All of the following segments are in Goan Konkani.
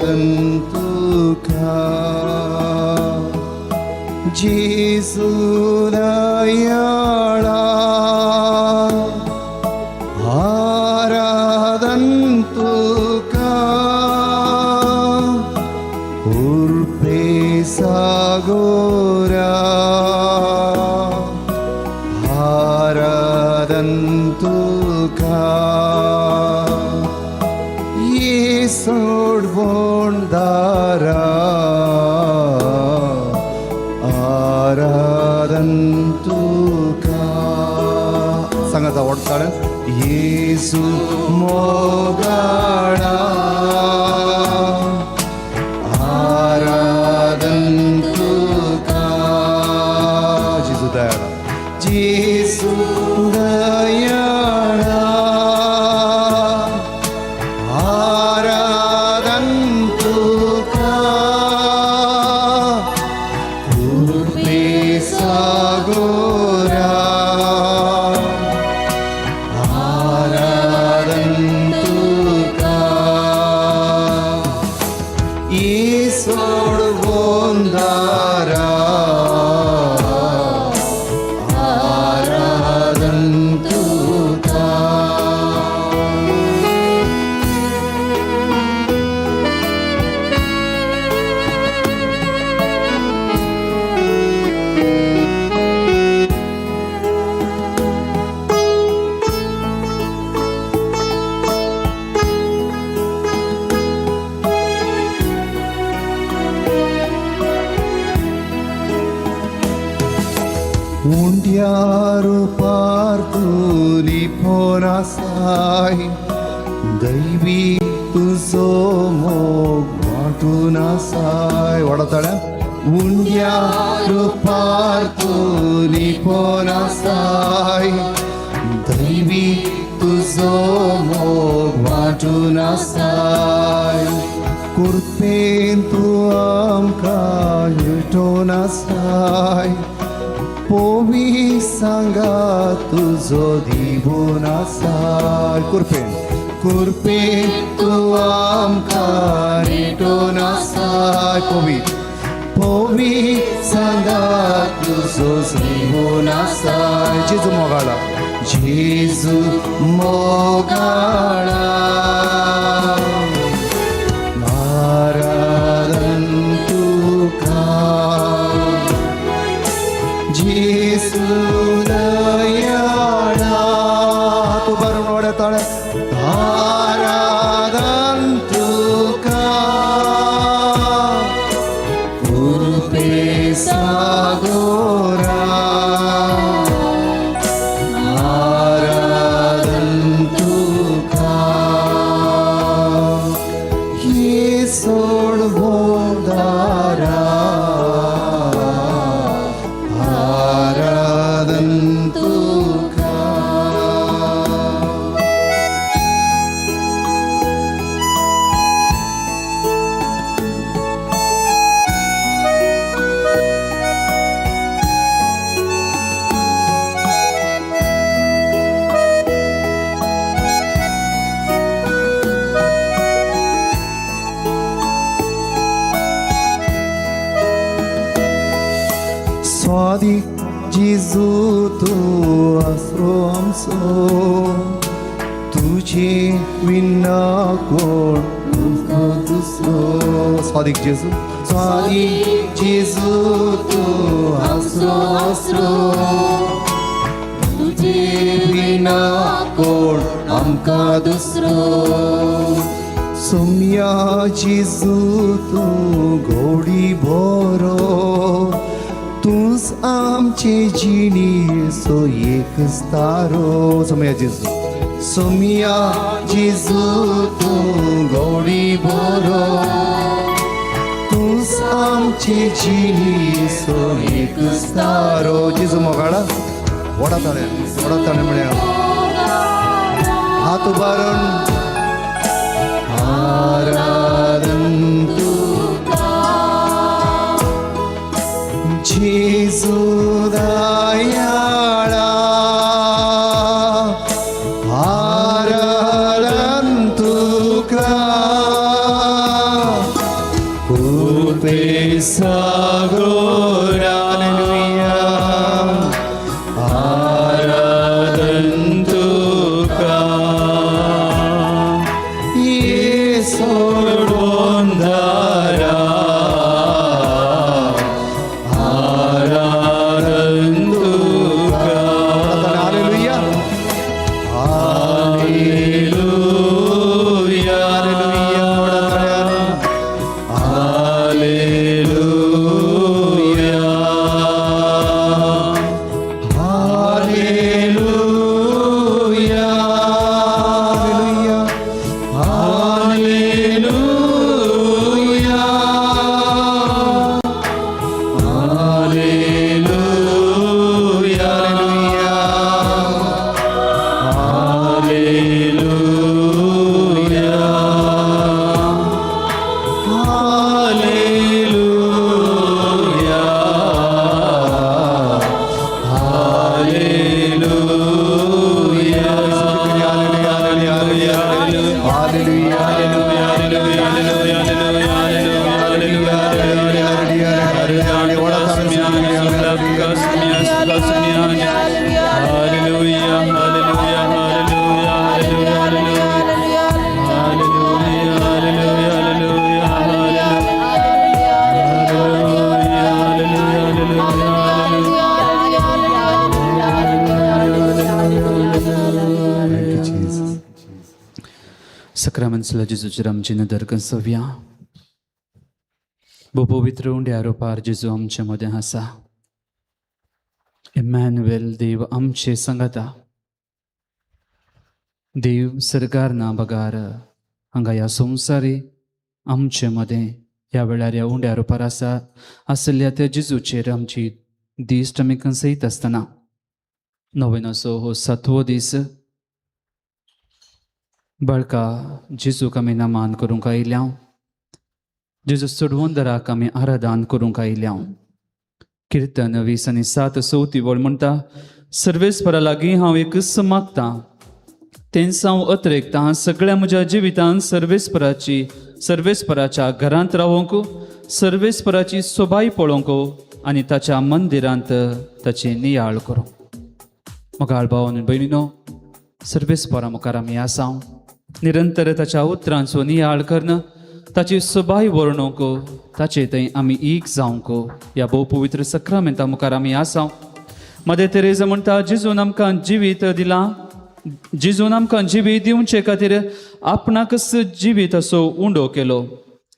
तुका जेजू दयाळा आराधन तुका उर्पे सागोरा आराधन तुका येसोड बोंदारा आराधन तुका सांगाचा वडताळ येसू मोगाळा आराधन तुका जेजू दयाळा जेजू दयाळा आराधन तुका कृपे सागोरा आराधन तुका येसोड बोंदारा आराधन तुका. उंड्यारू पार्तुली पोनासाय दैवी तुजो मोग वांटून आसाय वडताळ्या उंड्यारू पार्तुली पोनासाय दैवी तुजो मोग वांटून आसाय कुर्पेन तूं आमकां येटोन आसाय पोवी सांगा तुजो दिवून आसाय कुर्पेन कुर्पेन तूं आमकां रेटोन आसाय पोवी पोवी सांगा तुजो दिवून आसाय जेजू मोगाळा जेजू मोगाळा आराधन तुका जेसू दयाळा तू बरोबर वडताळ आराधन तुका कृपे सागोरा आराधन तुका येसोड बोंदारा आराधन तुका. स्वादी जेजू तूं आसरो आमचो तुझे विना कोण तुमकां दुसरो स्वादीक जेजू स्वादीक जेजू तूं आसरो आसरो तुझे विना कोण आमकां दुसरो सोम्या जेजू तूं गोडी बोरो तूंच आमचे जिणेचो एक तारो सोमया जेजू सोमया जेजू तूं गोडी बोरो तूंच आमचे जिणेचो एक तारो जेजू मोगाळा वडा ताळे वडा ताळे म्हळ्या हात उबारून आराधन तुका जेजू दयाळा आराधन तुका. Pesa gloria. Hallelujah. आराधन तुका येसोडोन दारा आराधन तुका. Hallelujah. Hallelujah. Hallelujah. Hallelujah. Hallelujah. Hallelujah. Hallelujah. Hallelujah. Hallelujah. Thank you, Jesus. सक्रामेंसला जेजूचेर आमची नदर कंसोवया. भोव पवित्र उंड्या रुपार जेजू आमचे मदें आसा. इमॅन्युएल देव आमचे सांगाता. देव सरकार ना बगार हांगा ह्या संवसारी आमचे मदें ह्या वेळार ह्या उंड्या रुपार आसा आशिल्ल्या त्या जेजूचेर आमची दिश्ट आमी कंसयत आसतना नव्यानसो हो सातवो दीस बाळका जेजूक आमी नमान करूंक आयल्या. जेजू सोडवंदराक आमी आराधन करूंक आयल्या. किर्तन 20 आनी 7 चवथी वळ म्हणटा, सर्वेस्परा लागीं हांव एकच मागतां, तेंच हांव अत्रेकतां सगळ्या म्हज्या जिवितान सर्वेस्पराची सर्वेस्पराच्या घरांत रावोंक, सर्वेस्पराची सोबाय पळोवंक आनी ताच्या मंदिरांत ताची नियाळ करूंक. मोगाळ भाव आनी भयणीनो, सर्वेस्परा मुखार आमी आसा. निरंतर ताच्या उतरांचो नियाळ करून ताची सोबाय वर्णूंक, ताचे थंय आमी एक जावंक ह्या भोव पवित्र सक्रामेंता मुखार आमी आसा. मदर तेरेजा म्हणटा, जेजून आमकां जिवीत दिलां, जेजून आमकां जिवीत दिवचे खातीर आपणाकच जिवीत असो उंडो केलो.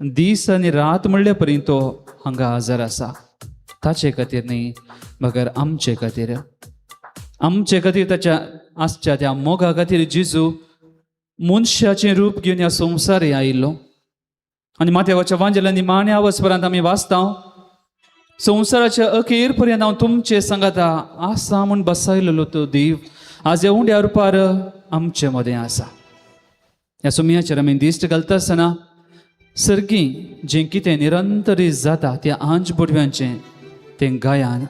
दीस आनी रात म्हणले पर्यंत तो हांगा हजर आसा. ताचे खातीर न्ही बगर आमचे खातीर, आमचे खातीर ताच्या आसच्या त्या मोगा खातीर जेजू मनशाचें रूप घेवन ह्या संवसारी आयिल्लो. आनी माथ्यावाच्या वांजेला निमाण्या वचपरांत आमी वाचता, संवसाराच्या अखेर पर्यंत हांव तुमचे सांगाता आसा म्हूण बसायलेलो तो देव आज ह्या उंड्या रुपार आमचे मदें आसा. ह्या सुमयाचेर आमी दिश्ट घालता आसतना सर्गी जें कितें निरंतरी जाता त्या आंज बोडव्यांचें तें गायान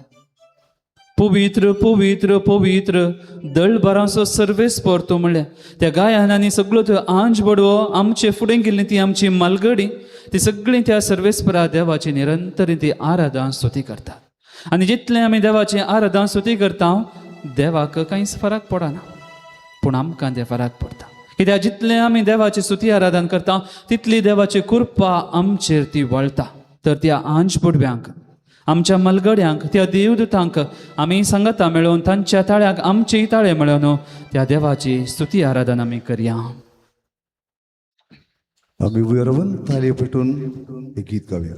पवित्र पवित्र पवित्र दळभरांचो सर्वेस्पर तो म्हणल्यार त्या गायान आनी सगळो त्यो आंज बडवो आमचे फुडें गेल्ली ती आमची मालगडी ती सगळीं त्या सर्वेस्परा देवाची निरंतर ती आराधना स्तुती करतात. आनी जितलें आमी देवाची आराधना स्तुती करता देवाक कांयच फरक पडना, पूण आमकां तें फरक पडटा. कित्याक जितलें आमी देवाची स्तुती आराधन करता तितली देवाची कृपा आमचेर ती वळटा. तर त्या आंज बुडव्यांक, आमच्या मलगड्यांक, त्या देवदूतांक आमी सांगता मेळोवन तांच्या ताळ्याक आमचेय ताळे मेळोवन त्या देवाची स्तुती आराधन आमी करया. आम्ही उभे राहून ताली पेटून हे गीत गाऊया.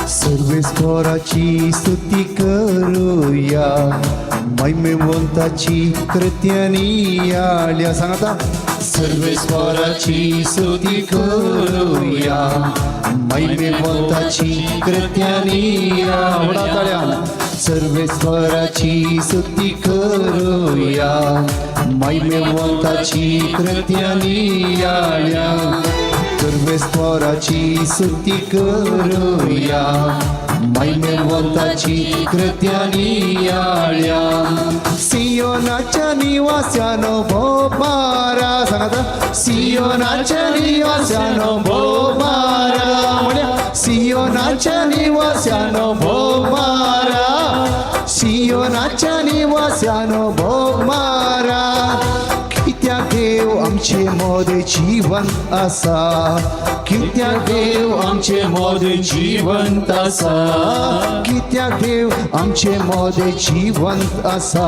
सर्वेस्पराची स्तुती करूया. मैमेवंताची कृत्यानी आल्या. सांगता सर्वेस्वराची स्तुती करूया, मैमेवंताची कृत्यानी. व्हडा ताळ्यान सर्वेस्वराची स्तुती करूया, मैमेवंताची कृत्यानी आल्या. सर्वेस्वराची स्तुती करूया, मैमेवंताची कृत्यानी आल्या. सियोनाच्या निवास्यानो भोमारा. सांगता सियोनाच्या निवास्यानो भोमारा. म्हण्या सियोनाच्या निवास्यानो भोमारा, सियोनाच्या निवास्यानो भोमारा. कित्याक देव आमचे मोदे जिवंत आसा, कित्याक देव आमचे मोदे जिवंत आसा, कित्याक देव आमचे मोदे जिवंत आसा,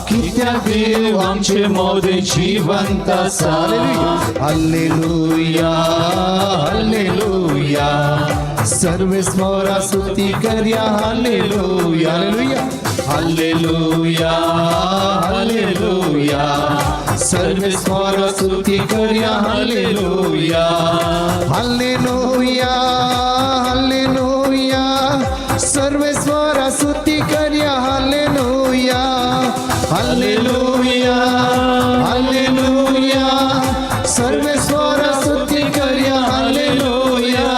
कित्याक देव आमचे मोदे जिवंत आसा. हालेलुया, हालेलुया, सर्वेस्वरा स्तुती करया. हालेलुया, हालेलुया, हालेलुया, हालेलुया, सर्वेस्वरा स्तुती करया. हालेलुया, हालेलुया, हालेलुया, सर्वेस्वरा स्तुती करया. हालेलुया, हालेलुया, हालेलुया, सर्वेस्वरा स्तुती करया. हालेलुया.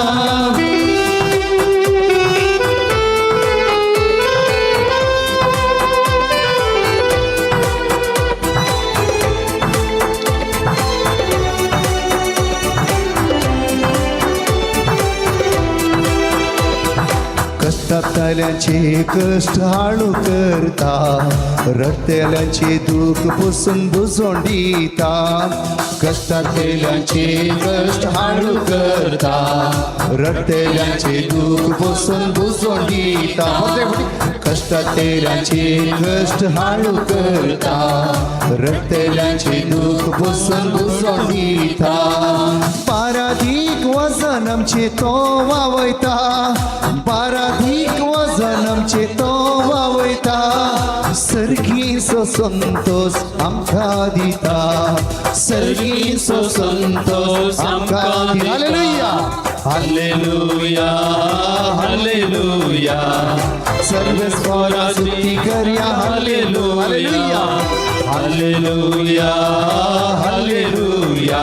कष्टातल्यांचे कष्ट हाळू करता, रडतेल्यांचे दुःख पुसून बुजोवन दिता. कष्टातल्यांचे कष्ट हाळू करता, रडतेल्यांचे दुःख पुसून बुजोवन दिता. कष्टातल्यांचे कष्ट हाळू करता, रडतेल्यांचे दुःख पुसून बुजोवन दिता. पाराधीक वजन आमचे तो वावयता, पाराधीक वजन आमचे तो वावयता. सर्गीचो संतोष आमकां दिता, सर्गीचो संतोष आमकां दिता. हालेलुया, हालेलुया, हालेलुया, सर्वेस्वरा स्तुती करया. हालेलुया, हालेलुया, हालेलुया,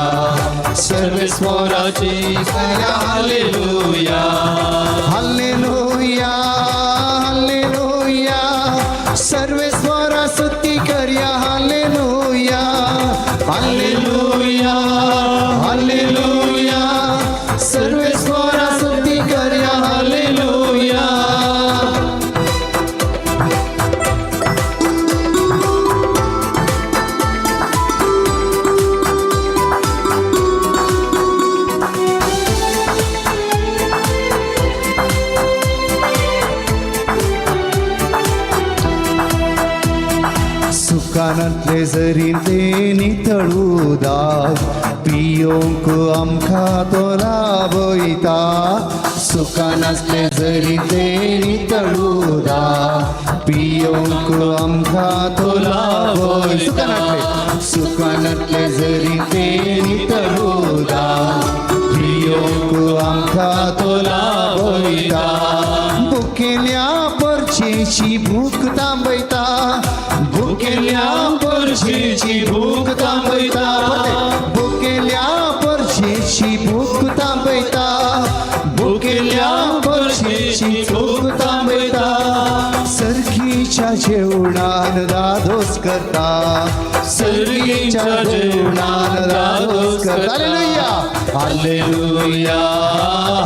सर्वेस्वराची करया. हालेलुया, हालेलुया, हालेलुया, सर्वेस्वरा स्तुती करया. हालेलुया, हालेलुया, हालेलुया, सर्वेस्वरा स्तुती करया. हालेलुया. सुकानांतले जरी ते नितळूदाक पियोंक आमकां तो लाभयता. सुकानांतले जरी ते नितळूदाक पियोंक आमकां तो लाभय. सुकानांतले, सुकानांतले जरी ते नितळूदाक पियोंक आमकां तो लाभयता. भुकेल्या परचेची भूक थांबयता, भुकेल्या परचेची भूक थांबयता. भुकेल्या परचेची भूक थांबयता, भुकेल्या परचेची भूक थांबयता. सर्गीच्या जेवणान दादोस करता, सर्गीच्या जेवणान दादोस करता. हालेलुया, हालेलुया,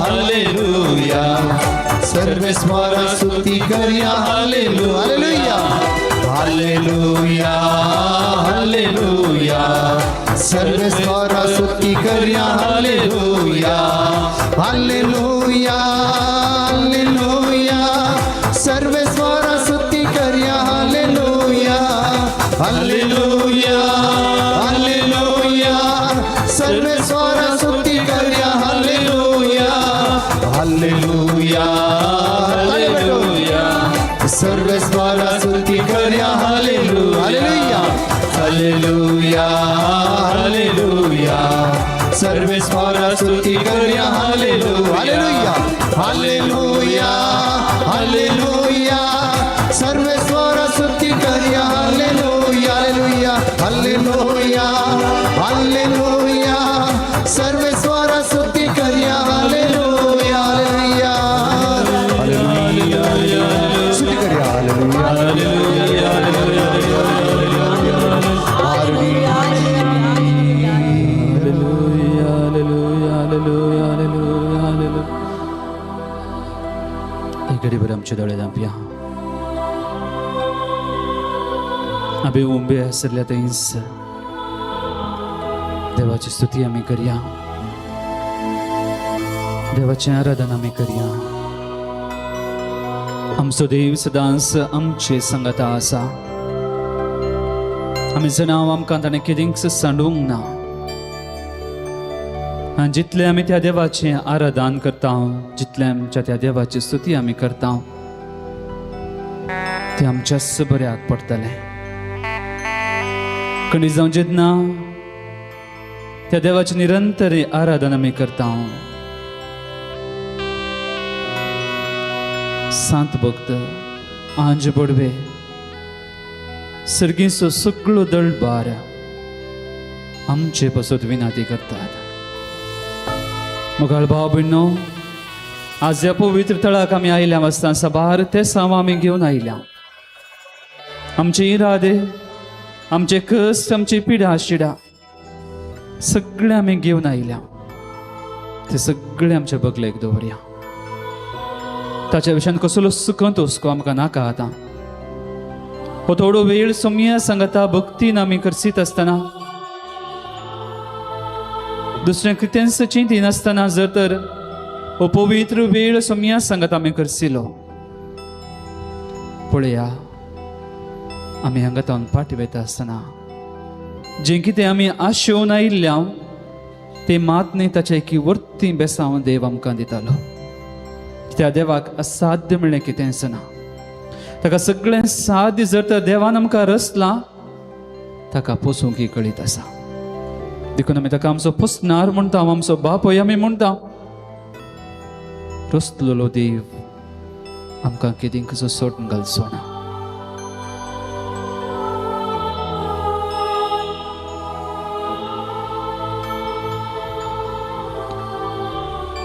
हालेलुया, सर्वेस्वरा स्तुती करया. हालेलुया, हालेलुया, हालेलुया, सर्वेस्वरा स्तुती करया. हालेलुया, हालेलुया, हालेलुया, सर्वेस्वरा स्तुती करया. हालेलुया, हालेलुया, हालेलुया, सर्वेस्वरा स्तुती करया. हालेलुया, हालेलुया, हालेलुया, सर्वेस्वरा स्तुती करया. हालेलुया हालेलुया सर्वेस्परा स्तुती करया हालेलुया हालेलुया हालेलुया हालेलुया सर्वेस्वर स्तुती करया हालेलुया हालेलुया हालेलुया हालेलुया सर्वेस्वर स्तुती करया हालेलुया हालेलुया हालेलुया स्तुती करया hallelujah hallelujah hallelujah hallelujah hallelujah hallelujah. एक घडीभर आमचे दोळे धांपया. आमी उबे आसल्या थंयच देवाची स्तुती आमी करया, देवाचें आराधन आमी करया. आमचो देव सदांच आमचे संगता आसा. आमी जनाव आमकां ताणें कितेंच सांडूंक ना. आनी जितलें आमी त्या देवाचें आराधन करता, जितलें आमच्या त्या देवाची स्तुती आमी करता, तें आमच्याच बऱ्याक पडटलें. खंय जावं जेन्ना त्या देवाची निरंतर आराधन आमी करता, सांत भक्त आंज बडवे सर्गीचो सगळो दळबार आमचे पसत विनाती करतात. मोगाळ भाव भयणो, आज ह्या पवित्र थळाक आमी आयल्या आसतना साबार ते साव आमी घेवन आयल्या. आमचे इरादे, आमचे कश्ट, आमची पिडा शिडा सगळे आमी घेवन आयल्या. ते सगळे आमच्या बगलेक दवरया. ताच्या विशयान कसलो सुखंत हुस्को आमकां नाका. आतां हो थोडो वेळ सोमया सांगता भक्तीन आमी करसीत आसतना, दुसरें कितेंच चिंतिनासतना जर तर हो पवित्र वेळ सोमया सांगत आमी करसिलो, पळया आमी हांगा तावन फाटी वयता आसतना जें कितें आमी आशेवन आयिल्ल्या तें मात न्ही, ताचे की वर्ती बेसांव देव आमकां दितालो. त्या देवाक असाध्य म्हणलें कितेंच ना. ताका सगळें साध्य. जर तर देवान आमकां रचलां, ताका पोसूंक कळीत आसा. देखून आमी ताका आमचो पोसणार म्हणटा, आमचो बापूय आमी म्हणटा. रचलेलो देव आमकां केदीं कसो सोडून घालचो ना.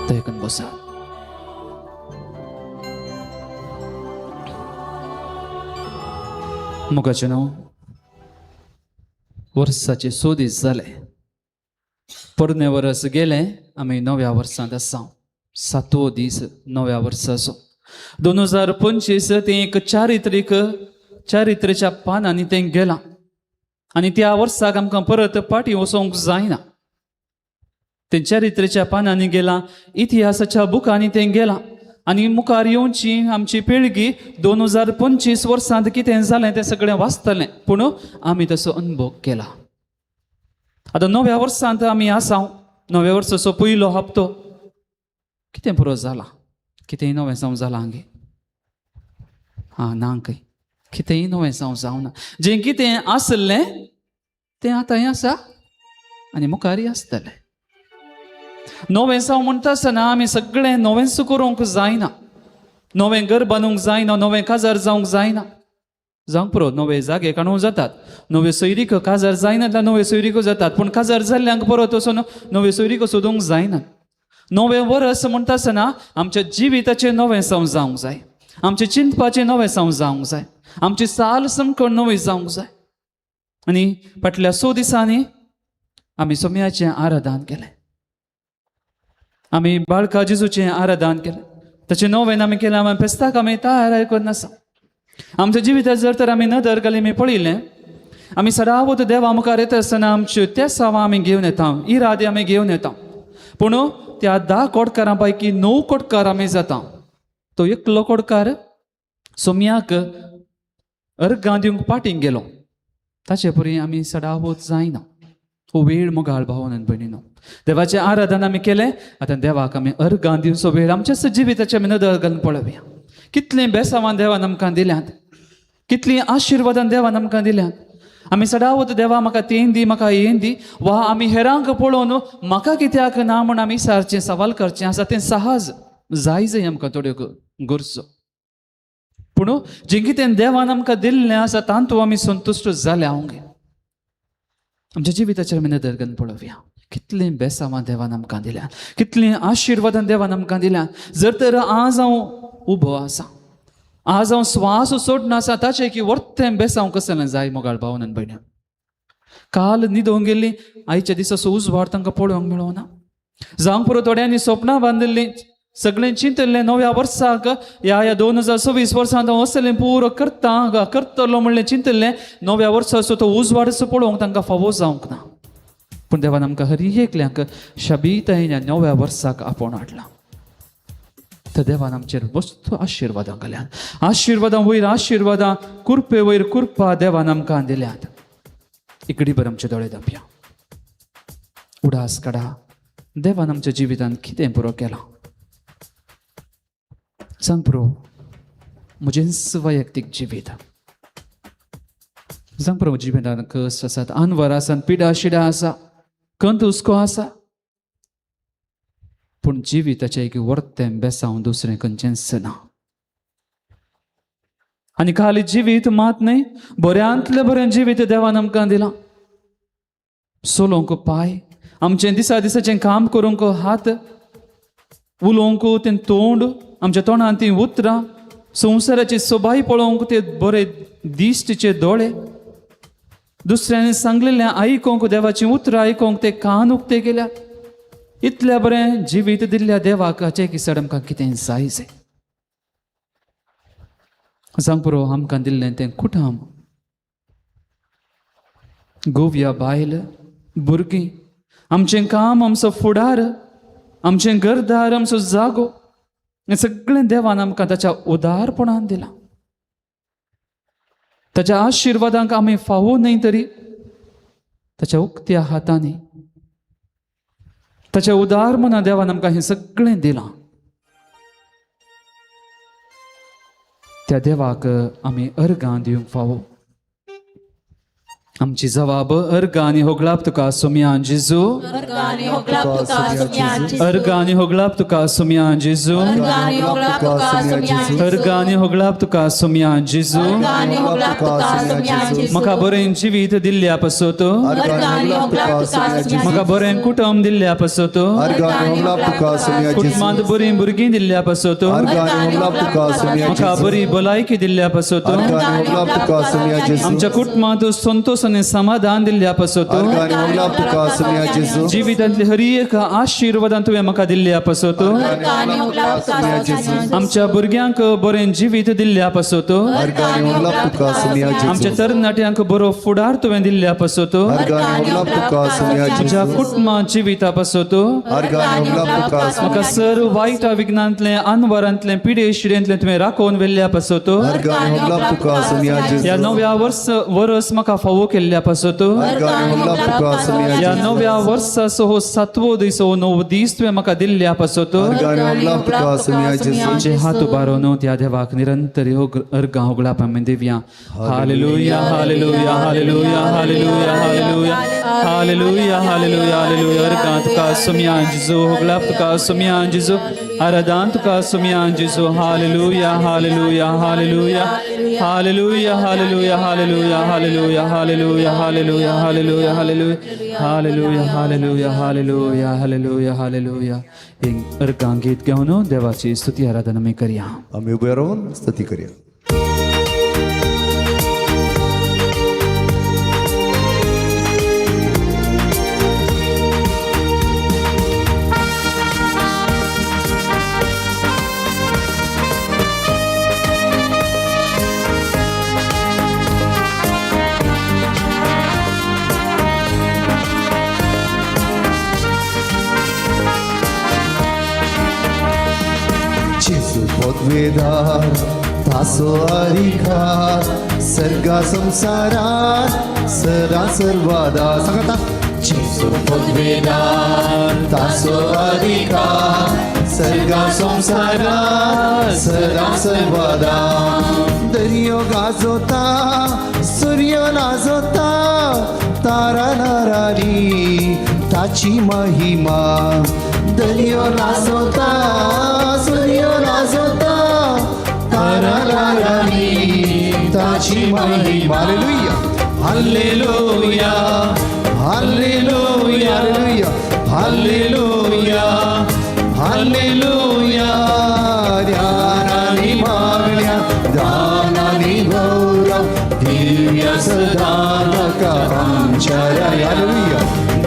दयकून बसा. मोगाचें न्हू, वर्साचे 6 दीस जाले, पोरणे वर्स गेलें, आमी नव्या वर्सांत आसा. 7वो दीस नव्या वर्साचो 2025. तें एक चारित्रीक चारित्र्याच्या पानांनी तें गेलां आनी त्या वर्साक आमकां परत फाटीं वचोंक जायना. तें चारित्र्याच्या पानांनी गेलां, इतिहासाच्या बुकांनी तें गेलां आनी मुखार येवची आमची पिळगी 2025 वर्सांत कितें जालें तें सगळें वाचतलें. पूण आमी तसो अनुभव केला. आतां नव्या वर्सांत आमी आसा. नव्या वर्साचो पयलो हप्तो. कितें पुरो जाला, कितेंय नवें जावं जालां हांगे? आं, ना, खंय कितेंय नवें जावं जावना. जें कितें आसलें तें आतांय आसा आनी मुखारय आसतलें. नवें जावं म्हणटा आसतना आमी सगळें नवेंच करूंक जायना. नवें घर बांदूंक जायना, नवें काजार जावंक जायना. जावंक पुरो, नवे जागे काडूंक जातात, नव्यो सोयरिको. काजार जायना जाल्यार नव्यो सोयरिको जातात, पूण काजार जाल्ल्यांक परत वचून नव्यो सोयरिको सोदूंक जायना. नवें वर्स म्हणटा आसतना आमच्या जिविताचें नवें जावं जावंक जाय, आमचें चिंतपाचें नवें जावं जावंक जाय, आमची साल समकण नवी जावंक जाय. आनी फाटल्या 6 दिसांनी आमी सोम्याचें आराधन केलें, आमी बाळका जेजूचें आराधन केलें, ताचें नवें आमी केलें. आमी फेस्ताक आमी तयार करून आसा. आमच्या जिवितात जर तर आमी नदर घाली, आमी पळयलें, आमी सदावत देवा मुखार येता आसतना आमच्यो त्या सावां आमी घेवन येता, इरादे आमी घेवन येता. पूण त्या 10 कोटकारां पैकी 9 कोटकार आमी जाता. तो एकलो कोटकार सोम्याक अर्गां दिवंक पाटींग गेलो. ताचे परी आमी सदावत जायना. हो वेळ मोगाळ भावन आनी भयणीनो, देवाचें आराधन आमी केलें. आतां देवाक आमी अर्गां दिवचो वेळ आमच्या जिविताचे आमी नदर घालून पळोवया. कितलीं बेसावां देवान आमकां दिल्यांत, कितलीं आशिर्वादान देवान आमकां दिल्यांत. आमी सदावत देवा म्हाका तें दी, म्हाका हें दी, वा आमी हेरांक पळोवन म्हाका कित्याक ना म्हूण आमी सारचें सवाल करचें आसा. तें सहज जाय जाय आमकां थोड्यो गरजो, पूण जें कितें देवान आमकां दिल्लें आसा तातूंत आमी संतुश्ट जाल्या हांव. आमच्या जिविताचेर आमी नदर घेवन पळोवया, कितलीं बेसांवां देवान आमकां दिल्या, कितलीं आशिर्वादां देवान आमकां दिल्या. जर तर आज हांव उबो आसा, आज हांव स्वास सोडना आसा, ताचें की वर्तें बेसांव कसलें जाय मोगाळ भावन आनी भयण्यां. काल न्हिदोंक गेल्ली आयच्या दिसाचो उजवाड तांकां पळोवंक मेळोना. जावंक पुरो थोड्यांनी सपनां बांदिल्लीं, सगळें चिंतिल्लें नव्या वर्साक, ह्या ह्या 2026 वर्सांत हांव असलें पुरो करता करतलो म्हणलें चिंतिल्लें. नव्या वर्साचो तो उजवाडसो पळोवंक तांकां फावो जावंक ना. पूण देवान आमकां हर एकल्यांक शबीतायेन ह्या नव्या वर्साक आपोवन हाडला. तर देवान आमचेर वस्तू आशिर्वादां घाल्यात, आशिर्वादां वयर आशिर्वादां, कुरपे वयर कुरपा देवान आमकां दिल्यात. इकडी बर आमचे दोळे धांपया, उडास काडा, देवान आमच्या जिवितांत कितें पुरो केलां. सांग पुरो म्हजेंच वैयक्तीक जिवीत, सांग पुरो जिवितांत कस आसात, आनवर आसात, पिडा शिडा आसा, कंत हुस्को आसा, पूण जिविताचें एक वर्तें बेसांव दुसरें खंयचेंच ना. आनी खाली जिवीत मात न्हय, बऱ्यांतलें बरें जिवीत देवान आमकां दिलां. चलोवंक पांय, आमचें दिसा दिसाचें काम करूंक हात, उलोवंक तें तोंड, आमच्या तोंडान तीं उतरां, संवसाराची सोबाय पळोवंक ते बरे दिश्टीचे दोळे, दुसऱ्यांनी सांगलेलें आयकोंक, देवाचीं उतरां आयकोंक ते कान उक्ते केल्यात. इतल्या बरें जिवीत दिल्ल्या देवाक हाचें किसड आमकां कितें जाय जाय. सांग पुरो आमकां दिल्लें तें कुटुंब, गोव्या बायल भुरगीं, आमचें काम, आमचो फुडार, आमचें घरदार, आमचो जागो, हें सगळें देवान आमकां ताच्या उदारपणान दिलां. ताच्या आशिर्वादांक आमी फावो न्हय तरी ताच्या उक्त्या हातांनी, ताच्या उदार मना देवान आमकां हें सगळें दिलां. त्या देवाक आमी अर्गां दिवंक फावो. आमची जवाब अर्गां आनी होगळाप तुका सोमया जेजू, अर्गां आनी होगळाप तुका सोमया जेजू, अर्गां आनी होगळाप तुका सोमया जेजू, अर्गां आनी होगळाप तुका सोमया जेजू, अर्गां आनी होगळाप तुका सोमया जेजू. अर्गां आनी होगळाप तुका सोमया जेजू. म्हाका बरें जिवीत दिल्ल्या पासत, अर्गां आनी होगळाप तुका सोमया जेजू, म्हाका बरें कुटुंब दिल्ल्या पासत, अर्गां आनी होगळाप तुका सोमया जेजू, कुटुंबांत बरीं भुरगीं दिल्ल्या पासत, अर्गां आनी होगळाप तुका सोमया म्हाका जेजू, बरी भलायकी दिल्ल्या पासत, अर्गां आनी होगळाप तुका सोमया जेजू, आमच्या कुटुंबांत संतोष आनी समाधान दिल्ल्या पासत, अर्गां आनी होगळाप तुका सोमया जेजू, जिवितांतली हर एक आशिर्वादान तुवें म्हाका दिल्ल्या पासत, अर्गां आनी होगळाप तुका सोमया जेजू, आमच्या भुरग्यांक बरें जिवीत दिल्ल्या पासत, अर्गां आनी होगळाप तुका सोमया जेजू, आमच्या तरणाट्यांक बरो फुडार तुवें दिल्ल्या पासत, अर्गां आनी होगळाप तुका सोमया आमच्या जेजू, कुटुंबा जिविता पासत, अर्गां आनी होगळाप तुका म्हाका सर वायट विघ्नांतलें, अनवरांतलें, पिडे शिडेंतलें तुवें राखोवन व्हेल्ल्या पासत, अर्गां आनी होगळाप तुका सोमया ह्या जेजू, नव्या वर्स वरस म्हाका फावो केल्ल्या पासत, अर्गां आनी होगळाप तुका सोमया ह्या जेजू, नव्या वर्साचो हो सातवो दीस, हो नवो दीस तुवें म्हाका दिल्ल्या पासत, अर्गां आनी होगळाप तुका सोमया जेजू. आमचे हात उबारून त्या देवाक निरंतर ह्यो अर्गां होगळाप आमी दिवया. Hallelujah, hallelujah, hallelujah, hallelujah, hallelujah, hallelujah, hallelujah, hallelujah. अर्गां तुका सोमया जेजू, होगळाप तुका सोमया जेजू, आराधन तुका सोमया जेजू. Hallelujah, hallelujah, hallelujah, hallelujah, hallelujah, hallelujah, hallelujah, hallelujah, hallelujah, hallelujah, hallelujah, hallelujah, hallelujah, hallelujah, hallelujah, hallelujah. एक अर्गां गीत घेवन देवाची स्तुती आराधना आमी करया. आमी उबे रावन स्तुती करया. जेजू पदवेदार तासो अधिकार सर्गा संसारात सदा सर्वादा. सांगता जेजू पदवेदार तासो अधिकार. सर्गा संसारा सदा सर्वदा. दर्यो गाजोता सूर्य नाजोता तारा नारारी ताची महिमा. दर्यो नाजोता सूर्य नाजोता तारा नारारी ताची महिमा. Hallelujah hallelujah hallelujah hallelujah hallelujah hallelujah. ध्यानानी मागण्या दानानी गौरव दिव्य सदा ताका आमच्या राया. हालेलुया.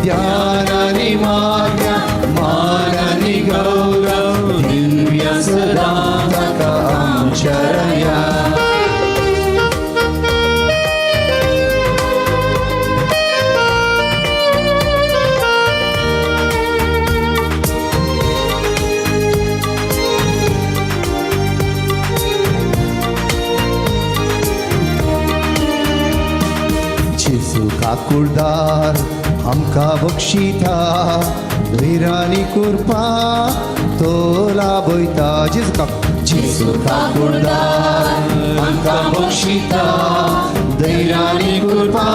ध्यानानी मागण्या मानानी गौरव दिव्य सदा ताका आमच्या राया. जेजू काकुळदार आमकां बक्षिता धैर्यानी कृपा तो लाभयता. जेजू काक जेजू काकुळदार आमकां बक्षिता धैर्यानी कृपा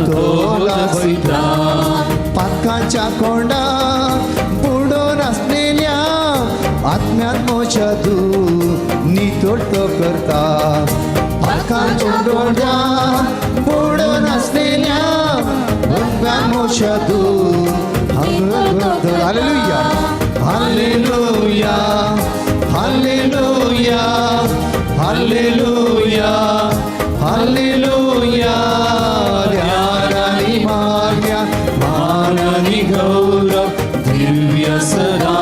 तो लाभयता. पातकाच्या कोंडाक बुडोन आसलेल्या आत्म्यात मोच्या तूं नितळ तो करता. पातकाच्या कोंडाक बुडोन आसलेल्या आत्म्यात मोच्या तूं. Hallelujah hallelujah hallelujah hallelujah hallelujah. ध्यानानी मागण्या मानानी गौरव दिव्य सदा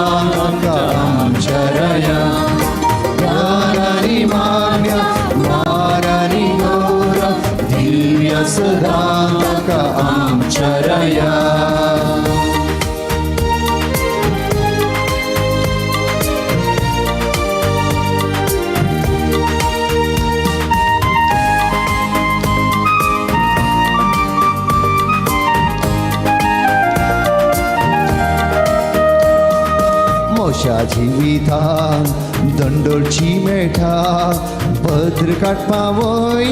आमच्या राया. ध्यानानी मागण्या मानानी गौरव दिव्य सदा आमच्या राया. मोशा जिवितान दंडोळची मेळटा पत्र काडपा वय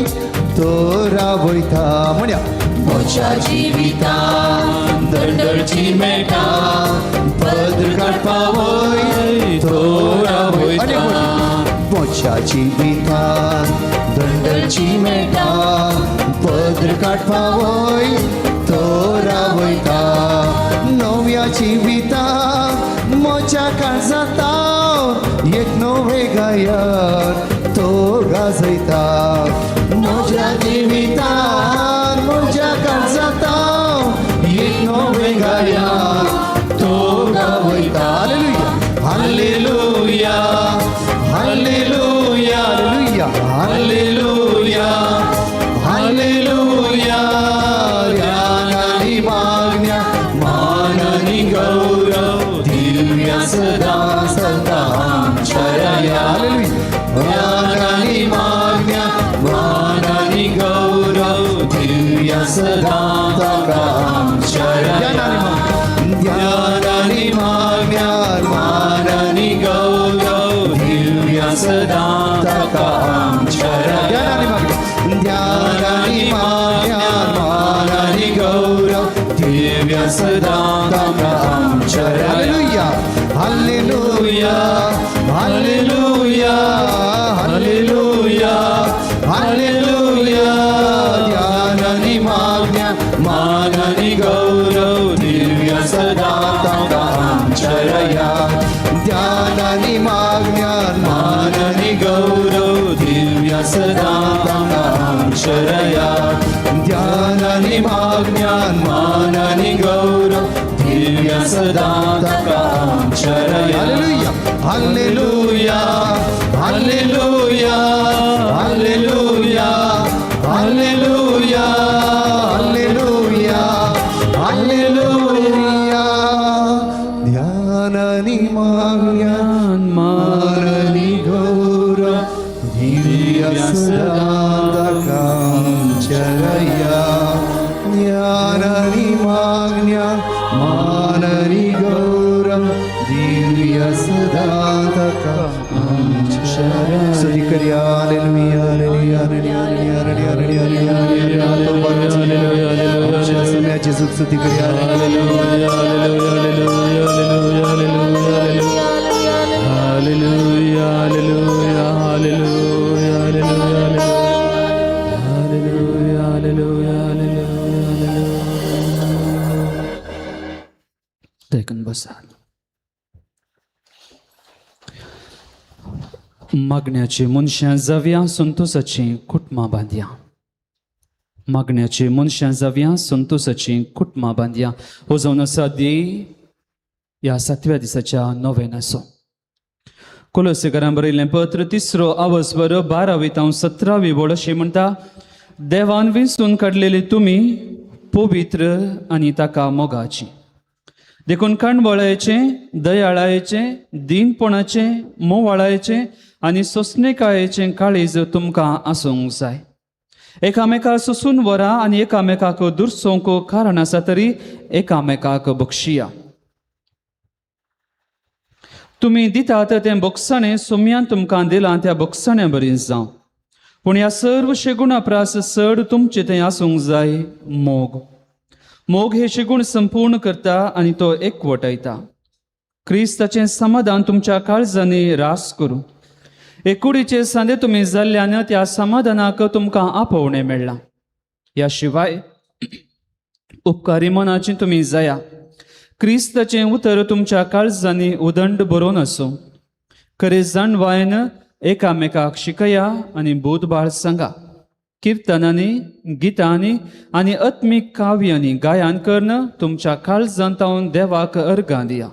तो रावयता. म्हणया म्हज्या जिवितान दंडळची मेळटा पत्र काडपा वय तो रावयता. मोशा जिवितान दंडळची मेळटा पत्र काडपा वय तो रावयता. नव्या जिवितान मोच्या काळजाता एक नवे गायन तो गाजयता. म्हज्या जिवितान म्हज्या काळजाता एक नवे गायन तो गावयता. Hallelujah hallelujah hallelujah hallelujah hallelujah. ध्यानानी मागण्या मानानी गौरव दिव्य सदा सदा आमच्या राया. ध्यानानी मागण्या मानानी गौरव दिव्य सदा आमच्या राया. ध्यानानी मागण्या मानानी गौरव दिव्य सदा आमच्या राया. ध्यानानी मागण्या मानानी गौरव दिव्य सदा आमच्या राया. Hallelujah hallelujah hallelujah hallelujah hallelujah. ध्यानानी मागण्या मानानी गौरव दिव्य सदा आमच्या राया. ध्यानानी मागण्या मानानी गौरव दिव्य सदा आमच्या राया. ध्यानानी मागण्या मानानी गौरव दिव्य सदा आमच्या राया. Hallelujah hallelujah hallelujah hallelujah hallelujah hallelujah hallelujah. ध्यानानी मागण्या मानानी गौरव दिव्य सदा आमच्या राया. ध्यानानी मागण्या मानानी गौरव दिव्य सदा ताका स्तुती करया. Hallelujah, hallelujah, hallelujah, hallelujah, hallelujah, hallelujah, hallelujah. तो बरो आमच्या सोम्या जेजूक स्तुती करया. Hallelujah, hallelujah, hallelujah, hallelujah, hallelujah, hallelujah, hallelujah, hallelujah, hallelujah, hallelujah, hallelujah. देखून बसात. मागण्याची मनशां जावया, संतोसाची कुटुंबां बांदया. मागण्याची मनशां जावया, संतोसाची कुटुंबां बांदया. हो जावन आसा दी ह्या सातव्या दिसाच्या नोवेनाचो. कोलोसेकारान बरयल्लें पत्र, तिसरो आवसवर, 12वी तावन 17वी वळ अशी म्हणटा, देवान विंचून काडलेली तुमी पवित्र आनी ताका मोगाची, देखून काणबळायचें, दयाळायचें, दीनपणाचें, मोवाळायचें आनी सोंसणेकायेचें काळीज तुमकां आसूंक जाय. एकामेका सोसून व्हरा आनी एकामेकाक दुरसोवंक कारण आसा तरी एकामेकाक बक्षिया. तुमी दितात तें बक्षाणें सोम्यान तुमकां दिलां त्या बक्षाण्या बरी जावं. पूण ह्या सर्व शेगुणा प्रास चड तुमचें तें आसूंक जाय मोग. मोग हे शेगूण संपूर्ण करता आनी तो एकवटायता. क्रिस्ताचें समाधान तुमच्या काळजांनी रास करूं. एकुडीचे सांदे तुमी जाल्ल्यान त्या समाधानाक तुमकां आपोवणें मेळ्ळां. ह्या शिवाय उपकारी मनाची तुमी जाया. क्रिस्ताचें उतर तुमच्या काळजांनी उदंड बरोवन आसूं. खरे जाणवायन एकामेकाक शिकया आनी बोधबाळ सांगा. किर्तनांनी, गितांनी आनी आत्मीक काव्यांनी गायन करून तुमच्या काळजांत तावन देवाक अर्गां दिया.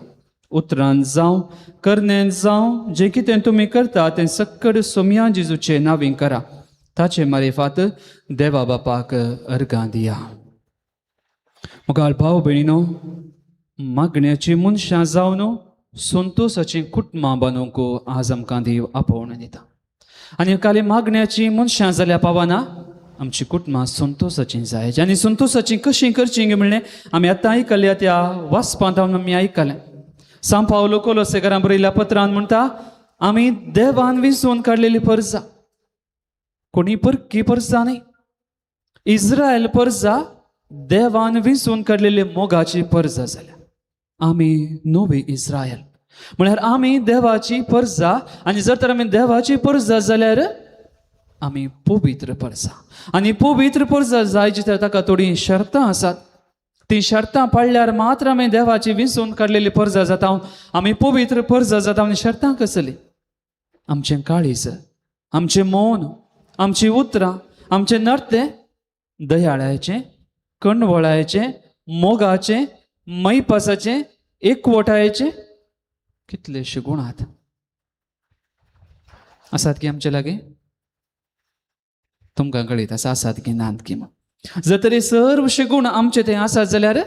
उतरान जावं, करण्यांत जावं, जें कितें तुमी करता तें सक्कड सोमया जेजूचे नांवीं करा. ताचे मारिफात देवा बापाक अर्गां दिया. मुखार भाव भयणीनो, मागण्याची मनशां जावन संतोसाचीं कुटुंबां बांदूंक आज आमकां देव आपोवणें दिता. आनी काली मागण्याची मनशां जाल्यार पावना, आमची कुटुंबां संतोसाचीं जाय. आनी संतोसाचीं कशीं करचीं गे म्हणलें आमी आतां आयकल्या त्या वाचपांत आमी आयकलें. सांव पावलो कोलोसेकारां बरयल्ल्या पत्रान म्हणटा, आमी देवान विंचून काडलेली परजा, कोणी परकी परजा न्ही. इस्रायल परजा देवान विंचून काडलेली मोगाची परजा जाल्या. आमी नवी इस्रायल म्हळ्यार आमी देवाची परजा. आनी जर तर आमी देवाची परजा जाल्यार आमी पवित्र परजा. आनी पवित्र परजा जायची तर ताका थोडीं शर्तां आसात. ती शर्तां पाळल्यार मात्र आमी देवाची विंचून काडलेली परजा जाता, आमी पवित्र परजा जाता. आनी शर्तां कसली? आमचें काळीज, आमचें मौन, आमचीं उतरां, आमचें नर्तें दयाळाचें, कणवळायचें, मोगाचें, मैपासाचें, एकवटायचें. कितलेशे गूण आहात आसात की आमचे लागीं? तुमकां कळीत आसा आसात की नात की म्हूण. जर तरी सर्वशे गूण आमचे ते आसात जाल्यार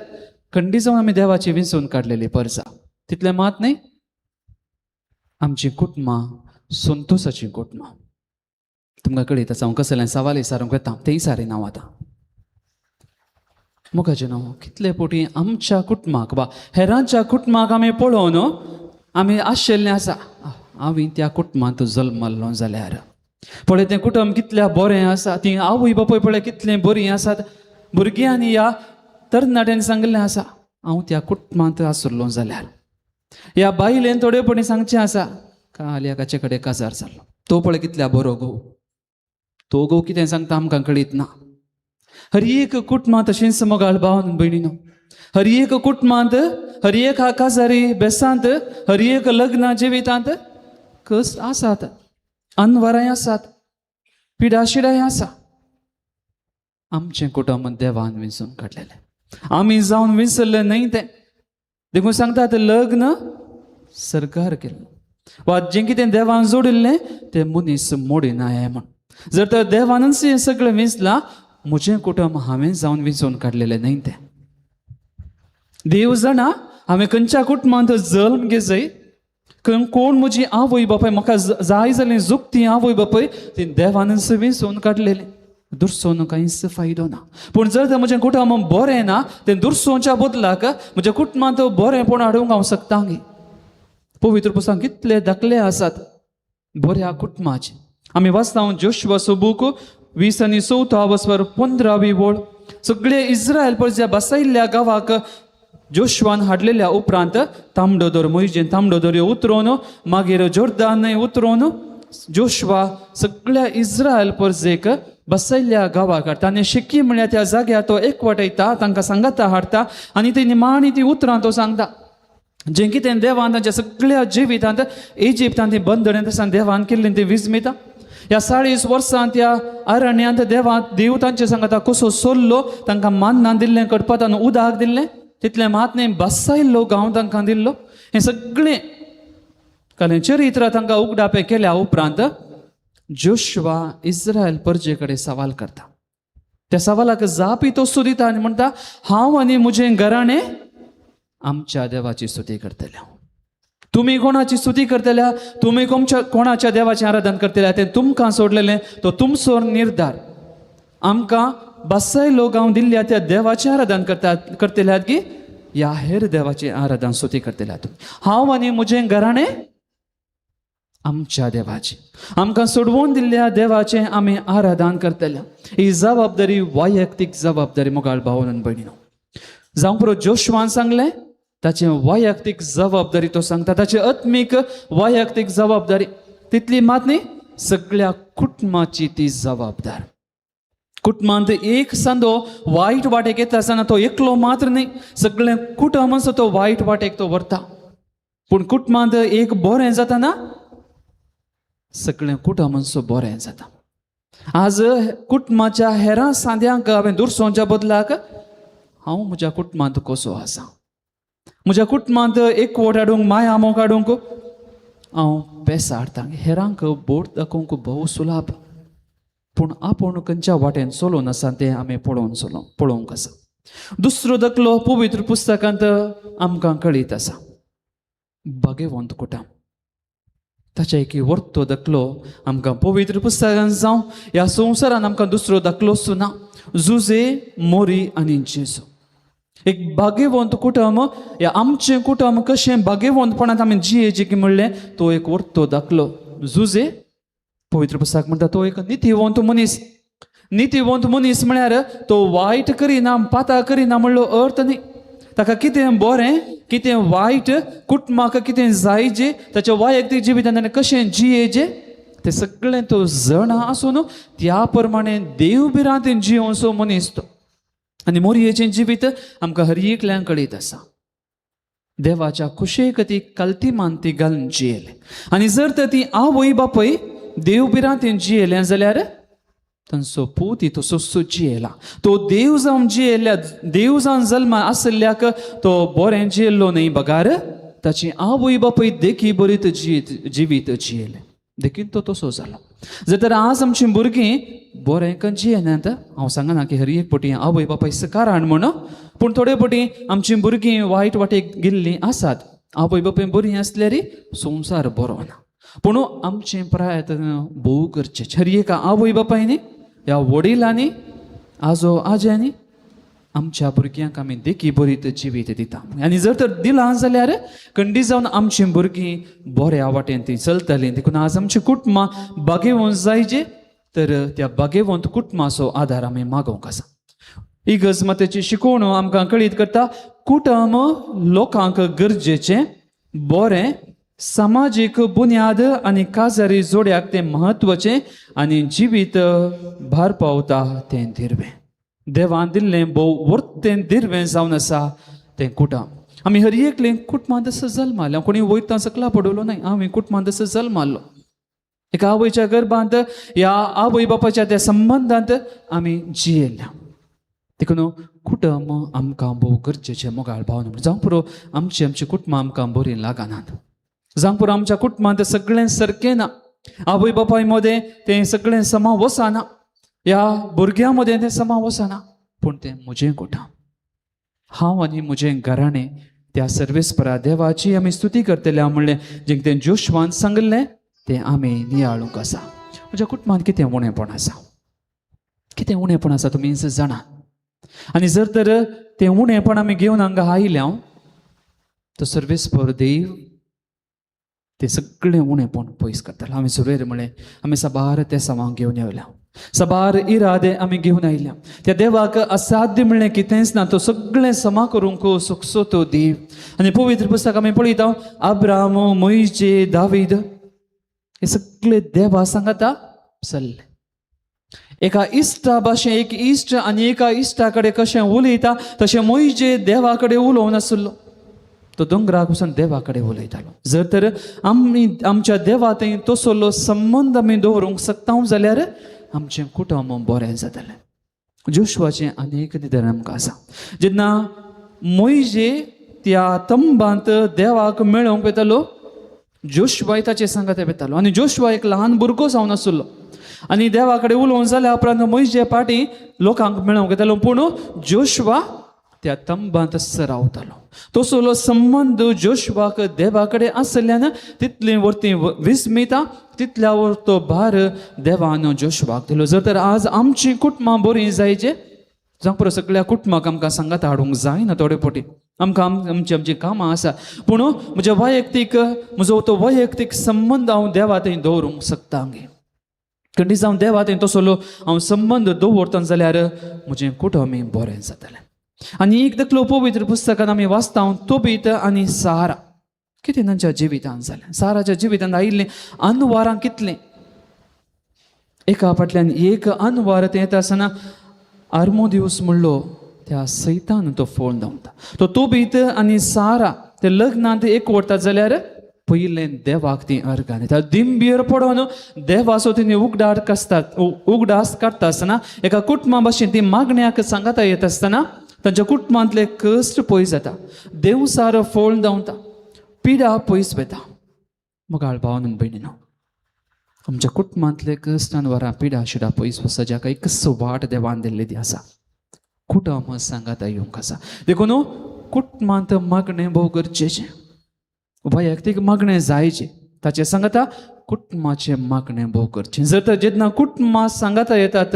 खंडी जावन आमी देवाची विंचून काडलेली परजा. तितलें मात न्ही, आमची कुटुंबां संतोसाची कुटुंबां. तुमकां कळीत आसा हांव कसलें सवाल विचारूंक वता, तेंय सारें नांव आतां मुखाचें न्हू. कितले पोटी आमच्या कुटुंबाक वा हेरांच्या कुटुंबाक आमी पळोवन आमी आशिल्लें आसा, हांवें त्या कुटुंबांत जल्मल्लो जाल्यार पळय तें कुटुंब कितल्या बरें आसा, ती आवय बापूय पळय कितलें बरीं आसात. भुरग्यांनी ह्या तरणाट्यांनी सांगिल्लें आसा, हांव त्या कुटुंबांत आशिल्लो जाल्यार. ह्या बायलेन थोडे पणी सांगचें आसा, काल एकाचे कडेन काजार जाल्लो तो पळय कितल्या बरो घोव, तो घोव कितें सांगता आमकां कळीत ना. हर एक कुटुंबांत तशेंच मोगाळ भावन भयणीनो, हर एक कुटुंबांत, हर एक काजारी बेसांत, हर एक लग्न जिवितांत कस आसात, अनवरांय आसात, पिडाशिडाय आसा. आमचें कुटुंब देवान विंचून काडलेलें, आमी जावन विंचल्लें न्हय तें. देखून सांगतात लग्न सरकार केल्लें वा जें कितें देवान जोडिल्लें तें मनीस मोडिना हें म्हण. जर तर देवानच हें सगळें विंचलां, म्हजें कुटुंब हांवें जावन विंचून काडलेलें न्हय तें. देव जाणा हांवें खंयच्या कुटुंबांत जल्म घेजय, कोण म्हजी आवय बापाय, म्हाका जाय जालें जुकती आवय बापाय ती देवानच विंचून काडलेली. दुरसोन कांयच फायदो ना. पूण जर तर म्हजें कुटुंब बरें ना, तें दुरसोवच्या बदलाक म्हज्या कुटुंबांत बरेंपण हाडूंक हांव शकता गी. पवित्र पुस्तकां कितले दाखले आसात बऱ्या कुटुंबाचे. आमी वाचता जोशुआचो बूक 20 आनी 4 वसवर 15वी वळ. सगळे इस्रायल परज्या बसयल्ल्या गांवाक जोशुआन हाडलेल्या उपरांत तांबडो दर मोहिजेन तांबडो दर्यो उतरोवन मागीर जोर्दान उतरोवन जोशुआ सगळ्या इस्रायल परजेक बसयल्ल्या गांवाक हाडटा आनी शेकी म्हळ्यार त्या जाग्यार तो एकवटयता, तांकां सांगाता हाडटा आनी ती निमाणी ती उतरां तो सांगता जें कितें देवान तांच्या सगळ्या जिवितांत इजिप्तांत ती बंधनां तसां देवान केल्लीं ती विजमिता. ह्या 40 वर्सां त्या अरण्यांत देवान देव तांचे सांगता कसो सोल्लो, तांकां मान्नां दिल्लें, कडपातान उदक दिल्लें, तितलें मात न्हय बसायल्लो गांव तांकां दिल्लो. हें सगळें कारण चरित्र तांकां उगडापें केल्या उपरांत जोशुआ इस्रायल परजे कडेन सवाल करता. त्या सवालाक जापी तो दिता आनी म्हणटा, हांव आनी म्हजें घराणें आमच्या देवाची स्तुती करतले. तुमी कोणाची स्तुती करतल्या, तुमी कोणाच्या देवाचें आराधन करतल्या तें तुमकां सोडलेलें, तो तुमचो निर्धार. आमकां बसयलो गांव दिल्ल्या त्या देवाचें आराधन करतल्यात की ह्या हेर देवाचें आराधन स्तुती करतल्यात. हांव आनी म्हजें घराणें आमच्या देवाचें, आमकां सोडवून दिल्ल्या देवाचें आमी आराधन करतल्या. ही जबाबदारी वैयक्तीक जबाबदारी मोगाळ भाव आनी भयणीनो. जावं पुरो जोशुआन सांगलें ताचें वैयक्तीक जबाबदारी तो सांगता, ताची आत्मीक वैयक्तीक जबाबदारी तितली मात न्ही, सगळ्या कुटुंबाची ती जबाबदार. कुटुंबांत एक सांदो वायट वाटेक येता आसतना तो एकलो मात्र न्ही, सगळें कुटुंब आसा तो वायट वाटेक तो व्हरता. पूण कुटुंबांत एक बरें जाता ना, सगळें कुटुंबांचो बरें जाता. आज कुटुंबाच्या हेरां सांद्यांक हांवें दुरसोंच्या बदलाक हांव म्हज्या कुटुंबांत कसो आसा, म्हज्या कुटुंबांत एकवट हाडूंक, माया मोग हाडूंक हांव पेसां हाडटा. हेरांक बोट दाखोवंक भोव सुलाभ, पूण आपूण खंयच्या वाटेन चलोवन आसा तें आमी पळोवंक आसा. दुसरो दाखलो पवित्र पुस्तकांत आमकां कळीत आसा, भागेवंत कुटुंब. ताच्या एक वर्तो दाखलो आमकां पवित्र पुस्तकांत जावं ह्या संवसारान आमकां दुसरो दाखलो सुना. जुजे, मोरी आनी जेजू. एक भाग्यवंत कुटुंब, ह्या आमचें कुटुंब कशें भाग्यवंतपणांत आमी जियेचें की म्हणलें तो एक वर्तो दाखलो. जुजे पवित्र पुस्तक म्हणटा तो एक नितीवंत मनीस. नितीवंत मनीस म्हळ्यार तो वायट करिना, पाता करिना म्हणलो अर्थ न्ही. ताका कितें बरें कितें वायट, कुटुंबाक कितें जायजे, ताच्या वैयक्तीक जिवितांत ताणें कशें जियेचें तें सगळें तो जाणा आसून त्या प्रमाणे देव भिरांतेन जियोवचो मनीस तो. आनी मोरयेचें जिवीत आमकां हर एकल्याक कळीत आसा. देवाच्या खुशेक ती कल्तीमान ती घालून जियेले आनी जर तर ती आवय बापूय देव भिरांतेन जियेलें जाल्यार तांचो पूत तसोच जियेला. तो देव जावन जियेल्ल्या, देव जावन जल्मा आशिल्ल्याक तो बरें जियेल्लो न्हय, बगार ताची आवय बापूय देखी बरीत जिवीत जियेले देखीन तो तसो जालो. जर तर आज आमचीं भुरगीं बरें कन जियेनात, हांव सांगना की हर एक पटी आवय बापाय कारण म्हण, पूण थोडे पटी आमचीं भुरगीं वायट वाटेक गेल्लीं आसात. आवय बापूय बरीं आसल्यार संवसार बरो ना, पूण आमचें प्रयत्न भोव गरजेचें. हर एका आवय बापायनी ह्या वडिलांनी आजो आज्यांनी आमच्या भुरग्यांक आमी देखी बरीत जिवीत दिता आनी जर तर दिलां जाल्यार खंडीत जावन आमचीं भुरगीं बऱ्या वाटेन ती चलतलीं. देखून आज आमचीं कुटुंबां बागेवंत जायचे तर त्या बागेवंत कुटुंबाचो आदार आमी मागोवंक आसा. इगर्ज मातेची शिकवण आमकां कळीत करता, कुटुंब लोकांक गरजेचें बरें समाजीक बुन्याद आनी काजारी जोड्याक तें म्हत्वाचें आनी जिवीत भार पावता तें दिर्वें. देवान दिल्लें भोव वर्तें दिर्वें जावन आसा तें कुटुंब. आमी हर एकले कुटुंबांत असो जल्मालो, कोणी वयता सकला पडवलो न्हय, आमी कुटुंबांत असो जल्मालो. एका आवयच्या गर्भांत ह्या आवय बापाच्या त्या संबंदांत आमी जियेल्या. देखून कुटुंब आमकां भोव गरजेचें मोगाळ भाव. जावं पुरो आमची आमची कुटुंबां आमकां बरीं लागनात, जावं पुरो आमच्या कुटुंबांत सगळें सारकें ना, आवय बापाय मदें तें सगळें समा वचना, ह्या भुरग्यां मदें तें समा वचना, पूण तें म्हजें कुटुंब. हांव आनी म्हजें घराणें त्या सर्वेस्परा देवाची आमी स्तुती करतले म्हणलें जें तें जोशवान सांगिल्लें तें आमी नियाळूंक आसा. म्हज्या कुटुंबांत कितें उणेपण आसा, कितें उणेपण आसा तुमी जाणा. आनी जर तर तें उणेपण आमी घेवन हांगा आयल्या तो सर्वेस्पर देव ते सगळें उणेपण पयस करतालो. हांवें सुरवेर म्हळें आमी साबार ते सवांक घेवन येवल्या, साबार इरादे आमी घेवन आयल्या. त्या देवाक असाध्य म्हणलें कितेंच ना, तो सगळें समा करूंक सोकसो तो देव. आनी पवित्र पुस्तक आमी पळयता अब्राम, मोयजे, दावीद हे सगळे देवा सांगाता चल्ले. एका इश्टा भाशेन, एक इश्ट आनी एका इश्टा कडेन कशें उलयता तशें मोयजे देवा कडेन उलोवन आसलो. तो दोंगराक वचून देवा कडेन उलयतालो. जर तर आमी आमच्या देवा थंय तसलो संबंद आमी दवरूंक शकता जाल्यार आमचें कुटुंब बरें जातलें. जोशवाचें आनी एक निदान आमकां आसा. जेन्ना मोयजे त्या तंबांत देवाक मेळोवंक वतालो, जोशवाय ताचे सांगात वतालो. आनी जोशवा एक ल्हान भुरगो जावन आसलो आनी देवा कडेन उलोवन जाल्या उपरांत मोयजे पाटी लोकांक मेळोवंक येतालो, पूण जोशवा त्या तंबांत रावतालो. तसलो संबंद जोशवाक देवा कडेन आसल्यान तितली वरती विस्मिता, तितल्या वर तो भार देवान जोशवाक दिलो. जर तर आज आमची कुटुंबां बरीं जायचे, जावं पुरो सगळ्या कुटुंबाक आमकां सांगात हाडूंक जायना, थोडे फावटी आमकां आमची आमची कामां आसा, पूण म्हज्या वैयक्तीक म्हजो तो वैयक्तीक संबंद हांव देवा थंय दवरूंक शकता गे. खंडीत जावन देवा थंय तसलो हांव संबंद दवरतना जाल्यार म्हजें कुटुंब बरें जातलें. आनी एक दाखलो पवित्र पुस्तकान आमी वाचता तोबीत आनी सारा. कितें तांच्या जिवितान जालें? साराच्या जिवितान आयिल्लीं अनवारां कितलीं, एका फाटल्यान एक अनवार तें येता आसतना आर्मोदिवस म्हणलो त्या सैतान तो फोन धांवता. तो तोबीत आनी सारा ते लग्नांत एक वरतात जाल्यार पयलें देवाक ती अर्गां दिता. दिंबीर पडोन देवाचो तिणी उगडास कासतात, उगडास काडटा आसतना एका कुटुंबा भाशेन ती मागण्याक सांगाता येत आसतना तांच्या कुटुंबांतले कश्ट पयस जाता, देवसार फोळ धांवता, पिडा पयस वता. मोगाळ भावन भयणीनो, आमच्या कुटुंबांतले कश्ट वरां पिडा शिडा पयस वचता जाका एकच वाट देवान दिल्ली ती आसा, कुटुंब सांगाता येवंक आसा. देखून कुटुंबांत मागणें भोव गरजेचें. वैयक्तीक मागणें जायचें, ताचें सांगाता कुटुंबाचें मागणें भोव गरजेचें. जर तर जेन्ना कुटुंबां सांगाता येतात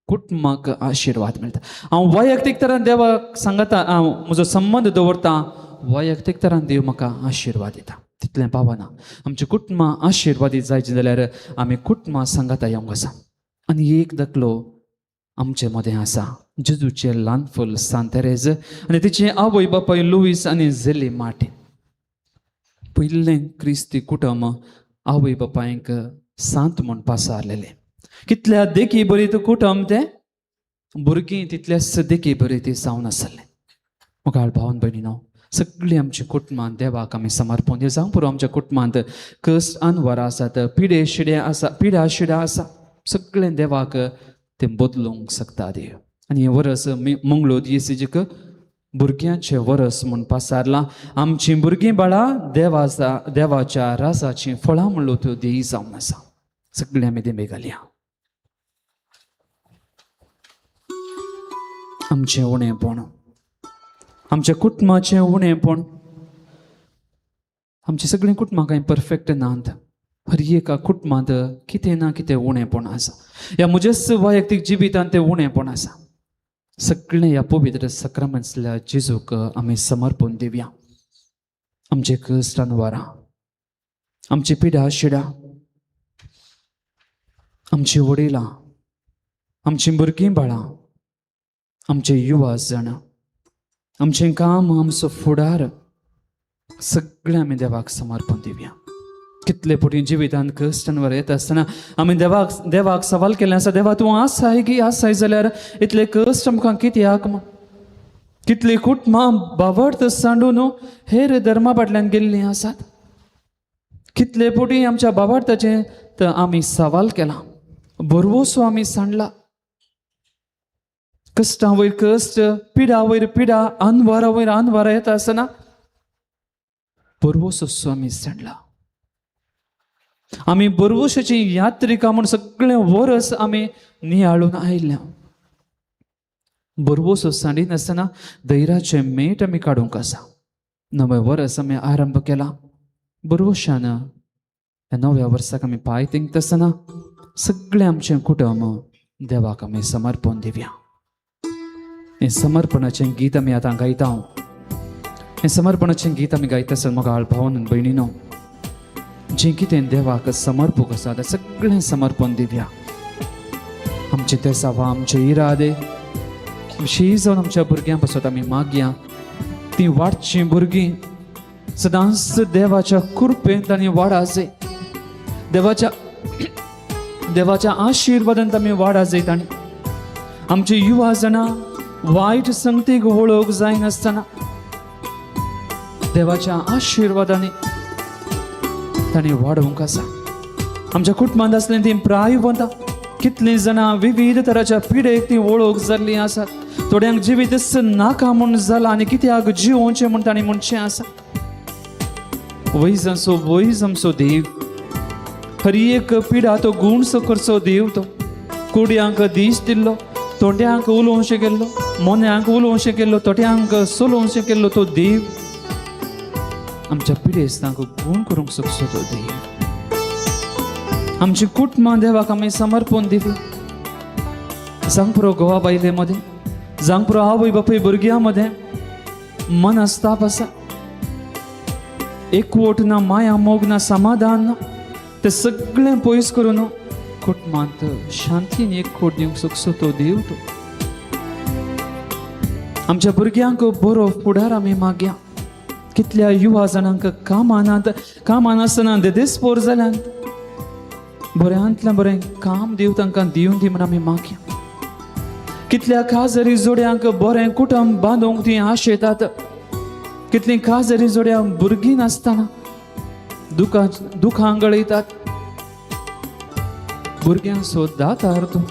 कुटुंबाक आशिर्वाद मेळटा. हांव वैयक्तीक तरान देवाक सांगाता हांव म्हजो संबंद दवरता, वैयक्तीक तरान देव म्हाका आशिर्वाद दिता. तितलें पावना, आमची कुटुंबां आशिर्वादीत जायचीं जाल्यार आमी कुटुंबां सांगाता येवंक आसा. आनी एक दाखलो आमचे मदें आसा, जेजूचें ल्हान फूल सांत तेरेज आनी तिचे आवय बापाय लुईस आनी झेली मार्टीन. पयलें क्रिस्ती कुटुंब आवय बापायंक सांत म्हूण पासारलेलें. कितल्या देखी बरी कुटुंब तें, भुरगीं तितल्याच देखी बरी ती जावन आसलें. मोगाळ भावन भयणीनो, सगळीं आमची कुटुंबां देवाक आमी समर्पण दिवं. जावं पुरो आमच्या कुटुंबांत कश्ट अनवरां आसात, पिडे शिडे आसा, पिडा शिडा आसा, सगळें देवाक तें बदलूंक शकता देव. आनी हें वरस मंगळूर दियेसीक भुरग्यांचें वरस म्हूण पासारलां. आमचीं भुरगीं बाळां देवाचा देवाच्या राजाचीं फळां म्हणलो त्यो देई जावन आसा. सगळीं आमी देंबे घालया. आमचें उणेंपण, आमच्या कुटुंबाचें उणेंपण, आमची सगळीं कुटुंबां कांय परफेक्ट नात. हर एका कुटुंबांत कितें ना कितें उणेंपण आसा. ह्या म्हज्याच वैयक्तीक जिवितांत तें उणेंपण आसा. सगळें ह्या पवित्र सक्रामेंतल्या जेजूक आमी समर्पण दिवया. आमचे कश्ट वरां, आमची पिडा शिडा, आमची वडिलां, आमचीं भुरगीं बाळां, आमचे युवा जाणां, आमचें काम, आमचो फुडार, सगळें आमी देवाक समर्पण दिवया. कितले फावटी जिवितांत कश्टांवर येता आसतना आमी देवाक देवाक सवाल केल्लें आसा, देवा तूं आसाय की आसाय जाल्यार इतले कश्ट आमकां कित्याक? कितली कुटुंबां बावडत सांडून हेर धर्मा फाटल्यान गेल्लीं आसात. कितले फावटी आमच्या बावडताचें तर आमी सवाल केला, भरवसो आमी सांडला. कश्टां वयर कश्ट, पिडा वयर पिडा, अनवारा वयर अनवारा येता आसतना भरवसो आमी सांडला. आमी भरवशाची यात्रिका म्हूण सगळें वरस आमी नियाळून आयल्या. भरवसो सांडिनासतना धैर्याचें मेट आमी काडूंक आसा. नवें वरस आमी आरंभ केला भरवशान. ह्या नव्या वर्साक आमी पांय तेंकता आसतना सगळें आमचें कुटुंब देवाक आमी समर्पण दिवया. हें समर्पणाचें गीत आमी आतां गायता. हें समर्पणाचें गीत आमी गायता आसतना मोगाळ भावन भयणीनो, जें कितें देवाक समर्पूक आसा तें सगळें समर्पण दिवया. आमचे देसावा, आमचे इरादे विशेश जावन आमच्या भुरग्यां पासत आमी मागया. ती वाडचीं भुरगीं सदांच देवाच्या कृपेंत आनी वाडाजे, देवाच्या देवाच्या आशिर्वादान आमी वाडा जायत. आनी आमचे युवा जाणां वायट संगतीक वळोवंक जायनासतना देवाच्या आशिर्वादांनी तांणी वाडोवंक आसा. आमच्या कुटुंबांत आसलें ती प्रायवंत कितलीं जाणां विविध तराच्या पिडेक ती वळख जाल्लीं आसात. थोड्यांक जिवीत नाका म्हूण जालां आनी कित्याक जिवोवचें म्हूण तांणी म्हणचें आसा. वैज आमचो, वैज आमचो देव, हर एक पिडा तो गूण सो करचो देव. तो कुड्यांक दीस दिल्लो, तोंड्यांक उलोवंक केल्लो, मोन्यांक उलोवंक केल्लो, तोट्यांक सोलोवंक केल्लो तो देव आमच्या पिडेस्तांक गूण करूंक शकचो तो देव. आमची कुटुंबां देवाक आमी समर्पण दिवी. जावं घोवा बायले मदें, जावं आवय बापूय भुरग्यां मदें मनस्ताप आसा, एकवट ना, माया मोग ना, समाधान ना, ते सगळें पयस करून कुटुंबांत शांतीन एकवट दिवंक शकचो तो देव तो. आमच्या भुरग्यांक बरो फुडार आमी मागया. कितल्या युवा जाणांक कामां नात, कामां नासतना देदेस्पोर जाल्यात. बऱ्यांतलें बरें काम देव तांकां दिवन दी म्हूण आमी मागया. कितल्या काजरी जोड्यांक बरें कुटुंब बांदूंक ती आशेतात. कितलीं काजरी जोड्यां भुरगीं नासतना दुखां दुखां गळयतात. भुरग्यांचो दातार तूं,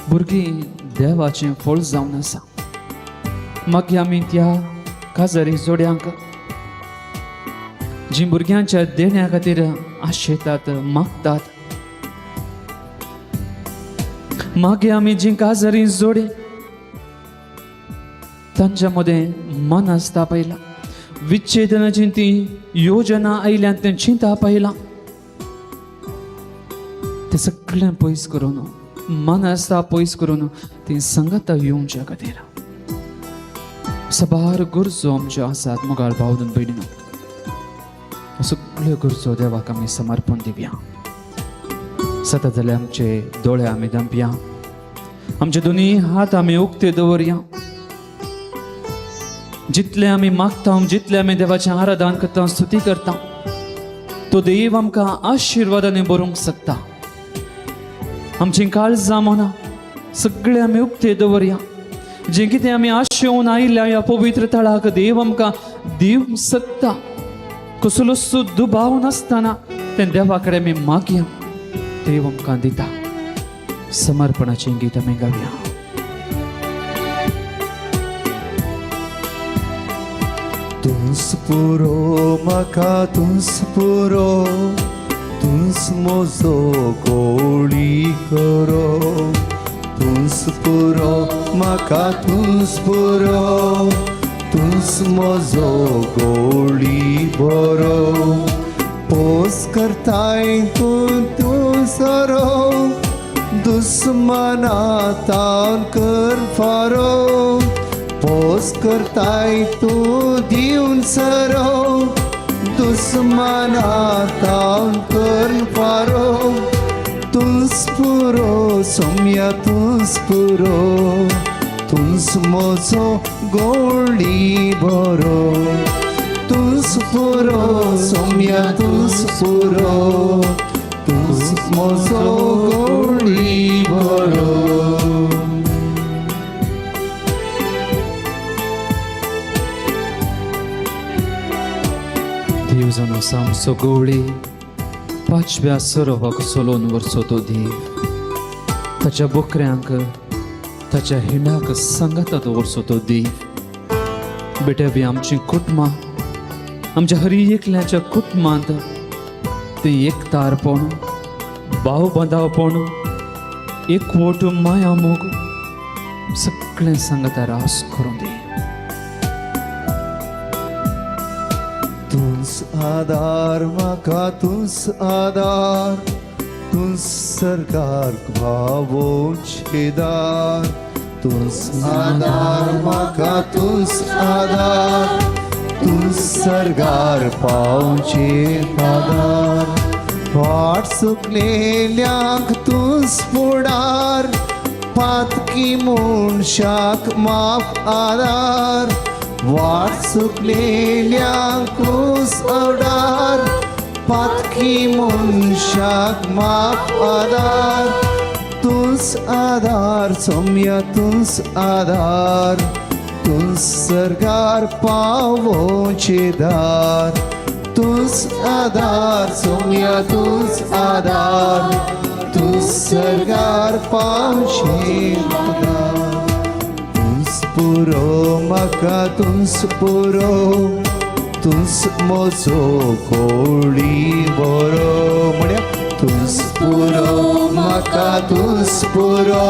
भुरगीं देवाचें फळ जावन आसा. मागीर आमी त्या काजरी जोड्यांक जीं भुरग्यांच्या देण्या खातीर आशेतात, मागतात. मागीर आमी जीं काजरी जोडी तांच्या मदें मनस्ताप आयला, विच्छेदनाची ती योजना आयल्यान तें चिंताप आयलां, तें सगळें पयस करून, मनस्ताप पयस करून ती संगता येवच्या खातीर सबार गरजो आमच्यो आसात. मोगाळ भाव भयणीनो, सगळ्यो गरजो देवाक आमी समर्पण दिवया. सता जाल्यार आमचे दोळे आमी धांपया, आमचे दोनी हात आमी उक्ते दवरया. जितले आमी मागता, जितले आमी देवाचें आराधन करता, स्तुती करता, तो देव आमकां आशिर्वादांनी भरूंक शकता. आमची काळजां मनां सगळे आमी उक्ते दवरया. जें कितें आमी आशेवन आयल्या ह्या पवित्र थळाक, देव आमकां दिवंक शकता. कसलोच दुबाव नासतना तें देवा कडेन आमी मागया, देव आमकां दिता. समर्पणाचें गीत आमी गावया. तूंच पुरो म्हाका, तूंच पुरो, तूंच म्हजो गोळी करो. तूंच पुरो म्हाका, तूंच पुरो, तूंच म्हजो गोळी बरो. पोस करताय तूं, तूं सरो, दुस्मना तावन कर फारो. पोस करताय तूं दिवन सरो, दुस्मना तावन कर फारो. तूंच पुरो सोम्या, तूंच पुरो, तूंच म्हजो गोळी बरो. तूंच पुरो सोम्या, तूंच पुरो, तूंच म्हजो गोळी बरो. देव जावन आसा आमचो गवळी, पांचव्या सरोवाक चलोवन व्हरचो तो देव ताच्या बोकऱ्यांक, ताच्या हिंडाक सांगाता दवरचो तो देव. बेटे बी आमची कुटुंबां, आमच्या हरी एकल्याच्या कुटुंबांत तें एकतारपण, भाव बांदावपण, एकवट, माया मोग सगळें सांगता रास करूं दी. तूंच आदार म्हाका, तूंच आदार, तूंच सरकार भावोचे दार. तूंच आदार म्हाका, तूंच आदार, तूंच सर्गार पावचे आदार वाट चुकलेल्यांक तूंच फुडार पातकी मनशाक माफ आदार वाट चुकलेल्यांक तूंच आदार पातकी मनशाक माफ आदार तूंच आदार सोम्या तूंच आदार तूंच सरकार पावोवचे दार तूंच आदार सोम्या तूंच आदार तूंच सरकार पावचे दार तूंच पुरो म्हाका तूंच पुरो तूंच म्हजो कोळी बरो म्हळ्यार तूंच पुरो म्हाका तूंच पुरो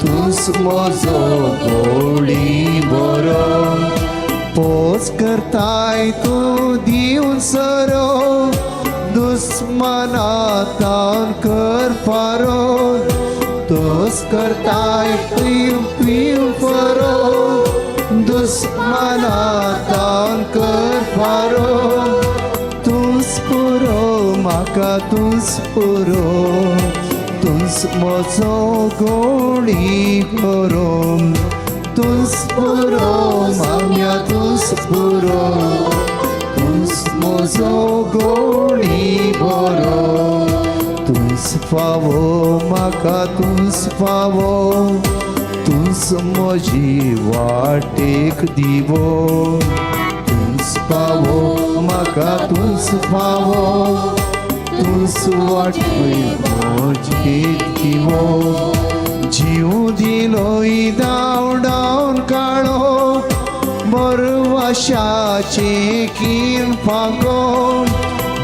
तूंच म्हजो कोळी बरो पोस करताय तूं दिवन सरो दुस्मना तावन कर फारो तोस करताय पीव पीव फरो दुस्मना तावन कर फारो तूंच पुरो म्हाका तूंच पुरो तूंच म्हजो गोडी बरो तूंच पुरो माम्या तूंच पुरो तूंच म्हजो गोडी बरो तूंच फावो म्हाका तूंच फावो तूंच म्हजी वाटेक दिवो तूंच फावो म्हाका तूंच फावो तूंच वाटेक म्हजी दिवो जीव दिलोय धांवडावन काळो बरवाशाचे कीन फागो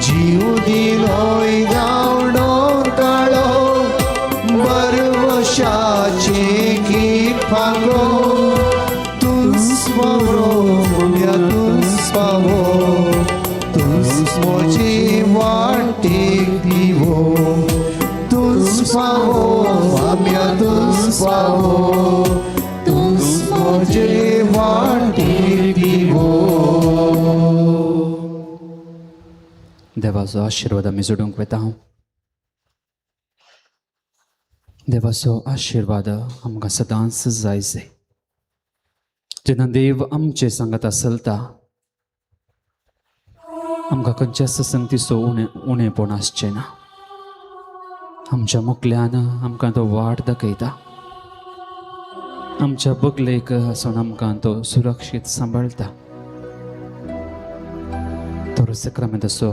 जीव दिलोय धांवडोन काळो बरवशाचे कीन फागो तूंच पावो मुल्या तूंच पावो तूंच म्हजी वाटेक दिवो तूंच पावो आम्या तूंच पावो तूंच म्हजे वाटेक दिवो. देवाचो आशिर्वाद आमी जोडूंक वता. देवाचो आशिर्वाद आमकां सदांच जाय जाय. जेन्ना देव आमचे सांगात आसलता आमकां खंयच्याच संगतीचो उणें उणेपण आसचें ना. आमच्या मुखल्यान आमकां तो वाट दाखयता. आमच्या बगलेक आसून आमकां तो सुरक्षीत सांबाळटा. तर सक्रामेंताचो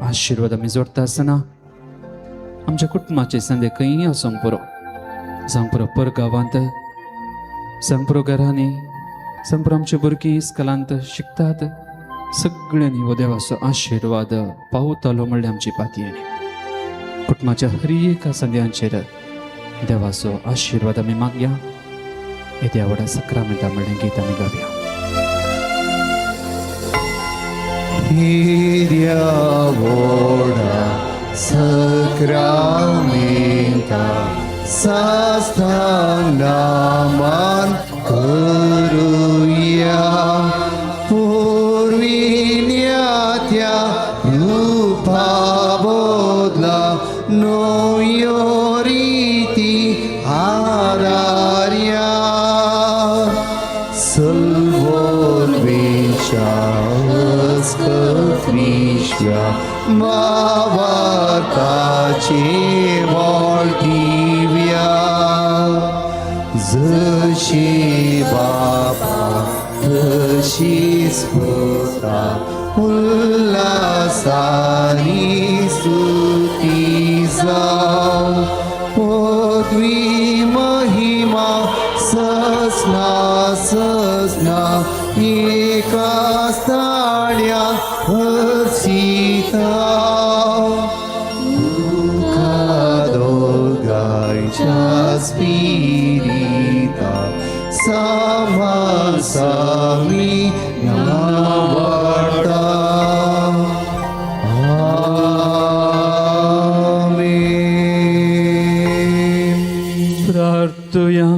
आशिर्वाद आमी जोडटा आसतना आमच्या कुटुंबाचे संदे खंयी आसूंक पुरो, जावंक पुरो परगांवांत, जावंक पुरो घरांनी, जावंक पुरो आमची भुरगीं इस्कलांत शिकतात, सगळ्यांनी हो देवाचो आशिर्वाद पावतलो म्हणल्यार आमची पातयेणी. कुटुंबाच्या हर एका संद्यांचेर देवाचो आशिर्वाद आमी मागया. येद्या व्हडा सक्रामेंता म्हणलें गीत आमी गावया. हिर्या व्हडा सक्रामेंता साष्टांग नमन करुया. पुर्विल्या त्या रूपा बदला नव्यो रिती आदार्या. सल्वोर्वेशास्कत्रिष्या भावार्थाचे वाळदिव्या. जशी बापा तशीच पुता उल्हासानी स्तुती जावं. पदवी महिमा ससना ससना एका स्थाण्या हर्षिता. तुका दोगांयच्या स्पिरिता सामा सामी नावाडता. आमेन. प्रार्थुया.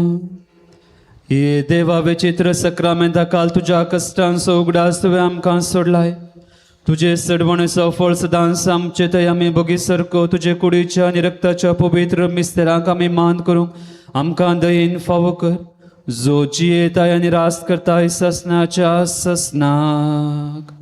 ये देवा विचित्र सक्रामेंता काल तुज्या कश्टांचो उगडास तुवें आमकां सोडलाय. तुजे सडवणेचो फळ सदांच आमचे थंय आमी बोगी सारको तुजे कुडीच्या आनी रक्ताच्या पवित्र मिस्तेरांक आमी मान करूंक आमकां दयेन फावो कर, जो जियेताय आनी रास्त करताय ससनाच्या ससनाक.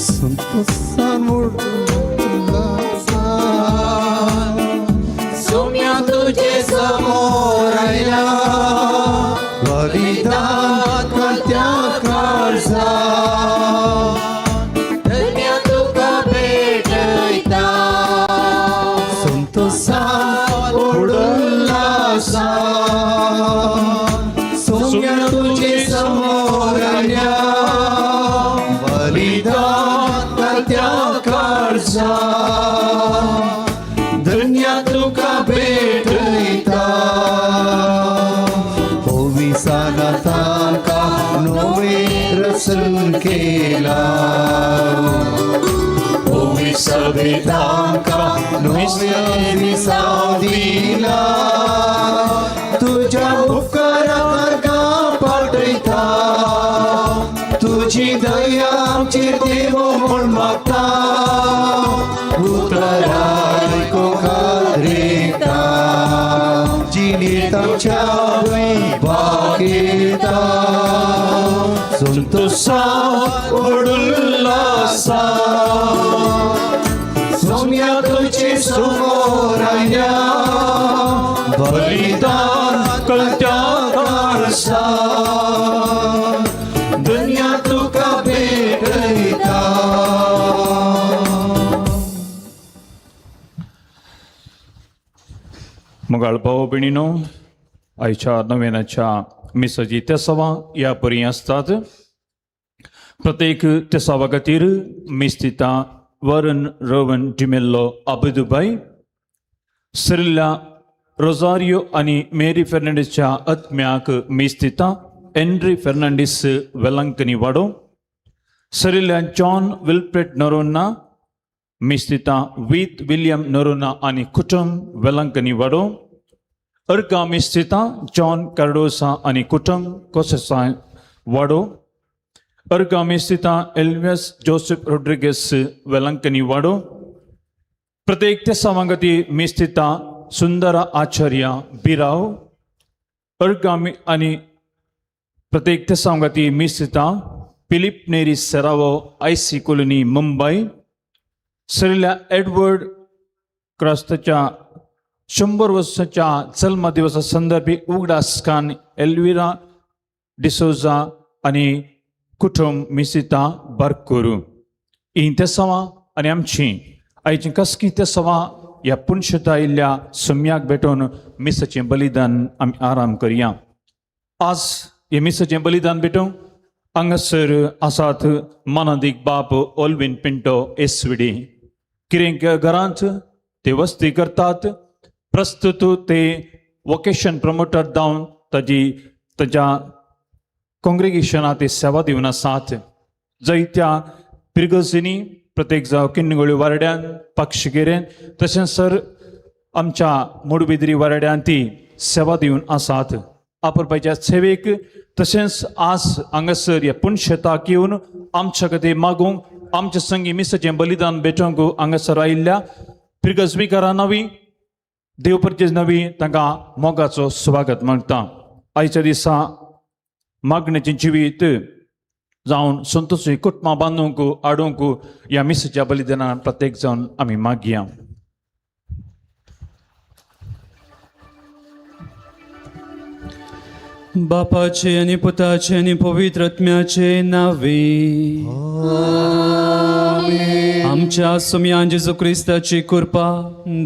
संतोषान सोम्या तुझे समोर आयला बलिदान करत्या काळजा धन्य तुका भेटयता संतोषान उल्लासान सोम्या तुझे समोर आयला बलिदान करत्या काळजा धन्य तुका भेटयता ओविसाना तांका नोवे रसूल केला ओविसवे तांका नोवे विसाव दिला तुझ्या उपकाराक पाटयता तुजी दया आमचेर देवो म्हूण मागता उतरां आयकूंक हादरेता जिणेंत आमच्या वागयता संतोषान उल्लासा सोम्या तुजे समोर आयल्या बलिदान कळत्या कारसा दुनिया तुका भेटयता. मोगाळ भाव भयणीनो, आयच्या नव्यानाच्या मिसाची तेसावां ह्या परी आसतात. प्रत्येक तेसावा खातीर मीस दिता वरण रोवन डिमेल्लो अबुदुबाय, सरिल्ल्या रोजारियो आनी मेरी फेर्नांडीसच्या आत्म्याक मीस दिता एनरी फेर्नांडीस वेलांकनी वाडो, सरिल्ल्या जॉन विल्फ्रेड नरोन्ना मीस दिता वीत विल्यम नरोन्ना आनी कुटुंब वेलांकनी वाडो, अर्गा मीस दिता जॉन कार्डोसा आनी कुटुंब कोसेसाय वाडो, अर्गा मीस दिता एल्वियस जोसेफ रोड्रिगेस वेलांकनी वाडो. प्रत्येक ते वांगती मीस दिता सुंदरा आचार्य बिराव अर्गामी आनी प्रत्येक ते सांगाती मीस दिता फिलिप नेरी सेरावो आयसी कॉलनी मुंबय, सरिल्ल्या एडवर्ड क्रास्ताच्या 100 वर्साच्या जल्मदिवसा संदर्भी उगडास खान एल्विरा डिसोजा आनी कुटुंब मिसिता बारकोरू. ही तेसावां आनी आमची आयची कसकी तेसावां ह्या पुनशता आयिल्ल्या सम्याक भेटोवन मिसाचें बलिदान आमी आराम करया. आज हें मिसाचें बलिदान भेटोवंक हांगासर आसात मानादीक बाप ओलवीन पिंटो एसविडी. कितें घरांत ते वस्ती करतात. प्रस्तुत ते वोकेशन प्रमोटर जावन ताजी ताज्या काँग्रेगेशनांत ते सेवा दिवन आसात. जैत्या पिरगर्जींनी प्रत्येक जावं किन्नगोळी वारड्यान पक्षगिरेन तशेंच सर आमच्या मोडबिद्री वारड्यान ती सेवा दिवन आसात. आपरपाच्या सेवेक तशेंच आज हांगासर ह्या पुनशेताक येवन आमच्या खातीर मागूंक आमच्या संगी मिसाचें बलिदान भेटोवंक हांगासर आयिल्ल्या पिरगजवीकारां नवी देवपरचेज नवी तांकां मोगाचो स्वागत मागता. आयच्या दिसा मागण्याचें जिवीत जावन संतोशी कुटुंबां बांदूंक हाडूंक ह्या मिसाच्या बलिदानान प्रत्येक जावन आमी मागया. बापाचे आनी पुताचे आनी पवित्र आत्म्याचे नावे. आमच्या सुम्यान जेजू क्रिस्ताची कृपा,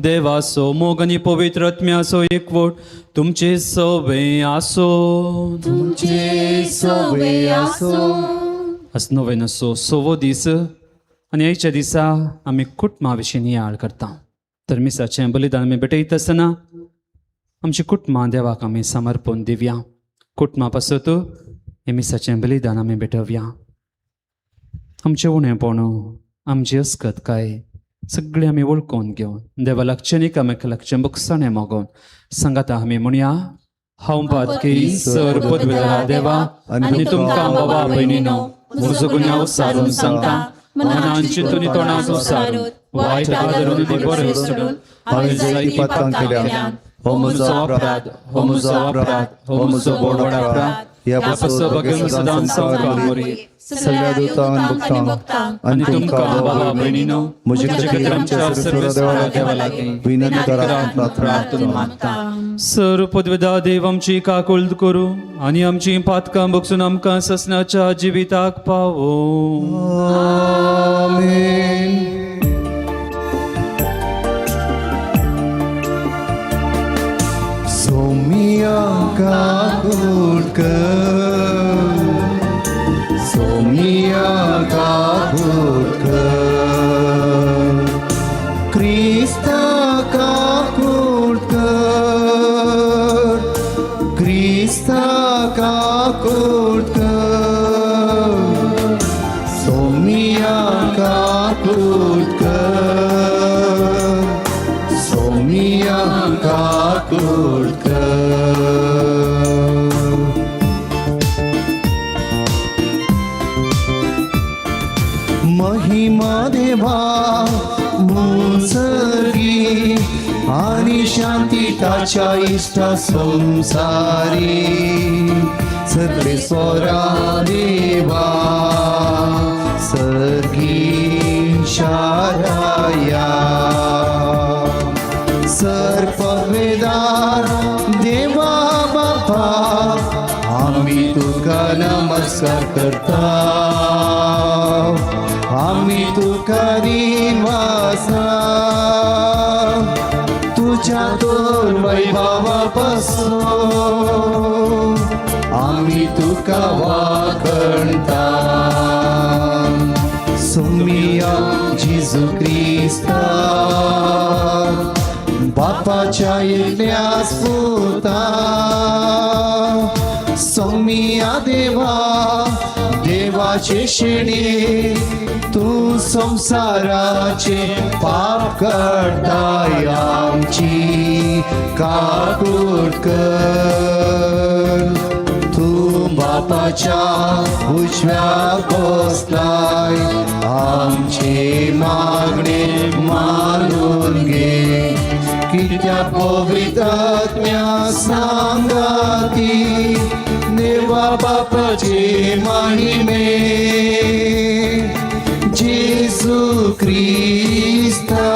देवाचो मोग आनी पवित्र आत्म्याचो एकवट तुमचे सवे आसो. तुमचे सवे आसो. आज नव्यानसो सवो दीस आनी आयच्या दिसा आमी कुटुंबा विशीं नियाळ करता. तर मिसाचें बलिदान आमी भेटयता आसतना आमची कुटुंबां देवाक आमी समर्पण दिवया. कुटुंबा पासत हें मिसाचें बलिदान आमी भेटोवया. आमचें उणेपण, आमची अस्कत काय सगळें आमी वळखून घेवन देवा लागचें न्ही एकामेका लागचें बगसाणें मागोवन सांगाता आमी म्हणया. हांव पातकी सर पदवेला देवा आनी तुमकां बाबा भयणीनो म्हजो गुन्यांव सारून सांगता. मनान चिंतून तोंडान सारून वायट आदरून बरें सोडून हांवें जायतीं पातकां केल्या. हो म्हजो अपराध, हो म्हजो अपराध, हो म्हजो व्हड अपराध. ह्या पासत भगेन सदां संवकार मोरी सगळ्या दुतांक भक्तांक आनी तुमकां बाबा भयणीनो म्हजे खातीर आमच्या सर्वेश्वरा देवा लागीं विनंती करात प्रार्थना मागता. सर पदवेदा देव आमची काकुळट करूं आनी आमची पातकां बगसून आमकां ससनाच्या जिविताक पावो. आमेन. सोमिया काकुळकर, सोमिया काकुळकर, क्रिस्ता काकुळकर, क्रिस्ता काकुळकर, सोमिया काकुळकर, सोमिया काकुळकर. महिमा देवा मुसर्गी आणि शांती ताच्या इष्टा संसारी सर्वेस्वरा देवा सर्गी शाराया सर्पवेदार देवा बापा आम्ही तुका नमस्कार करता आम्ही तुका निवासा तुझ्या दोर वैभवापासून आम्ही तुका वाखणता सुमिया जेजू क्रिस्ता बापाच्या एकल्याच पुता सौमिया देवा देवाचे शेणी तू संसाराचे पाप करताय आमची काकूट कर तू बापाच्या उजव्या बसलाय आमचे मागणे मानून घे कित्या पवित्र आत्म्या सांगाती देवा बापाचे महिमे जेजू क्रिस्ता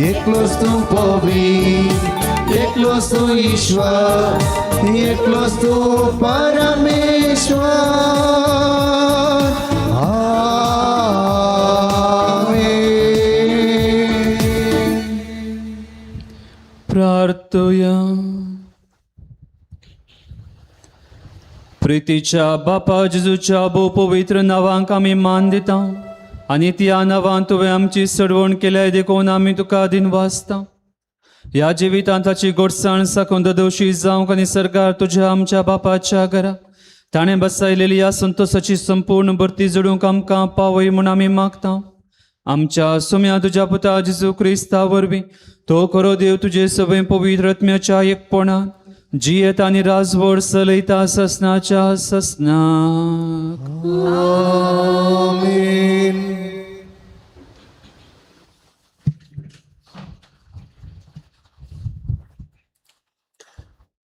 एकलोच तूं पवित्र एकलोच तूं ईश्वर एकलोच तूं परमेश्वर. आमेन. प्रार्थुया. प्रितीच्या बापा जेजूच्या भोव पवित्र नांवांक आमी मान दिता आनी त्या नांवान तुवें आमची सडवण केल्या देखून आमी तुका दिनवासता. ह्या जिवितांत ताची गोडसाण साकून ददोशी जावंक आनी सरकार तुज्या आमच्या बापाच्या घरा ताणें बसयलेली ह्या संतोसाची संपूर्ण भरती जोडूंक आमकां पावय म्हूण आमी मागता. आमच्या सुम्या तुज्या पुता जेजू क्रिस्ता वरवीं तो खरो देव तुजे सगळे पवित्र आत्म्याच्या एकपणान जियेत आनी राजवड चलयता ससनाच्या ससनाक. आमेन.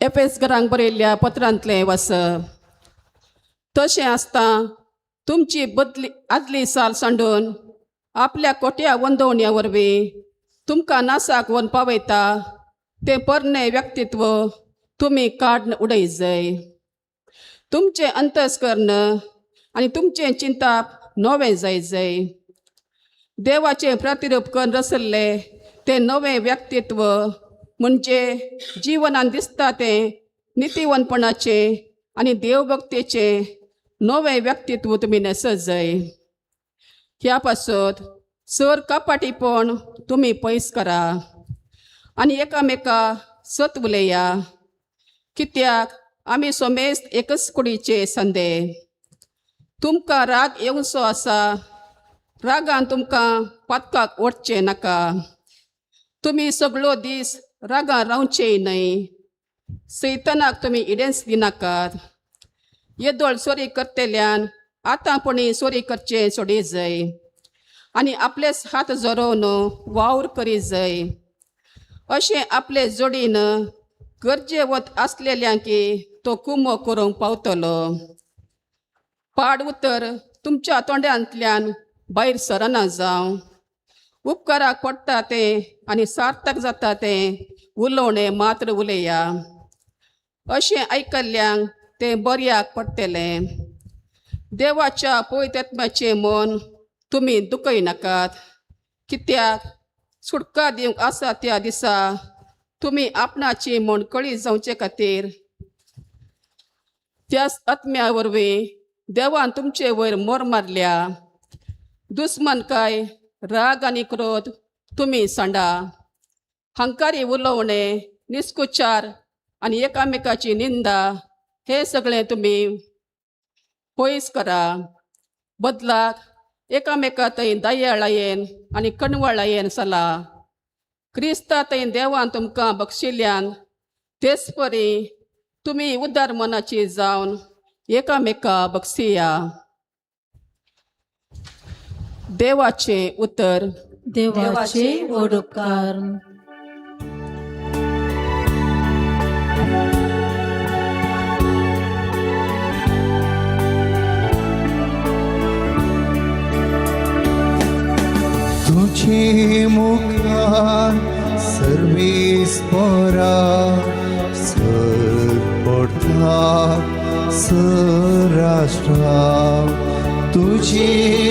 एफेसकरांक बरयल्ल्या पत्रांतलें वस. तशें आसता तुमची बदली आदली साल सांडून आपल्या कोट्या वंदवण्या वरवीं तुमकां नासाक व्हरून पावयता तें पोरणें व्यक्तित्व तुमी काडून उडय जाय. तुमचें अंतस्कर्ण आनी तुमचें चिंताप नवें जाय जाय. देवाचें प्रतिरूप करून रचल्लें तें नवें व्यक्तित्व म्हणजे जिवनान दिसता तें नितीवनपणाचें आनी देवभक्तेचें नवें व्यक्तित्व तुमी न्हेसत जाय. ह्या पासत सर कपाटीपण तुमी पयस करा आनी एकामेका सत उलया कित्याक आमी सोमेस्त एकच कुडीचे संदे. तुमकां राग येवचो आसा रागान तुमकां पातकाक ओडचें नाका. तुमी सगळो दीस रागान रावचेय न्हय. सैतनाक तुमी इडेंच दिनाकात. येदोळ सोरी करतल्यान आतां पुणी सोरी करचें सोडी जाय आनी आपलेच हात जोरोवन वावर करी जाय. अशें आपले जोडीन गरजेवत आसलेल्यांकी तो कुमो करूंक पावतलो. पाड उतर तुमच्या तोंडांतल्यान भायर सरना जावं. उपकाराक पडटा तें आनी सार्थक जाता तें उलोवणें मात्र उलया. अशें आयकल्ल्यांक तें बऱ्याक पडटलें. देवाच्या पवित्र मन तुमी दुखयनाकात कित्याक सुटका दिवंक आसा त्या दिसा तुमी आपणाची म्हण कळी जावचे खातीर त्याच आत्म्या वरवीं देवान तुमचे वयर मोर मारल्या. दुस्मानकाय राग आनी क्रोध तुमी सांडा. हंकारी उलोवणें निस्कुचार आनी एकामेकाची निंदा हे सगळें तुमी पयस करा. बदलाक एकामेका थंय दयाळायेन आनी कणवळायेन चला. क्रिस्ता थंय देवान तुमकां बक्षिल्ल्यान तेच परी तुमी उदार मनाची जावन एकामेका बक्षिया. देवाचें उतर. देवाचे व्हड उपकार. तुझे मुखार सर्वीस परा सर पडता सराष्ट्रा. तुझे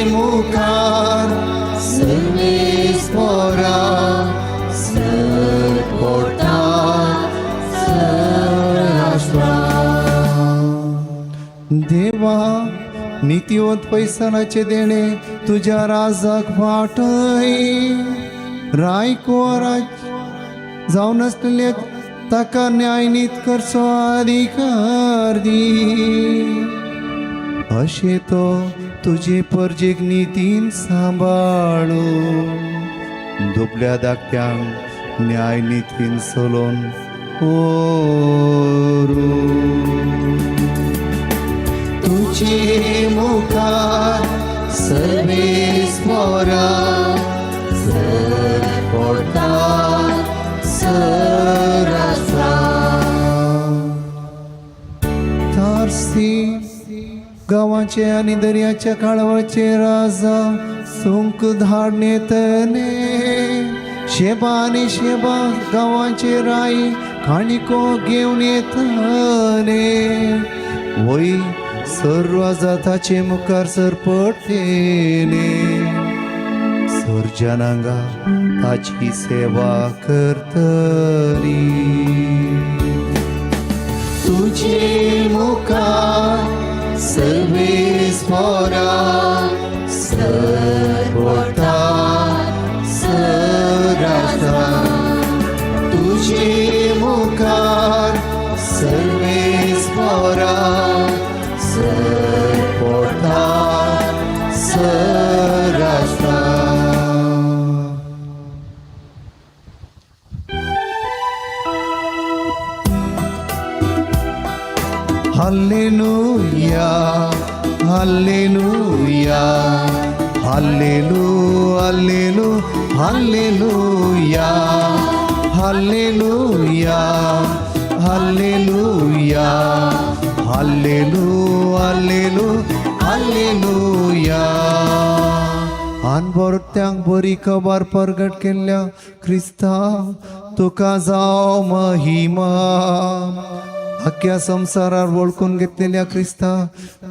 मुखार सर्वीस परा सर पडता सराष्ट्रा. देवा, नीतिवंत पैसनाचे देणे तुझ्या राजाक वाटय. रायकुंवराज जावन आसलेले ताका न्यायनीत करचो अधिकार दी. अशें तो तुजे परजेक नितीन सांबाळू, दुबल्या धाकट्यांक न्याय नितीन सोलोवन व्हरू. तुझे मुखार सर्वेस मोरा सर पडता सराष्ट्रा. तारसी गांवाचे आनी दर्याच्या काळवाचे राजा सुंक धाडणेतने. शेबा आनी शेबा गांवाचे राई खाणिको घेवन येतले. वय सर्व जाताचे मुखार सरपटतेले. सर्जनांगा ताची सेवा करतली. तुझे मुखार सर्वेस मोरा सरपटा सरासा. तुझे मुखार सर्वेस मोरा सरपटा सरासा. Hallelujah, hallelujah, hallelu hallelu hallelujah, hallelujah, hallelujah, hallelu hallelu hallelujah. अनबरत्यांक बरी खबर परगट केल्ल्या क्रिस्ता तुका जावं महिमा. अख्ख्या संवसारार वळखून घेतलेल्या क्रिस्ता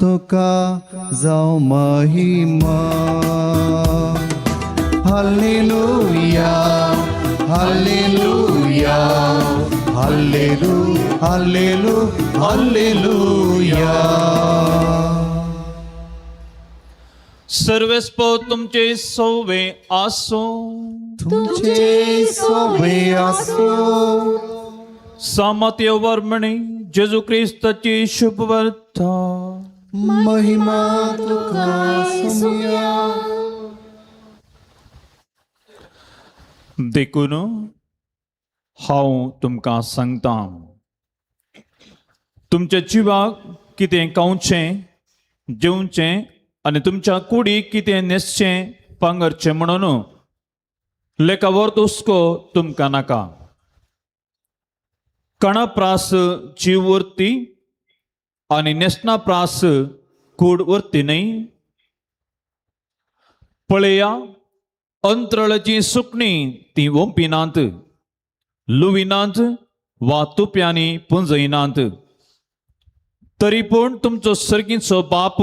तुका जावं महिमा. Hallelujah, hallelujah, hallelu hallelu hallelujah. सर्वेस्पो तुमचे सौवे आसो. तुमचे सोबे आसो. सामत्य वर्मणी जेजू क्रिस्ताची शुभवार्ता. महिमा तुका सुमया. देखून हांव तुमकां सांगता, तुमच्या जिवाक कितें खावचें जेवचें आनी तुमच्या कुडीक कितें न्हेसचें पांगरचें म्हणून लेखावर हुस्को तुमकां नाका. कणा प्रास जीव उरती आनी न्हेसणा प्रास कूड उरती न्हय? पळया अंत्रळाचीं सुकणीं, तीं ओंपिनात, लुविनात वा तुप्यांनी पुंजयनात, तरी पूण तुमचो सर्गीचो बाप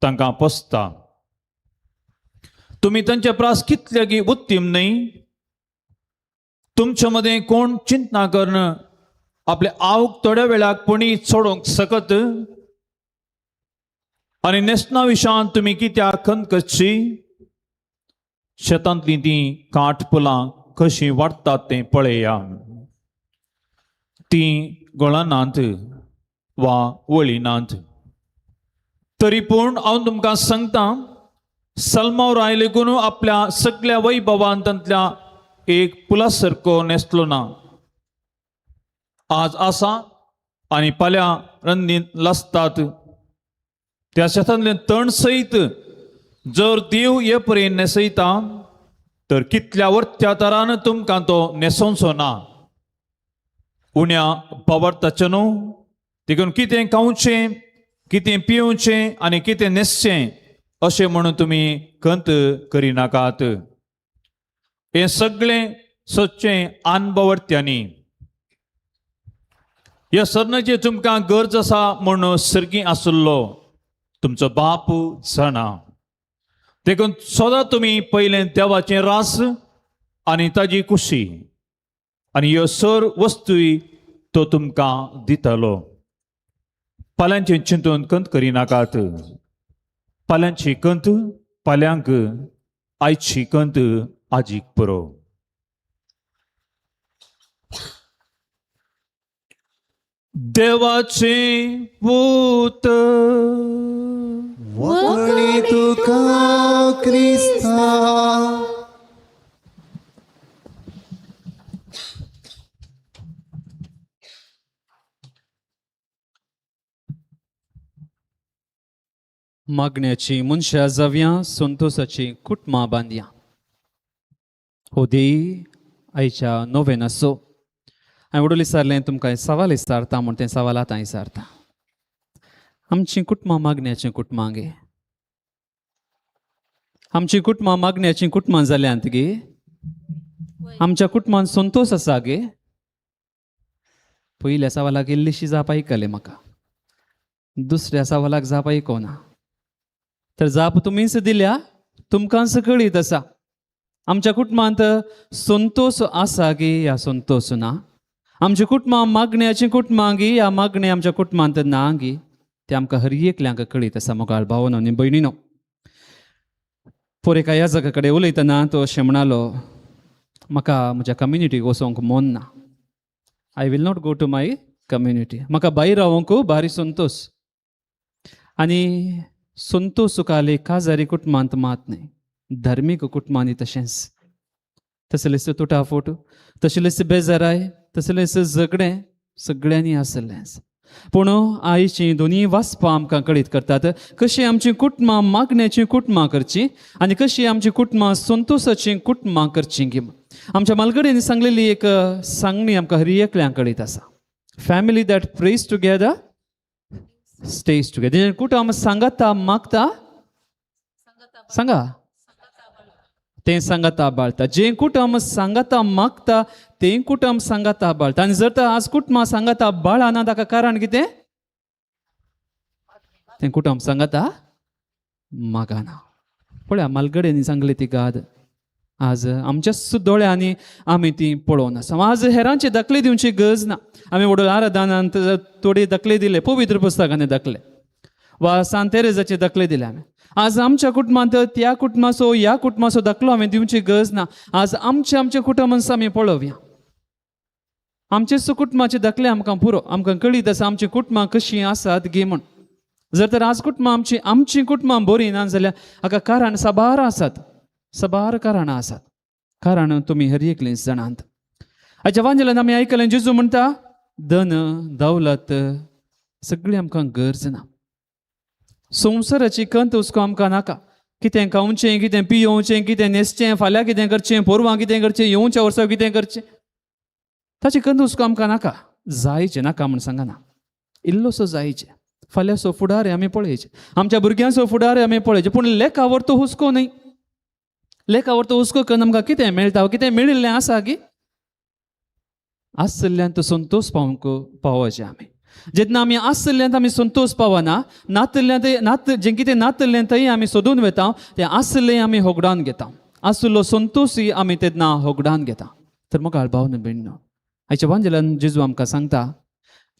तांकां पोसता. तुमी तांचे प्रास कितल्यागी उत्तीम न्हय? तुमचे मदें कोण चिंतना करून आपले आवक थोड्या वेळाक पुणी सोडोवंक शकत? आनी न्हेसणा विशयांत तुमी कित्याक खंत करची? शेतांतलीं तीं काठ फुलां कशीं वाडटात तें पळया. तीं गळनात वा वळिनात, तरी पूण हांव तुमकां सांगता, सलमाव राय लेगून आपल्या सगल्या वैभवान तांतल्या एक पुला सारको न्हेसलो ना. आज आसा आनी फाल्यां रंदीन लासतात त्या शेतांतलें तण सयत जर देव हे परेन न्हेसयता तर कितल्या वर्त्या तरान तुमकां तो न्हेसोवचो ना. उण्या बावडताचें न्हू, देखून कितें खावचें, कितें पिवचें आनी कितें न्हेसचें अशें म्हणून तुमी खंत करिनाकात. हें सगळें सदचें अनभवर्थ्यांनी. ह्या सरणाची तुमकां गरज आसा म्हूण सर्गी आशिल्लो तुमचो बाप जाणा. देखून सदां तुमी पयलें देवाचें रास आनी ताजी कुशी आनी ह्यो सर वस्तूय तो तुमकां दितलो. पाल्यांचें चिंतून खंत करिनाकात. पाल्यांची खंत पाल्यांक, आयची खंत आजीक पुरो. देवाचें पूत. वखणी तुका क्रिस्ता. मागण्याची मनशां जावया, संतोसाची कुटुंबां बांदया. हो देई आयच्या नोवेनाचो. हांवें वडोल विचारलें, तुमकां सवाल विचारता म्हूण तें सवाल आतां विचारता. आमचीं कुटुंबां मागण्याचीं कुटुंबां गे? आमचीं कुटुंबां मागण्याचीं कुटुंबां जाल्यांत गे? आमच्या कुटुंबांत संतोश आसा गे? पयल्या सवालाक इल्लीशी जाप आयकली म्हाका, दुसऱ्या सवालाक जाप आयकोना. तर जाप तुमीच दिल्या, तुमकांच कळीत आसा. आमच्या कुटुंबांत संतोश आसा गे या संतोश ना? आमच्या कुटुंबां मागण्याचीं कुटुंबां गे या मागणें आमच्या कुटुंबांत ना गे? तें आमकां हर एकल्यांक कळीत आसा. मोगाळ भावनो आनी भयणीनो, पोर एका याजका कडेन उलयतना तो अशें म्हणालो, म्हाका म्हज्या कम्युनिटीक वचोंक मन ना. I will not go to my community. म्हाका भायर रावोंक भारी संतोश. आनी संतोश सुखाले काजारी कुटुंबांत मात न्हय, धार्मीक कुटुंबांनी तशेंच. तसलेच तुटाफूट, तसलेच बेजाराय, तसलेच झगडें सगळ्यांनी आसलेंच. पूण आयचीं दोनूय वाचपां आमकां कळीत करतात कशीं आमचीं कुटुंबां मागण्याचीं कुटुंबां करचीं आनी कशीं आमचीं कुटुंबां संतोशाचीं कुटुंबां करचीं गी. आमच्या मालगड्यांनी सांगलेली एक सांगणी आमकां हर एकल्यांक कळीत आसा. Family that prays together stays together. कुटुंब सांगाता मागता, सांगा तें सांगाता बाळता. जें कुटुंब सांगाता मागता तें कुटुंब सांगाता बाळता. आनी जर तर आज कुटुंबां सांगाता बाळाना, ताका कारण कितें? तें कुटुंब सांगाता मागाना. पळया, मालगड्यांनी सांगली ती गाद आज आमच्याच दोळ्यांनी आमी ती पळोवन आसा. आज हेरांचे दाखले दिवची गरज ना. आमी वडोल आराधनांत थोडे दाखले दिले, पवित्र पुस्तकांनी दाखले वा सांत तेरेजाचे दाखले दिले आमी. आज आमच्या कुटुंबांत त्या कुटुंबाचो ह्या कुटुंबाचो दाखलो हांवें दिवची गरज ना. आज आमच्या आमच्या कुटुंबांत आमी पळोवया. आमचेच कुटुंबाचे दाखले आमकां पुरो. आमकां कळीत आसा आमचीं कुटुंबां कशीं आसात गे म्हूण. जर तर आज कुटुंबां आमची आमचीं कुटुंबां बरीं ना जाल्यार हाका कारण साबार आसात, साबार कारणां आसात. कारण तुमी हर एकलीं जाणात. आयच्या वांजेलान आमी आयकलें, जेजू म्हणटा धन दौलत सगळी आमकां गरज ना. संवसाराची खंत हुस्को आमकां नाका. कितें खावचें, कितें पियोवचें, कितें न्हेसचें, फाल्यां कितें करचें, पोरवां कितें करचें, येवच्या वर्सा कितें करचें, ताची खंत हुस्को आमकां नाका. जायचें नाका म्हूण सांगना, इल्लोसो जायचें. फाल्यांचो फुडार आमी पळयचें, आमच्या भुरग्यांचो फुडार आमी पळयचें. पूण लेखावर तो हुस्को न्हय. लेखावर तो हुस्को करून आमकां कितें मेळटा? कितें मेळिल्लें आसा की आसल्ल्यान तो संतोश पावंक पावोचें आमी. जेन्ना आमी आसल्ल्यांत आमी संतोश पावना, नातल्ल्यांत नात जें कितें नातल्लें थंय आमी सोदून वता, तें आसलें आमी होगडावन घेता, आसलो संतोशूय आमी तेन्ना होगडावन घेता. तर मोगाळ भावन भयणीनो, आयच्या वांजेलान जेजू आमकां सांगता,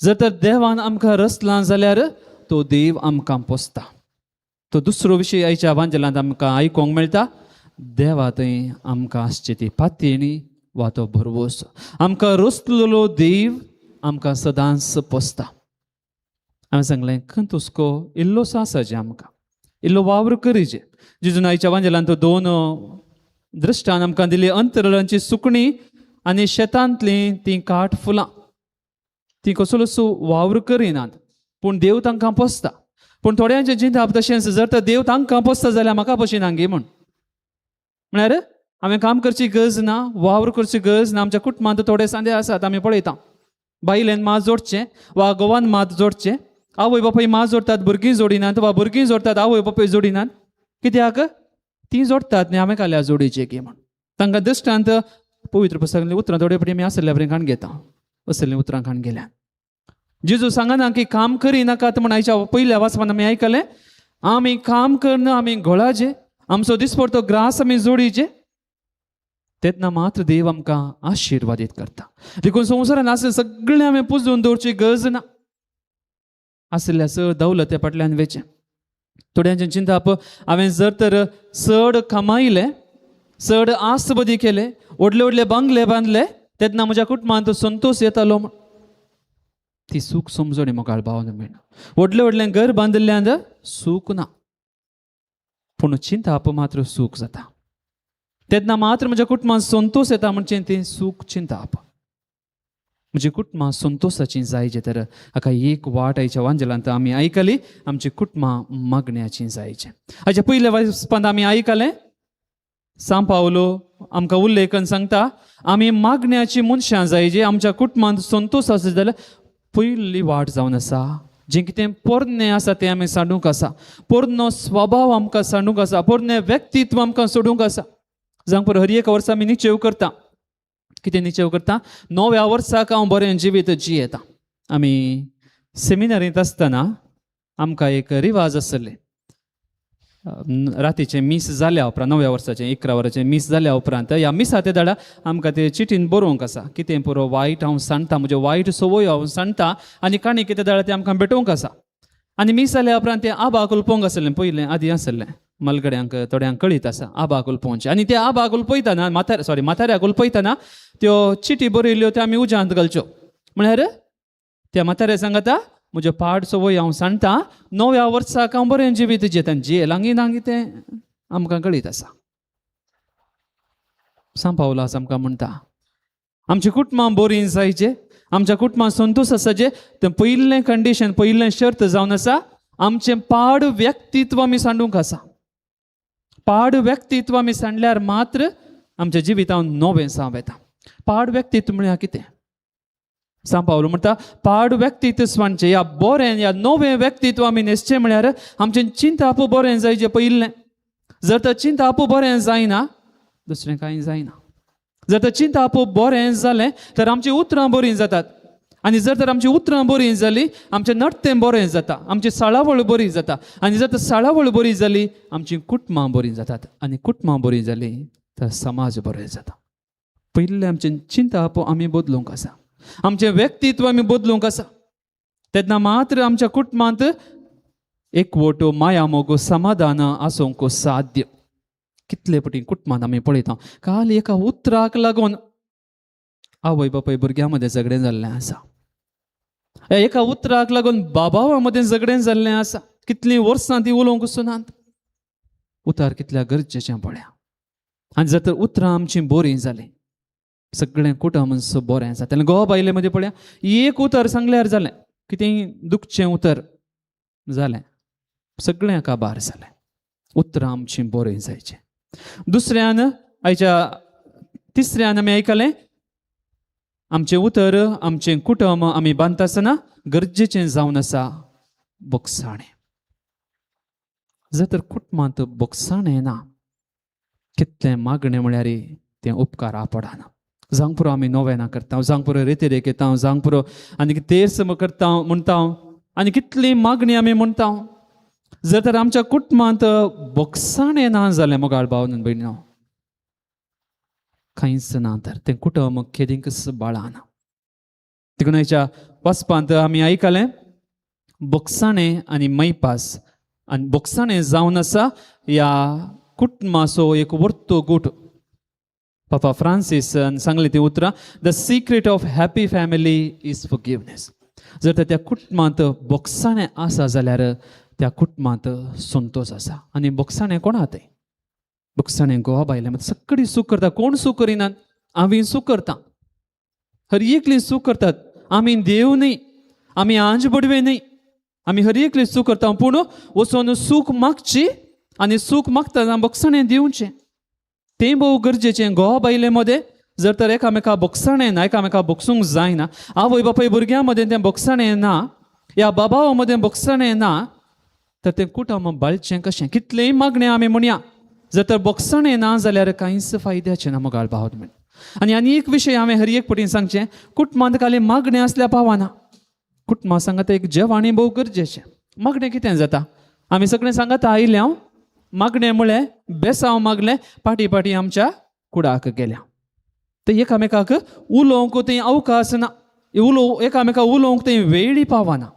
जर तर देवान आमकां रचलां जाल्यार तो देव आमकां पोसता. तो दुसरो विशय आयच्या वांजेलांत आमकां आयकोंक मेळटा. देवा थंय आमकां आसची ती पातयेणी वा तो भरवोस. आमकां रचलेलो देव आमकां सदांच पोसता. हांवें सांगलें, खंत हुस्को इल्लोसो आसा जे आमकां इल्लो वावर करीजे. जेजून आयच्या वांजेलांत दोन दृश्टान आमकां दिली, अंतरळांची सुकणीं आनी शेतांतलीं तीं काठ फुलां. तीं कसलोसो वावर करिनात, पूण देव तांकां पोसता. पूण थोड्यांचें चिंतप तशेंच, जर तर देव तांकां पोसता जाल्यार म्हाका पोशिना गे म्हूण. म्हळ्यार हांवें काम करची गरज ना, वावर करची गरज ना. आमच्या कुटुंबांत थोडे सांदे आसात, आमी पळयता, बायलेन मात जोडचें वा घोवान मात जोडचें, आवय बापूय मात जोडटात, भुरगीं जोडिनात, वा भुरगीं जोडटात, आवय बापूय जोडिनात. कित्याक? तीं जोडटात न्ही, हांवें काल्या जोडीचें की म्हूण. तांकां दृश्टांत पवित्र पुस्तकांतलीं उतरां थोडे फावटी आमी आसल्या बरें काण घेता, असलीं उतरां काण गेल्या. जेजू सांगना की काम करिनाकात म्हूण. आयच्या पयल्या वाचपान आमी आयकलें, आमी काम करना, आमी घोळाचे, आमचो दिसपडतो ग्रास आमी जोडीचे, तेन्ना मात्र देव आमकां आशिर्वादीत करता. देखून संवसारान आसलें सगळें आमी पुजून दवरची गरज ना. आशिल्ल्या चड दौलते फाटल्यान वेचें. थोड्यांचें चिंतप, हांवें जर तर चड कमायलें, चड आसबदी केले, व्हडले व्हडले बंगले बांदले, तेन्ना म्हज्या कुटुंबांत संतोश येतालो म्हूण. ती सूख समजणी मोगाळ भावन मेळना. व्हडलें व्हडलें घर बांदिल्ल्यान सूख ना, पूण चिंताप मात्र सूख जाता. तेन्ना मात्र म्हज्या कुटुंबांत संतोश येता म्हणचे तें सूख चिंताप. म्हजी कुटुंबां संतोशाची जायचे तर हाका एक वाट आयच्या वांजेलांत आमी आयकली, आमची कुटुंबां मागण्याची जायचे. हाच्या पयल्या वाचपांत आमी आयकलें, सांव पावलो आमकां उल्लेखन सांगता, आमी मागण्याची मनशां जायचे. आमच्या कुटुंबांत संतोश आसा जाल्यार पयली वाट जावन आसा, जें कितें पोरणें आसा तें आमी सांडूंक आसा, पोरनो स्वभाव आमकां सांडूंक आसा, पोरणें व्यक्तित्व आमकां सोडूंक आसा. जावंक पुरो, हर एका वर्सा आमी निश्चेव करता. कितें निश्चेव करता? नव्या वर्साक हांव बरें जिवीत जियेता. आमी सेमिनारींत आसतना आमकां एक रिवाज आसले. रातीचें मीस जाल्या उपरांत, नव्या वर्साचें 11 वरांचें मीस जाल्या उपरांत, ह्या मिसा ते दाडा आमकां ते चिटीन बरोवंक आसा, कितें पुरो वायट हांव सांगता, म्हज्यो वायट संवयो हांव सांगता, आनी काणी कितें दाडा तें आमकां भेटोवंक आसा. आनी मीस जाल्या उपरांत तें आबाक उलपोवंक आसलें. पयलें आदी आसलें, मलगड्यांक थोड्यांक कळीत आसा आबाक उलपोवचें. आनी त्या आबाक उलपयतना, म्हातारे, सॉरी, म्हाताऱ्याक उलपयतना त्यो चिटी बरयल्ल्यो त्यो आमी उज्यांत घालच्यो. म्हळ्यार त्या म्हाताऱ्या सांगता, म्हज्यो पाड संवय हांव सांगता, नव्या वर्साक हांव बरें जिवीत जियेता. जियेलांगी नांगी तें आमकां कळीत आसा. सांव पावलो आमकां म्हणटा, आमची कुटुंबां बरीं जायचे, आमच्या कुटुंबांत संतोश आसाचे, तें पयलें कंडिशन, पयलें शर्त जावन आसा, आमचें पाड व्यक्तित्व आमी सांडूंक आसा. पाड व्यक्तित्व आमी सांडल्यार मात्र आमच्या जिवितांत नवें साव येता. पाड व्यक्तित्व म्हळ्यार कितें? सांव पावलो म्हणटा, पाड व्यक्तित्व सांडचें, या बरें या नवें व्यक्तित्व आमी न्हेसचें म्हळ्यार आमचें चिंताप बरें जायचें पयलें. जर तर चिंताप बरें जायना, दुसरें कांय जायना. जर तर चिंताप बरें जालें तर आमचीं उतरां बरीं जातात, आनी जर तर आमचीं उतरां बरीं जालीं, आमचें नडतें बरें जाता, आमची साळावळ बरी जाता, आनी जर तर साळावळ बरी जाली, आमचीं कुटुंबां बरीं जातात, आनी कुटुंबां बरीं जालीं तर समाज बरें जाता. पयलें आमचें चिंताप आमी बदलूंक आसा, आमचें व्यक्तित्व आमी बदलूंक आसा, तेन्ना मात्र आमच्या कुटुंबांत एकवट, माया, मोग, समाधान आसूंक साध्य. कितले पटी कुटुंबांत आमी पळयता, काल एका उतराक लागून आवय बापाय भुरग्यां मदें झगडें जाल्लें आसा, एका उतराक लागून बाबावा मदें झगडें जाल्लें आसा. कितलीं वर्सां ती उलोवंक सुनात. उतर कितल्या गरजेचें पळया. आनी जर तर उतरां आमचीं बरीं जालीं, सगळें कुटुंब बरें जातलें. घोवा बायले मदीं पळया, एक उतर सांगल्यार जालें, कितेंय दुखचें उतर जालें, सगळें काबार जालें. उतरां आमचीं बरीं जायचें. दुसऱ्यान आयच्या तिसऱ्यान आमी आयकलें, आमचें उतर, आमचें कुटुंब आमी बांदता आसतना गरजेचें जावन आसा बोगसाणें. जर तर कुटुंबांत बोगसाणें ना, कितलें मागणें म्हळ्यार तें उपकार पडना. जावंक पुरो, आमी नोवेनां करता, जावंक पुरो, रेती घेता, जावंक पुरो, आनी तेर्स करता म्हणटा, आनी कितली मागणी आमी म्हणटा. जर तर आमच्या कुटुंबांत बोगसाणें ना जालें, मोगाळ भाव भयणीनो, कांयच ना, तर तें कुटुंब केदींकच बाळाना. देखून आयच्या वाचपांत आमी आयकलें, बोगसाणें आनी मैपास, आनी बोगसाणें जावन आसा ह्या कुटुंबाचो एक वर्तो गूट. पापा फ्रांसीसान सांगली ती उतरां, "The secret of happy family is forgiveness." जर तर त्या कुटुंबांत बोगसाणें आसा जाल्यार त्या कुटुंबांत संतोश आसा. आनी बोगसाणें कोणा तें? बोगसाणें घोवा बायले मात सगळी चूक करता. कोण चूक करिनात? आमी चूक करता, हर एकली चूक करतात. आमी देव न्ही, आमी आंज बडवे न्ही. आमी हर एकली चूक करता, पूण वचून सूख मागची आनी सूख मागतना बक्षणें दिवचें, तें भोव गरजेचें. घोवा बायले मदें जर तर एकामेका बक्षणें ना, एकामेका बक्षूंक जायना, आवय बापाय भुरग्यां मदें तें बक्षणें ना, ह्या बाबा मदें बक्षणें ना, तर तें कुटुंब बाळचें कशें? कितलेंय मागणें आमी म्हणया, जर तर बक्षणें ना जाल्यार कांयच फायद्याचें ना मोगाळ भाव म्हण. आनी आनी एक विशय हांवें हर एक पटीन सांगचें, कुटुंबांत खाली मागणें आसल्यार पावना, कुटुंबा सांगात एक जेवण भोव गरजेचें. मागणें कितें जाता, आमी सगळें सांगात आयलें हांव मागणें म्हळें, बेसांव मागलें, फाटीं फाटीं आमच्या कुडाक गेल्या, ते एकामेकाक उलोवंक थंय अवकाश ना, एकामेका उलोवंक थंय वेळी पावना.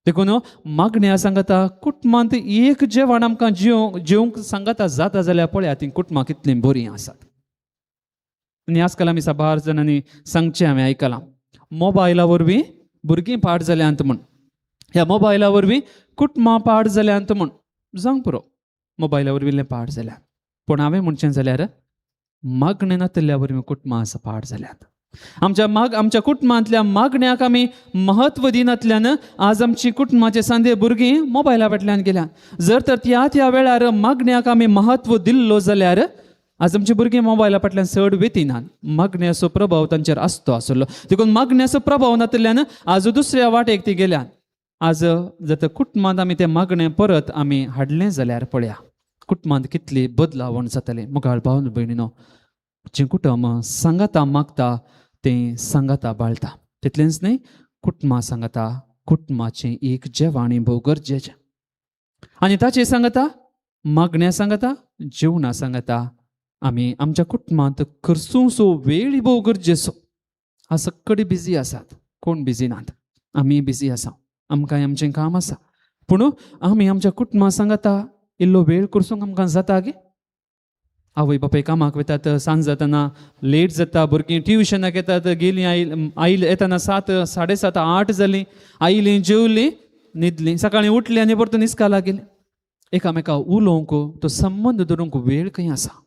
देखून मागण्या सांगता कुटुंबांत एक जेवण आमकां जेवंक सांगता जाता जाल्यार पळया तीं कुटुंबां कितलीं बरीं आसात. आनी आजकाल आमी साबार जाणांनी सांगचें हांवें आयकलां, मोबायला वरवीं भुरगीं पाड जाल्यांत म्हूण, ह्या मोबायला वरवीं कुटुंबां पाड जाल्यांत म्हूण. जावंक पुरो, मोबायला वरवीं पाड जाल्यात, पूण हांवें म्हणचें जाल्यार मागणें नातिल्ल्या वरवीं कुटुंबां आसा पाड जाल्यात. आमच्या कुटुंबांतल्या मागण्याक आमी म्हत्व दिनातल्यान आज आमची कुटुंबाचे सांदे भुरगीं मोबायला फाटल्यान गेल्या. जर तर त्या त्या वेळार मागण्याक आमी म्हत्व दिल्लो जाल्यार आज आमची भुरगीं मोबायला फाटल्यान चड वेतिनात. मागण्याचो प्रभाव तांचेर आसतो आसलो, देखून मागण्याचो प्रभाव नातिल्ल्यान आज दुसऱ्या वाटेक ती गेल्यान. आज जर तर कुटुंबांत आमी तें मागणें परत आमी हाडलें जाल्यार पळया कुटुंबांत कितली बदलावण जातली. मुखार भाव भयणीनो, जें कुटुंब सांगाता मागता तें सांगाता बाळता, तितलेंच न्हय कुटुंबां सांगाता कुटुंबाचें एक जेवण भोव गरजेचें. आनी ताचें सांगाता मागण्या सांगाता जेवणां सांगाता आमी आमच्या कुटुंबांत खर्चूंसो वेळ भोव गरजेचो. आज सगळे बिजी आसात, कोण बिजी नात, आमी बिजी आसा, आमकां आमचें काम आसा, पूण आमी आमच्या कुटुंबा सांगाता इल्लो वेळ करसूंक आमकां जाता गे? आवय बापाय कामाक वतात, सांज जातना लेट जाता, भुरगीं ट्युशनाक येतात, गेलीं आयलीं येतना 7, 7:30, 8 जालीं, आयलीं जेवलीं न्हिदलीं, सकाळीं उठलीं आनी परतून इस्कालाक गेलीं. एकामेका उलोवंक तो संबंद दवरूंक वेळ खंय आसा?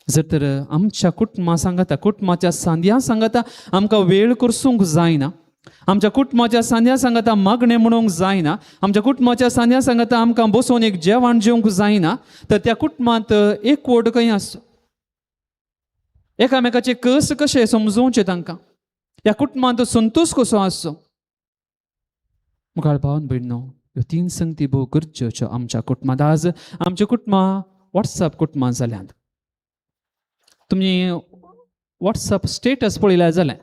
जर तर आमच्या कुटुंबा सांगाता, कुटुंबाच्या सांद्या सांगाता आमकां वेळ करसूंक जायना, आमच्या कुटुंबाच्या सांद्या सांगाता मागणें म्हणूंक जायना, आमच्या कुटुंबाच्या सांद्या सांगाता आमकां बसोवन एक जेवण जेवंक जायना, तर त्या कुटुंबांत एकवट खंय आसचो? एकामेकाचे कस कशें समजोवचें तांकां? ह्या कुटुंबांत संतोश कसो आसचो? मुखार भावन भयणो, ह्यो तीन संगती भोव गरजेच्यो आमच्या कुटुंबांत. आज आमच्या कुटुंबां वॉट्सएप कुटुंबां जाल्यांत. तुमी वॉट्सएप स्टेटस पळयल्यार जालें,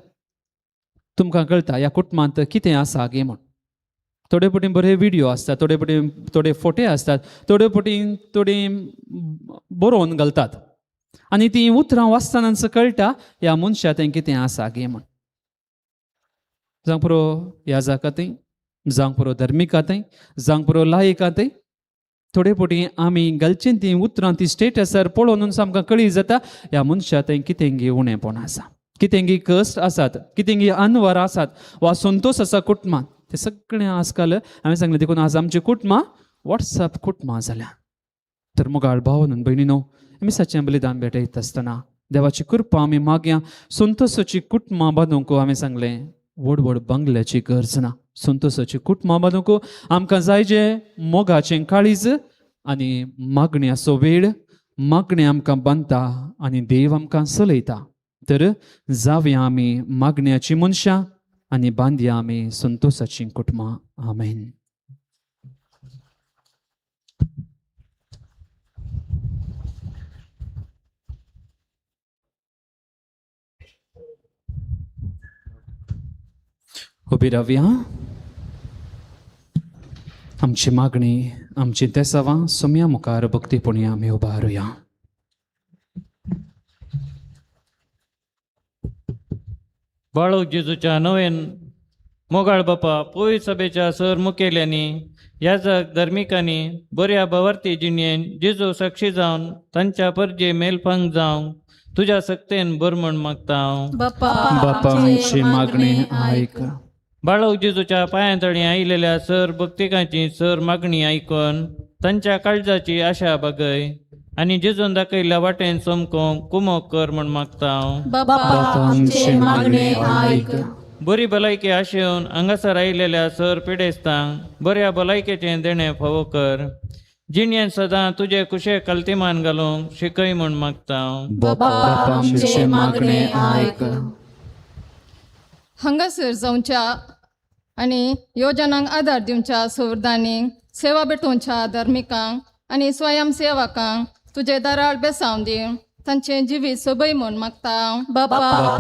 तुमकां कळटा ह्या कुटुंबांत कितें आसा गे म्हूण. थोडे पटी बरे व्हिडियो आसतात, थोडे पटी थोडे फोटे आसतात, थोडे पटी थोडे बरोवन घालतात आनी तीं उतरां वाचतनाच कळटा ह्या मनशा तें कितें आसा गे म्हूण. जावंक पुरो याजाका थंय, जावंक पुरो धर्मिका थंय, जावंक पुरो लायका थंय, थोडे पटी आमी घालचीं तीं उतरां ती स्टेटसार पळोवन आमकां कळी जाता ह्या मनशा थंय कितें गी उणेपण आसा, कितें गी कश्ट आसात, कितें गी अनवर आसात वा संतोश आसा कुटुंबांत. ते सगळें आजकाल हांवें सांगलें, देखून आज आमची कुटुंबां वॉट्सएप कुटुंबां जाल्या. तर मुगाळ भाव भयणीनो, मिसाचें बलिदान भेटयत आसतना देवाची कृपा आमी मागया. संतोषाची कुटुंबां बांदूंक हांवें सांगलें व्हड व्हड बंगल्याची गरज ना. संतोषाची कुटुंबां बांदूंक आमकां जाय जे मोगाचें काळीज आनी मागण्याचो वेळ. मागणें आमकां बांदता आनी देव आमकां चलयता. तर जावया आमी मागण्याची मनशां आनी बांदया आमी संतोषाची कुटुंबां. आमेन. उबी रावया. आमची मागणी, आमची तेसावां सोम्या मुखार भक्तीपणी आमी उबारुया. बाळूक जेजूच्या नवेन मोगाळ बापा, पोय सभेच्या सर मुखेल्यांनी, याजक धर्मिकांनी बऱ्या भावार्थी जिणेन जेजू साक्षी जावन तांच्या परजे मेलफांग जावंक तुज्या सक्तेन बर म्हण मागता हांव. बापा बापा आमची मागणी आयक. बाळूक जेजूच्या पांयां तळी आयिल्ल्या सर भक्तिकांची सर मागणी आयकून तांच्या काळजाची आशा बागय आनी जेजून दाखयल्ल्या वाटेन चमकोंक कुमोक कर म्हण मागता हांव. बापा आमची मागणी आयक. बरी भलायकी आशेवन हांगासर आयिल्ल्या सर पिडेस्तांक बऱ्या भलायकेचें देणें फावो कर. जिणेंत सदां तुजे कुशे कल्तिमान घालूंक शिकय म्हूण मागता. बापा आमचें मागणें आयक. हांगासर जावच्या आनी योजनांक आदार दिवच्या संवदानीक, सेवा भेटोवच्या धार्मिकांक आनी स्वयंसेवकांक तुजें दराळ बेसांव दी. तांचें जिवीत सोबय म्हूण मागता. बापा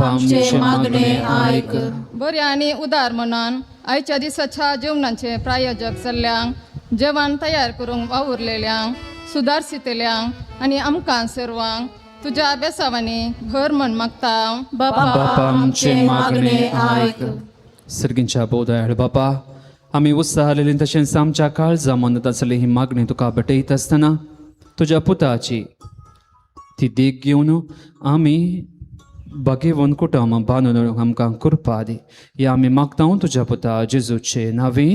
आमचें मागणें आयक. बऱ्या आनी उदार मनान आयच्या दिसाच्या जेवणाचे प्रायोजक जाल्ल्यांक, जेवण तयार करूंक वावुरलेल्यांक, सुदारसितल्यांक आनी आमकां सर्वांक तुज्या बेसावांनी भर म्हूण मागता. बापा आमचें मागणें आयक. सर्गींच्या बोदयाळ बापा, आमी उत्साह तशेंच आमच्या काळजा मनांत आसली ही मागणी तुका भेटयत आसतना तुज्या पुताची ती देख घेवन आमी बागेवन कुटुंब बांदून आमकां कृपा दी. ह्या आमी मागता तुज्या पुता जेजूचे नांवी.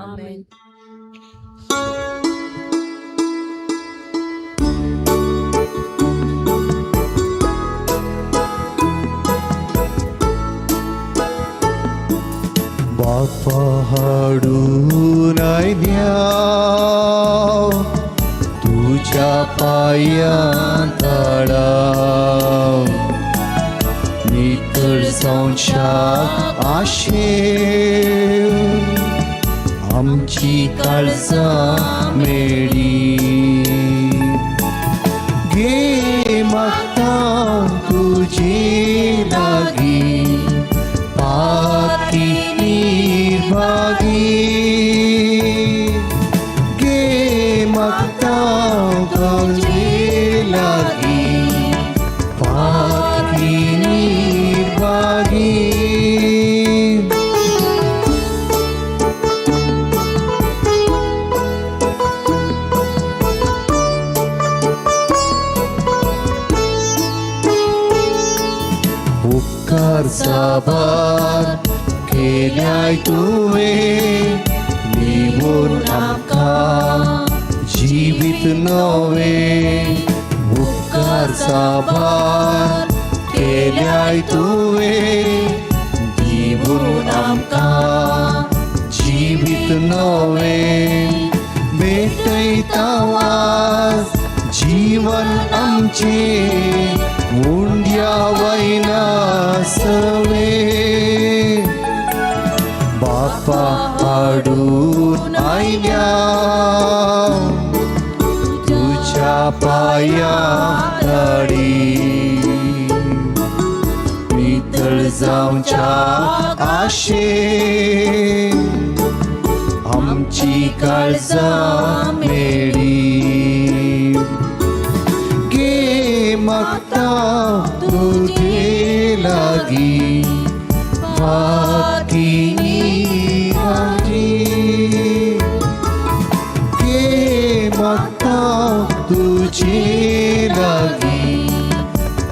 आमेन. बापा हाडून आयल्या तुज्या पांयां तळाव, नितळ जावच्या आशेन आमची काळजां मेळी. गे मागता तुजे लागीं पाती निर्भागी, गे मागता तुजे लागीं पाती निर्भागी. उपकार साबार केल्याय तुवें, निवून आमकां जिवीत नवें. उपकार साबार केल्याय तुवें, दिवून आमकां जिवीत नवें. भेटयता वाज जीवन आमचें, उंड्या वयना सवे. बापा हाडून आयल्या तुज्या पांयां तडी, नितळ जावच्या आशेन आमची काळजां मेळी. गे मागता तुजे लागीं फाती निराजी, गे मागता तुजे लागीं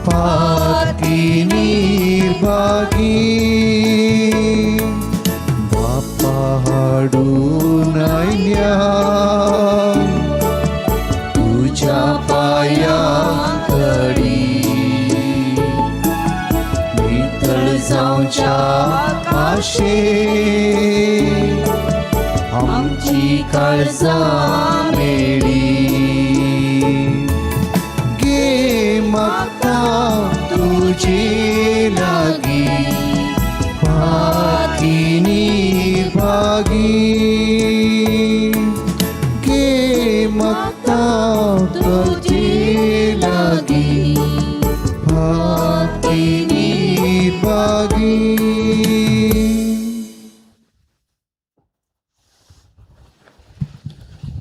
फाती निर्भागी. बापा हाडून आयल्या तुज्या पांयां तडी, नितळ जावच्या आशेन आमची काळजां मेळी. गे मागता तुजे लागीं फाती निर्भागी, गे मागता तुजे लागीं फाती निर्भागी.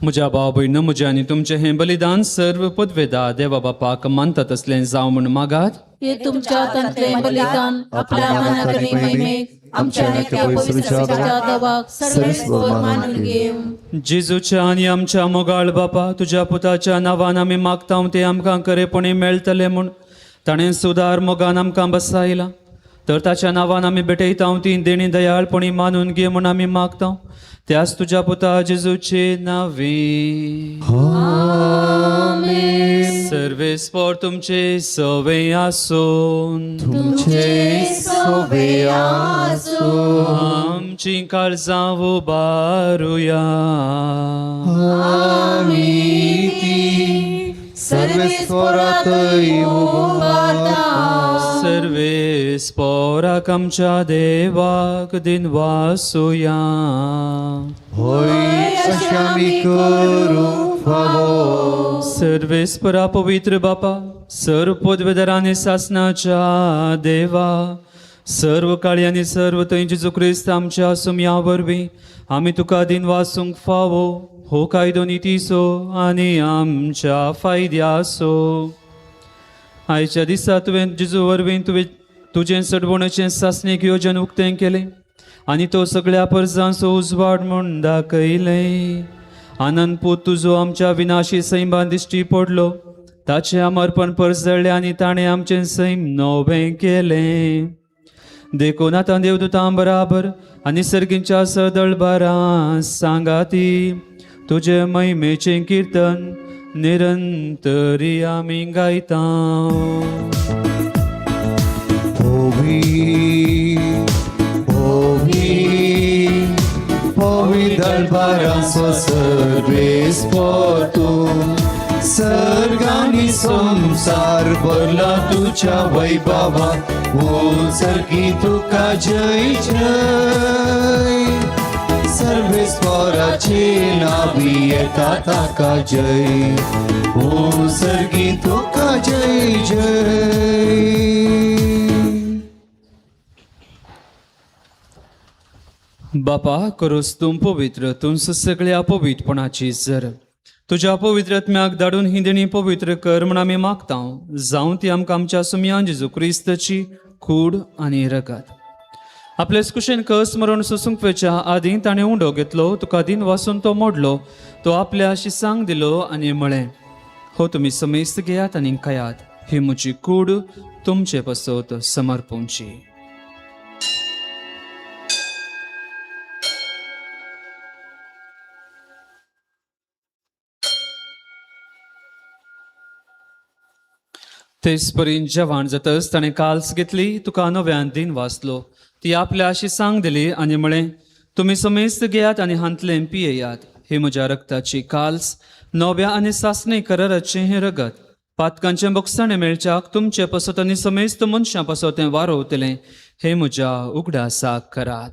म्हज्या भाव भयण, म्हजें आनी तुमचें हें बलिदान सर्व पदवेदा देवा बापाक मानतात तसलें जावं म्हूण मागात. हे तुमच्या हातांतलें बलिदान आपल्या मनाकडे महिमेक, आमच्या आनी त्या पवित्र देवाक सर्वेस्पर मानून घेवं. जेजूच्या आनी आमच्या मोगाळ बापा, तुज्या पुताच्या नांवान आमी मागता तें आमकां खरेपणी मेळटलें म्हूण ताणें सुदार मोगान आमकां बसायला. तर ताच्या नांवान आमी भेटयता ती देणी दयाळपणी मानून घे म्हूण आमी मागता. त्याच तुज्या पुता जेजूचे नांवे. सर्वेस्पोर तुमचे सवे आसून तुमचे सोबे आसूं. आमची काळजां उबारुया. आमी ती सर्वेस्पोरातय उबारता. सर्वेस्पोराक आमच्या देवाक दिनवासुया. होय, अशें आमी करूंक फावो. सर्वेस्परा पवित्र बापा, सर्व पदवेदार आनी सासनाच्या देवा, सर्व काळी आनी सर्व थंय जेजू क्रिस्त आमच्या सुमया वरवीं आमी तुका दिनवासूंक फावो हो कायदो नितीचो आनी आमच्या फायद्याचो. आयच्या दिसा तुवें जेजू वरवीं तुवें तुजें सडवणेचें सासणीक योजन उक्तें केलें आनी तो सगळ्या परजांचो उजवाड म्हूण दाखयलें. आनंद पूत तुजो आमच्या विनाशी सैमान दिश्टी पडलो, ताचें अमर्पण परजळ्ळें आनी ताणें आमचें सैम नवें केलें. देखून आतां देवदूतां बराबर आनी सर्गींच्या सदळबारां सांगाती तुजे महिमेचें किर्तन निरंतरी आमी गायता. होवी होवी होवी दरबारांचो सर्वेस्पोर तूं, सर्गांनी संवसार भरला तुज्या वैभवा. ओ सर्गी तुका जय जय, सर्वेस्पोराचे नावी येता ताका जय. ओ सर्गी तुका जय जय. बापा, करोस तूं पवित्र, तूंच सगळ्या पवित्रपणाची जर तुज्या पवित्र आत्म्याक धाडून ही देणी पवित्र कर म्हण आमी मागता, जावं ती आमकां आमच्या सुमयान जेजू क्रिस्तची कूड आनी रगत. आपले कुशेन कस मरण सोसूंक वेच्या आदीं ताणें उंडो घेतलो, तुका दिन वासून तो मोडलो, तो आपल्या शिसांक दिलो आनी म्हळें, हो तुमी समेस्त घेयात आनी खायात, ही म्हजी कूड तुमचे पासत समर्पूंची. तेच परीन जेवण जातच ताणें काल्स घेतली, तुका नव्यान दिन वाचलो, ती आपल्या अशी सांग दिली आनी म्हळें, तुमी समेस्त घेयात आनी हांतलें पियेयात, ही म्हज्या रक्ताची काल्स, नव्या आनी सासणे कराराचें हें रगत, पातकांचें बोगसाणें मेळच्याक तुमचे पासत आनी समेस्त मनशां पासत तें वारोवतलें, हें म्हज्या उगडासाक करात.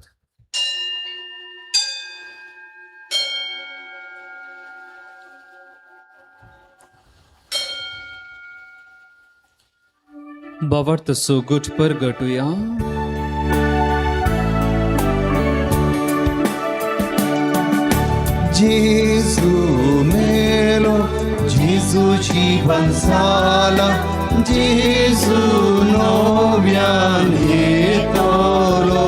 बावर्त सुगुट परगटुया. जेजू मेलो, जेजू जीवन जाला, जेजू नव्यान येतलो.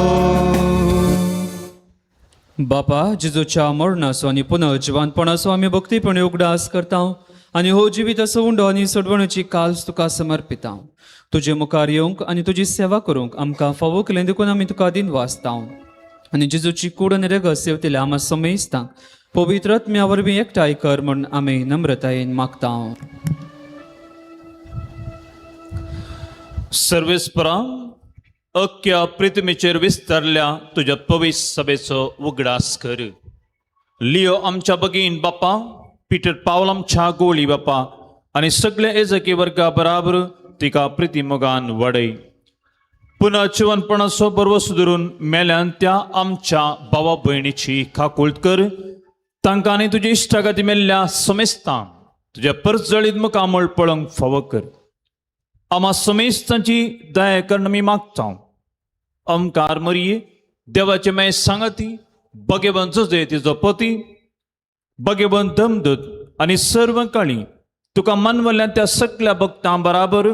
बापा, जेजूच्या मरणाचो आनी पुनर्जिवनपणाचो आमी भक्तीपणी उगडास करता आनी हो जिवीत असो उंडो आनी सोडवणेची काल्स तुका समर्पिता. तुजे मुखार येवंक आनी तुजी सेवा करूंक आमकां फावो केलें देखून आमी तुका दिन वाचता आनी जेजूची कूड आनी रगत सेवतल्या आमा समेस्तांक पवित्र आत्म्या वरवीं एकठांय कर म्हूण आमी नम्रतायेन मागता. सर्वेस्परा, अख्ख्या पृथ्वीचेर विस्तारल्या तुज्या पवित्र सभेचो उगडास कर. लियो आमच्या बगीन बापा, पिटर पावल आमच्या गोळी बापा आनी सगल्या एजकी वर्गा बराबर तिका प्रितीमोगान वाडय. पुनः जिवनपणाचो बरवस धरून मेल्यान त्या आमच्या भावा भयणीची काकूळट कर. तांकां आनी तुज्या इश्टागती मेल्ल्या समेस्तां तुज्या परजळीत मुखामळ पळोवंक फावो कर. आमा समेस्तांची दया कर्ण आमी मागता. अमकार मरिये, देवाचे माय सांगाती, बगेवन जजे तिजो पती, बगेवन दमदूत आनी सर्व काळी तुका मानवल्या त्या सगल्या भक्तां बराबर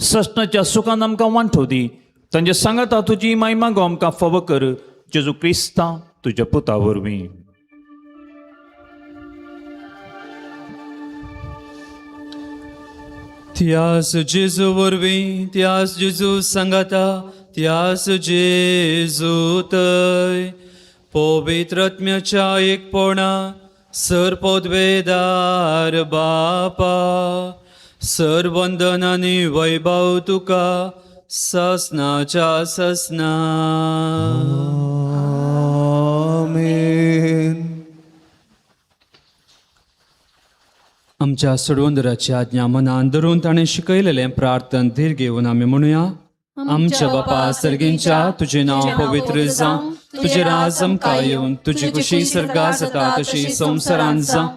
सस्नाच्या सुखान आमकां वांटो दी. तांचे सांगाता तुजी माय मागो आमकां फावो कर, जेजू क्रिस्ता तुज्या पुता वरवीं. त्यास जेजू वरवीं, त्यास जेजू सांगाता, त्यास जेजू तय पवित्र आत्म्याच्या एकपणा सर पदवेदार बापा, सर वंदन आनी वैभव तुका ससनाच्या ससना. आमेन. आमच्या सोडवंदराची आज्ञा मनान धरून ताणें शिकयलेलें प्रार्थन धीर घेवन आमी म्हणुया. आमच्या बापा सर्गींच्या, तुजें नांव पवित्र जावं, तुजें राज आमकां येवन, तुजी खुशी सर्गा जाता तशी संवसारांत जावं.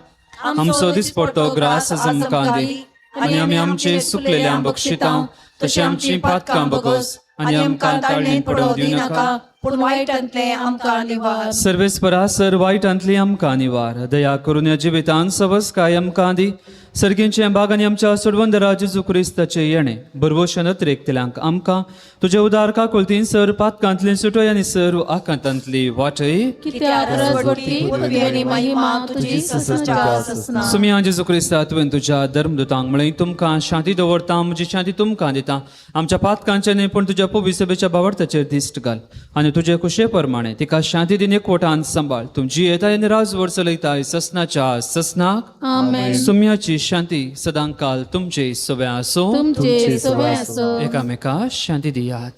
आमचो दिसपडतो ग्रास आज आमकां दी आनी आमी आमचे सुकलेल्या बक्षितां तशें आमची पातकां बगस आनी आमकां ताळणेन पडोवंक दिवं नाका, पूण वायटांतलें आमकां निवार. सर्वेस्परा सर वायटांतली आमकां निवार. दया करून ह्या जिवितांत सवसकाय आमकां दी. सर्गींचे बाग आनी आमच्या सोडवंदरा जेजू क्रिस्ताचे येणे बरवश नत्रेकतल्यांक आमकां तुजे उदार काकुळतीन सर पातकांतली सुटय आनी सर्व आकांतांतली वाटय. कित्याक रजवटी पदवी आनी महिमा तुजी ससनाच्या ससना. सुमिया जेजू क्रिस्ता, तुवें तुज्या धर्मदूतांक म्हळें, तुमकां शांती दवरता, म्हजी शांती तुमकां दिता. आमच्या पातकांचे न्हय पूण तुज्या पविसभेच्या बावडताचेर दिश्ट घाल आनी तुजे खुशे प्रमाणे तिका शांती दिन एकवटान सांबाळ. तुमची येताय आनी राजवड चलयताय ससनाच्या ससनाक. आमेन. सुम्याची शांती सदांकाल तुमचे सव्या आसूं. तुमचे सवय आसो. एकामेका शांती दियात.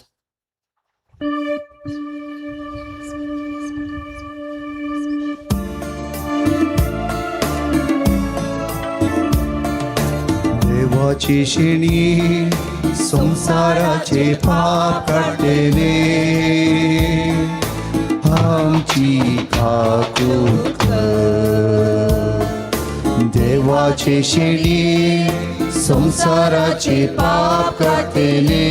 देवाची शिणी संसाराचे पाप काडटले, आमची काकूत कर. देवाचे शिणी संसाराचे पाप काडटले,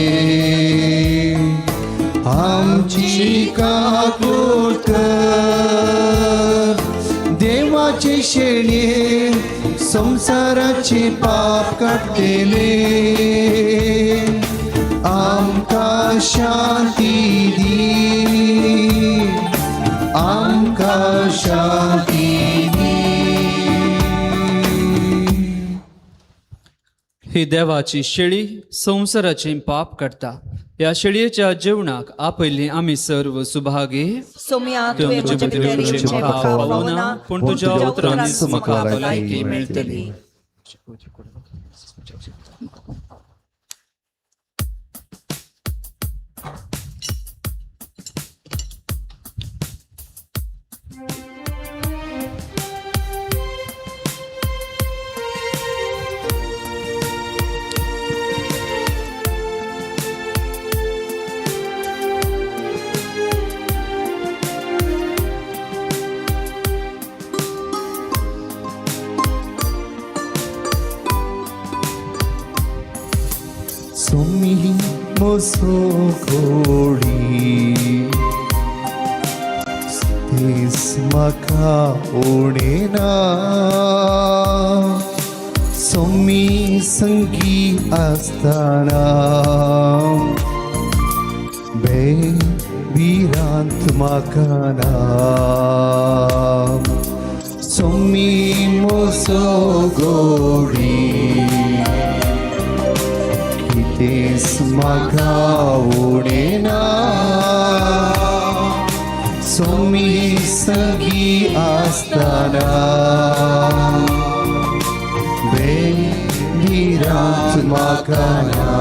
आमची काकूत कर. देवाचे शेणे संसाराचे पाप काडटले, आमकां शांती दी, आमकां शांती दी. ही देवाची शेळी संवसाराचे पाप काडटा. ह्या शेळयेच्या जेवणाक आपयल्ली आमी सर्व सुभागी. सोम्या, तुवें तुवें म्हजे म्हजे भितर भितर येवचें येवचें म्हाका म्हाका फावना, फावना, पूण तुज्या उतरांनीच म्हाका भलायकी मेळटली. सुमी मोसो घोडी तीस म्हाका उणें ना, सुमी संगी आसतना बे भिरांत म्हाका ना. सुमी मोसो गोडी कितेंच म्हाका उणें ना, सोमी संगी आसतना बे भिरांत म्हाका ना.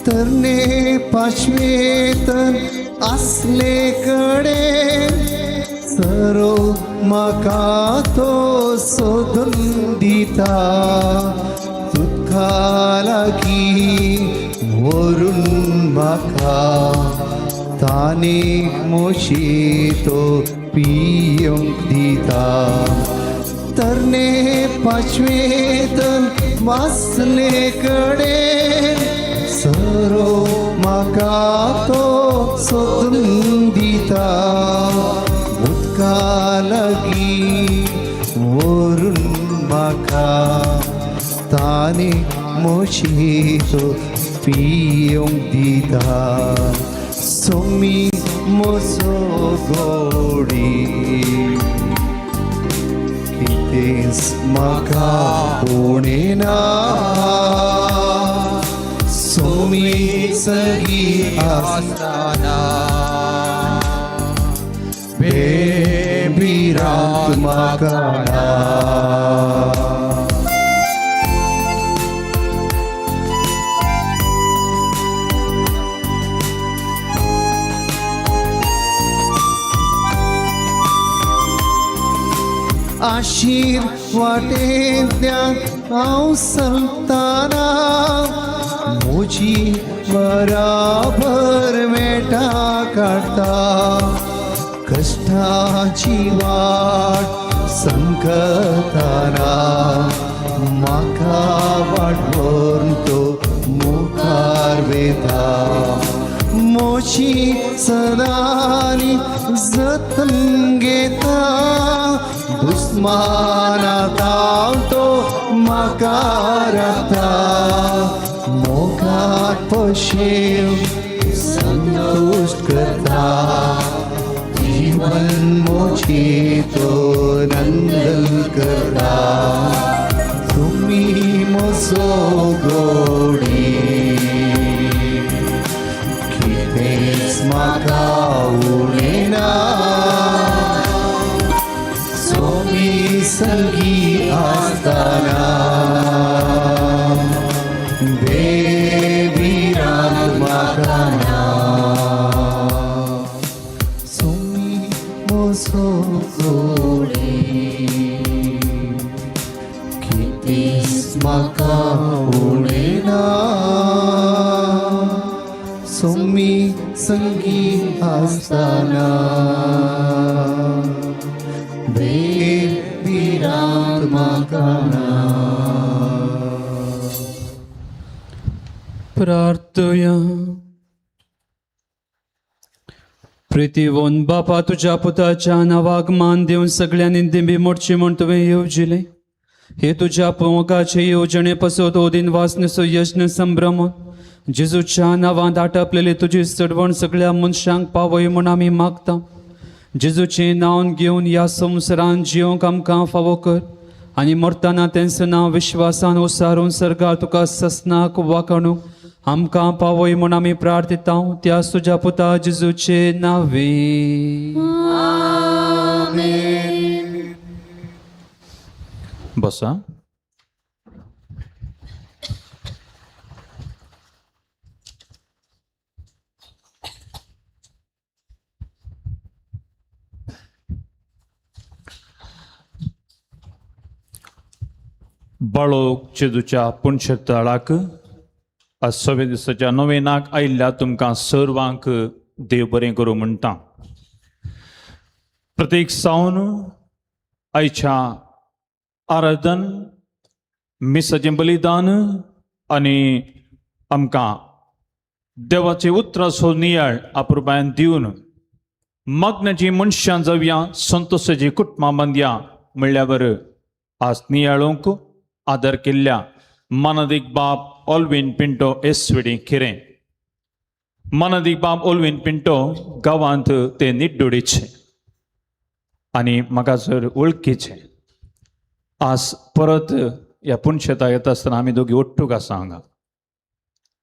तरणे पाशवेतन असले कडे सरो म्हाका तो सोदून दिता, तुका लागीं व्हरून म्हाका ताणें मोशी तो पियोंक दिता. तरणे पाशवेतन वासले कडेन सरो म्हाका तो सोदून दिता, उदका लागीं व्हरून म्हाका ताणें मोशी तो पियोंक दिता. सोमी म्हजो गोडी कितेंच म्हाका उणें ना सोमी सगीं आसतना बेभिरांत म्हाका ना. आशीर वाटेंतल्यान हांव चलतना म्हजी बराबर मेटा काडटा कश्टाची वाट संकतना म्हाका वाट व्हरून तो मुखार वेता म्हजी सदांनी जतन घेता दुस्माना तो म्हाका राखता मोगात पोशेव संतुश्ट करता जीवन मोची तो नंदन करता तुमी म्हजो गोडी कितेंच म्हाका उणें ना सोमी सगीं आसतना बेभिरांत म्हाका ना सोमी म्हजो गोडी कितेंच म्हाका उणें ना सोमी संगी आसतना बेभिरांत म्हाका ना. प्रार्थया. प्रितीवन बापा, तुज्या पुताच्या नांवाक मान दिवन सगळ्यांनी दिंबी मोडची म्हूण तुवें येवजिलें. हे तुज्या मोगाचे येवजणे पासत ओदीन वासनेचो यज्ञ संभ्रम जेजूच्या नांवांत आटपलेली तुजी चडवण सगळ्या मनशांक पावय म्हूण आमी मागता. जेजूचें नांव घेवन ह्या संवसारान जिवंक आमकां फावो कर आनी मरतना तेंचो नांव विश्वासान उसारून सर्गार तुका ससनाक वाखाणूंक आमकां पावय म्हूण आमी प्रार्थिता त्या तुज्या पुता जेजूचे नांवे. बसा. बाळोक चेदूच्या पुणशेतळाक आज सव्या दिसाच्या नवेनाक आयिल्ल्या तुमकां सर्वांक देव बरें करूं म्हणटा. प्रत्येक सावन आयच्या आराधन मिसाचें बलिदान आनी आमकां देवाचे उतराचो नियाळ अपुरबायन दिवन मागण्याची मनशां जावया संतोशाची कुटुंबां बांदया म्हणल्यावर आज नियाळूंक आदर केल्ल्या मानादीक बाब ऑलवीन पिंटो एसविडी खिरें. मानादीक बाब ऑलवीन पिंटो गांवांत ते निड्डोडीचे आनी म्हाका जर वळखीचे. आज परत ह्या पुणशेताक येता आसतना आमी दोगी ओट्टूक आसा हांगा.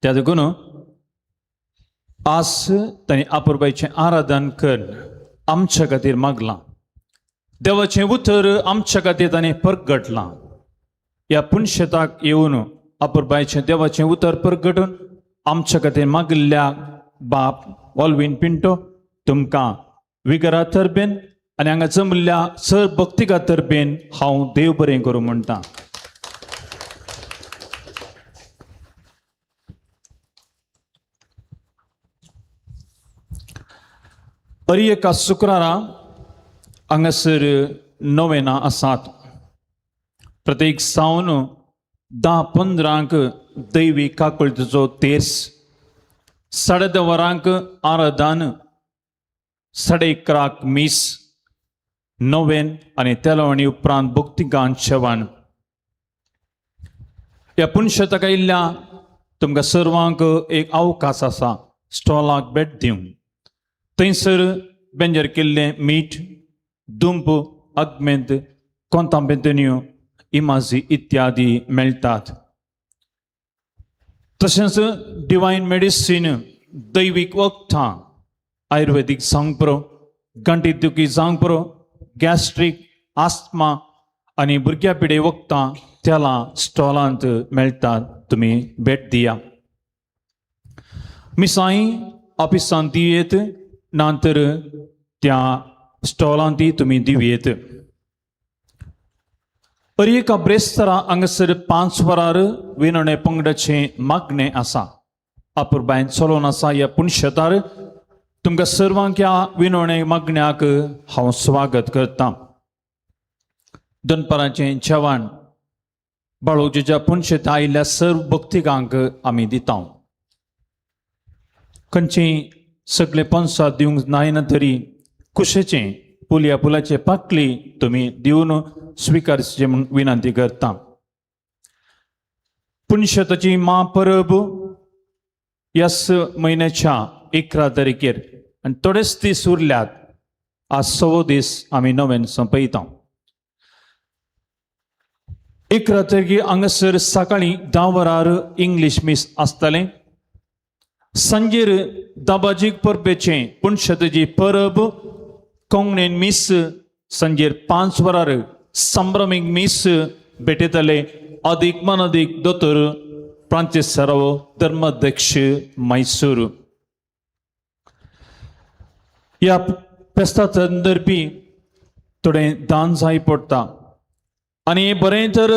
त्या देखून आज तांणी आपुरबायचें आराधन कर आमच्या खातीर मागलां. देवाचें उतर आमच्या खातीर ताणें परगटलां. ह्या पुणशेताक येवन आपुरबायचें देवाचें उतर परगटून आमच्या खातीर मागिल्ल्या बाप ऑलवीन पिंटो तुमकां विगरा तरबेन आनी हांगा जमल्ल्या सर भक्तिका तरबेन हांव देव बरें करूं म्हणटा. अरी एका शुक्रारा हांगासर नवेनां आसात. प्रत्येक सावन 10:15 दैवी काकुळतीचो तेर्स, 10:30 वरांक आराधन, 11:30 मीस, नवेन आनी तेलवणी उपरांत भक्तिगान जेवण. ह्या पुनशेताक आयिल्ल्या तुमकां सर्वांक एक अवकाश आसा. स्टॉलाक भेट दिवंक. थंयसर बेंजर केल्लें मीठ, दुंप, आगमेंत, कोंतांबेंतन्यो, इमाजी इत्यादी मेळटात. तशेंच डिवायन मेडिसीन, दैवीक वखदां, आयुर्वेदीक जावंक पुरो, गांठी दुखी जावंक पुरो, गॅस्ट्रीक, आस्मा आनी भुरग्या पिडे वखदां तेलां स्टॉलांत मेळटात. तुमी भेट दिया. मिसांय ऑफिसांत दियेत, ना तर त्या स्टॉलांत तुमी दिवयेत. अर एका ब्रेस्तारा हांगासर 5 वरार विनोणे पंगडाचें मागणें आसा. अपुरबायन चलोवन आसा ह्या पुणशेतार तुमकां सर्वांक ह्या विनोणे मागण्याक हांव स्वागत करतां. दनपाराचें जेवण बाळोजीच्या पुनशेता आयिल्ल्या सर्व भक्तिकांक आमी दिता. खंयचीं सगळे पंसाद दिवंक नायना तरी कुशेचें पुलया पुलाचे पाकली तुमी दिवन स्विकारचें म्हूण विनंती करता. पुनशेताची मा परब ह्याच म्हयन्याच्या 11 तारखेर आनी थोडेच दीस उरल्यात. आज 6वो दीस आमी नव्यान सोंपयता. 11 तारखे हांगासर सकाळीं 10 वरार इंग्लीश मीस आसतलें. सांजेर दाबाजीक परबेचें पुनशेताची परब कोंकणीन मीस सांजेर 5 वरार संभ्रमीक मीस भेटयतले अदीक मानादीक दोतोर फ्रांसीस सरावो, धर्माध्यक्ष, मैसूर. ह्या फेस्ता संदर्भी थोडें दान जाय पडटा आनी बरें तर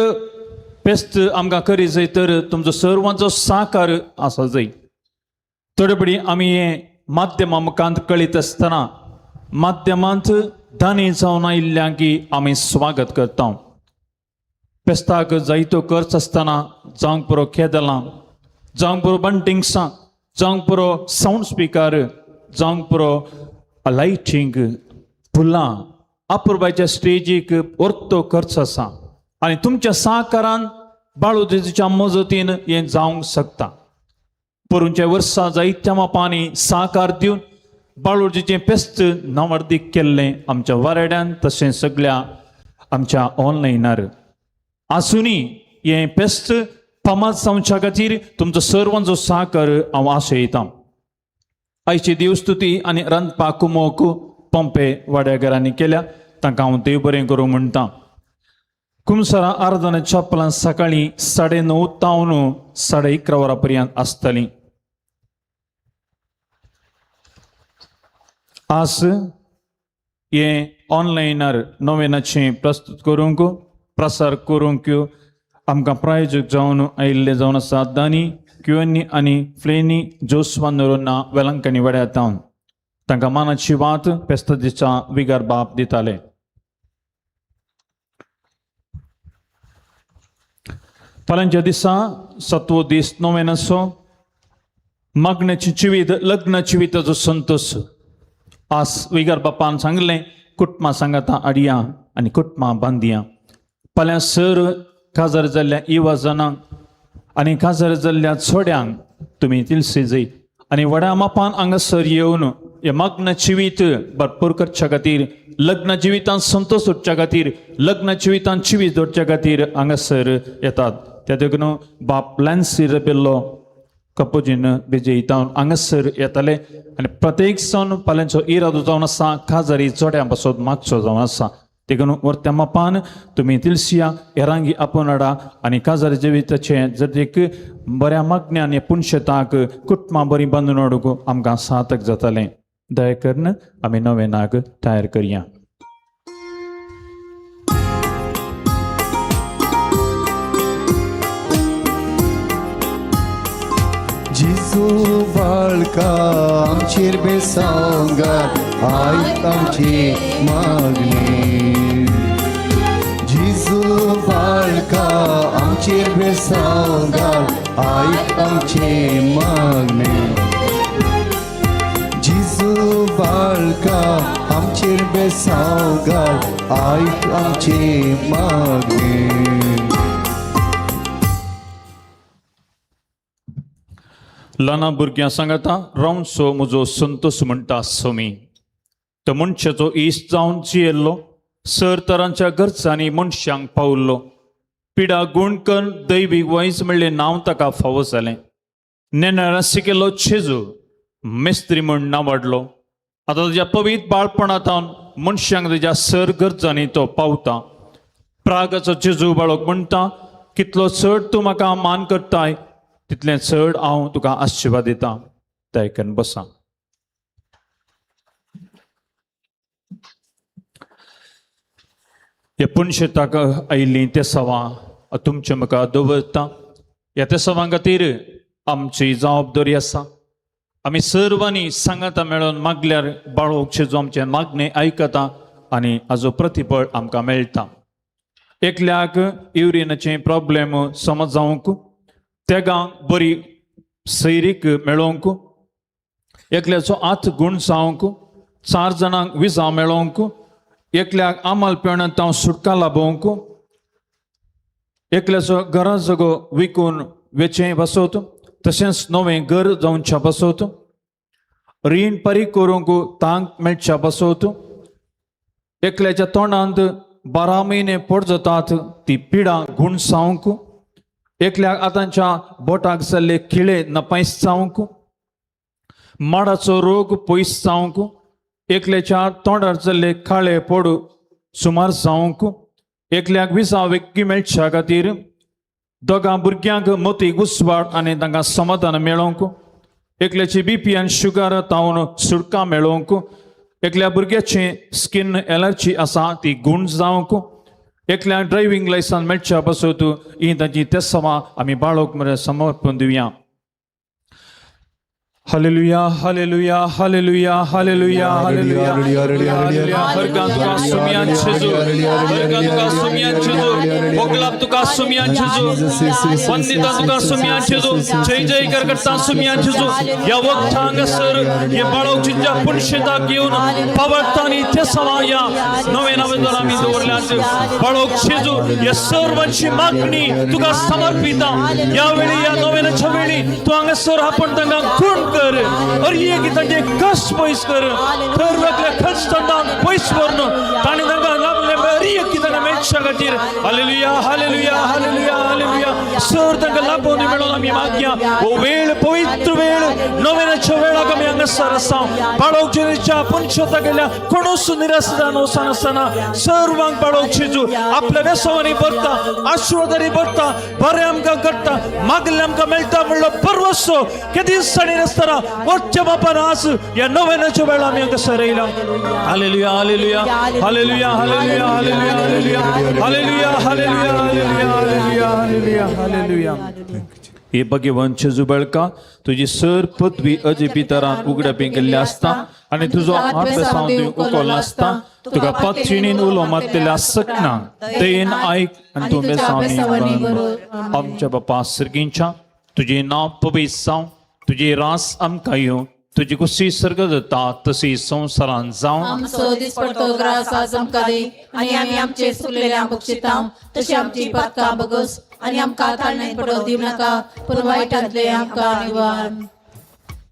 फेस्त आमकां करी जाय तर तुमचो सर्वांचो साकार आसा जाय. थोडे पडी आमी हें माध्यमा मुखांत कळीत आसतना माध्यमांत दानी जावन आयिल्ल्यांक आमी स्वागत करता. फेस्ताक जायतो खर्च आसतना जावंक पुरो केदलां, जावंक पुरो बंटिंग्सां, जावंक पुरो सावंड स्पिकर, जावंक पुरो लायटींग, फुलां, अपुरबायच्या स्टेजीक वर्तो खर्च आसा आनी तुमच्या साकारान बाळू जेजूच्या मजतीन हें जावंक शकता. पोरूंच्या वर्सा जायत्या मापांनी साकार दिवन बाळूजेचें फेस्त नांवार्दीक केल्लें आमच्या वारेड्यान तशें सगळ्या आमच्या ऑनलायनार. आसुनी हें फेस्त फामाद जावच्या खातीर तुमचो सर्वांचो साकर हांव आशयतां. आयची देवस्तुती आनी रांदपाक कुमोक पंपे वाड्याघरांनी केल्या, तांकां हांव देव बरें करूं म्हणटा. कुमसरां आराधना चपलां सकाळीं 9:30 तावन 11:30 वरां पर्यंत आसतलीं. आज हें ऑनलायनार नोवेनाचें प्रस्तुत करूंक प्रसार करूंक आमकां प्रायोजक जावन आयिल्ले जावन आसा दानी क्युएनी आनी फ्लेनी जोस्वा नरोना, वेलंकणी वाड्या तावन. तांकां मानाची वात फेस्ता दिसा विगार बाप दिताले. फाल्यांच्या दिसा 7वो दीस नोवेनाचो मागण्याची जिवीत, लग्न जिविताचो संतोष. आज विगार बापान सांगलें कुटुंबां सांगाता आडया आनी कुटुंबां बांदया. फाल्यां सर काजार जाल्ल्या इवाजनांक आनी काजार जाल्ल्या चोड्यांक तुमी तिलसी जय आनी व्हडा मापान हांगासर येवन हे मग्न जिवीत भरपूर करच्या खातीर, लग्न जिवितांत संतोष उरच्या खातीर, लग्न जिवितांत जिवीत दवरच्या खातीर हांगासर येतात. त्या देखून बाप लॅन्सी रेबेल्लो कपोजीन बेजयता हांगासर येताले आनी प्रत्येक जावन फाल्यांचो इरादो जावन आसा काजारी जोड्यां पासत मागचो जावन आसा. देखून वर्त्या मापान तुमी तिलसिया हेरांगी आपोवन हाडा आनी काजारी जिविताचें जर एक बऱ्या मागण्या आनी पुनशेताक कुटुंबां बरीं बांदून हाडूंक आमकां सार्थक जातालें. दया करून आमी नवेनाक तयार करया. जेजू बाळका आमचेर बेसांव घाल, आयक आमची मागणी. जेजू बाळका आमचेर बेसांव घाल, आयक आमची मागणी. जेजू बाळका आमचेर बेसांव घाल, आयक आमची मागणी. ल्हाना भुरग्यां सांगता रावचो म्हजो संतोश म्हणटा समी तो मनशाचो इश्ट जावन जियेल्लो सर तरांच्या गरजांनी मनशांक पावल्लो पिडा गुण कन्न दैवीक वैज म्हणलें नांव ताका फावो जालें नेणारा शिकिल्लो छेजू मेस्त्री म्हूण नांवाडलो. आतां ताज्या पवीत बाळपणांत मनशांक ताज्या सर गरजांनी तो पावता. प्रागाचो जेजू बाळक म्हणटा कितलो चड तूं म्हाका मान करताय तितलें चड हांव तुका आशिर्वाद दितां. दयाकन बसा. ह्या पुनशेताक आयिल्लीं तेसांवां तुमचे मुखार दवरता. ह्या तेसांवां खातीर आमची जबाबदारी आसा. आमी सर्वांनी सांगाता मेळोन मागल्यार बाळोक जेजू आमचें मागणें आयकता आनी हाजो प्रतिफळ आमकां मेळटा. एकल्याक युरिनाचे प्रॉब्लेम समज जावंक, तेगांक बरी सैरीक मेळोवंक, एकल्याचो आत गूण जावंक, 4 जाणांक विजा मेळोवंक, एकल्याक आमाल पेणांत हांव सुटका लाभोवंक, एकल्याचो घरा जगो विकून वेचें बसोत, तशेंच नवें घर जावच्या बसोत, रीण परी करूंक तांक मेळच्या बसोत, एकल्याच्या तोंडांत 12 म्हयने पोट जातात ती पिडां गूण जावंक, एकल्याक आतांच्या बोटाक जाल्ले खिळे नपायस जावंक, माडाचो रोग पयस जावंक, एकल्याच्या तोंडार जाल्ले काळे पोड सुमार जावंक, एकल्याक विजा वेगळी मेळच्या खातीर, दोगां भुरग्यांक मोती घुसवाड आनी तांकां समाधान मेळोवंक, एकल्याची बीपी आनी शुगर तावन सुटका मेळोवंक, एकल्या भुरग्याची स्किन एलर्जी आसा ती गूण जावंक, एकल्याक ड्रायव्हींग लायसन्स मेळच्या पासत ही तांची तेसांवां आमी बाळक मरे समर्पण दिवया. Hallelujah hallelujah hallelujah hallelujah hallelujah hallelujah. हरगां तुका सुमयान जेजू, हरगां तुका सुमयान जेजू, मोगलाब तुका सुमयान जेजू, वंदिता तुका सुमयान जेजू, जय जय कर करता सुमयान जेजू. ह्या वखदां हांगासर हे बाळक जिंजा पुनशेताक घेवन पावळटानी तेसांवां ह्या नवे नवे दर आमी दवरल्यात. बाळक जेजू ह्या सर्वांची मागणी तुका समर्पिता. ह्या वेळी ह्या नव्याच्या वेळी तूं हांगासर आपण तांकां गुण कर, अरे की तांचे कश्ट पयस कर, तर वेगळे खर्च तोंडान पयस व्हरून ताणें तांकां लाभले अरे की तांकां मेळच्या खातीर. Hallelujah hallelujah hallelujah hallelujah. Sir तांकां लाभोवन मेळोन आमी मागया. हो वेळ पवित्र वेळ नव्याच्या वेळाक आमी हांगासर आसा. बाळक जेजूच्या पुनशता गेल्या कोणूच निराश जावन वचनासतना सर्वांक बाळक जेजू आपल्या वेसवांनी भरता, आशिर्वादांनी भरता, बरें आमकां करता, मागलें आमकां मेळटा म्हणलो परवसो केदीच जाणी नासतना वच्च्या बापान आज ह्या नव्याच्या वेळा आमी हांगासर येयला. Hallelujah hallelujah hallelujah hallelujah hallelujah hallelujah hallelujah hallelujah hallelujah hallelujah. हे भगवान जेजू बेळका तुजी सर पृथ्वी अजिबी तरान उगड्या पिंगिल्ली आसता आनी तुजो आत्म उकल आसता. तुका पातशिणीन उलो मारतले आसक ना दयेन आयक आनी तूं बेसावणी भर. आमच्या बापा सर्गींच्या तुजें नांव पवित्र जावं, तुजी रास आमकां येवं, तुजी कुशी सर्ग जाता तशी संवसारान जावं. आमचो दिसपडतो ग्रास आज आमकां दी आनी आमी आमचे चुकलेल्या बक्षितां तशी आमची पातकां बगस आनी आमकां ताळण्यात पडोवंक दिवं नाका पूण वायटांतले आमकां निवार.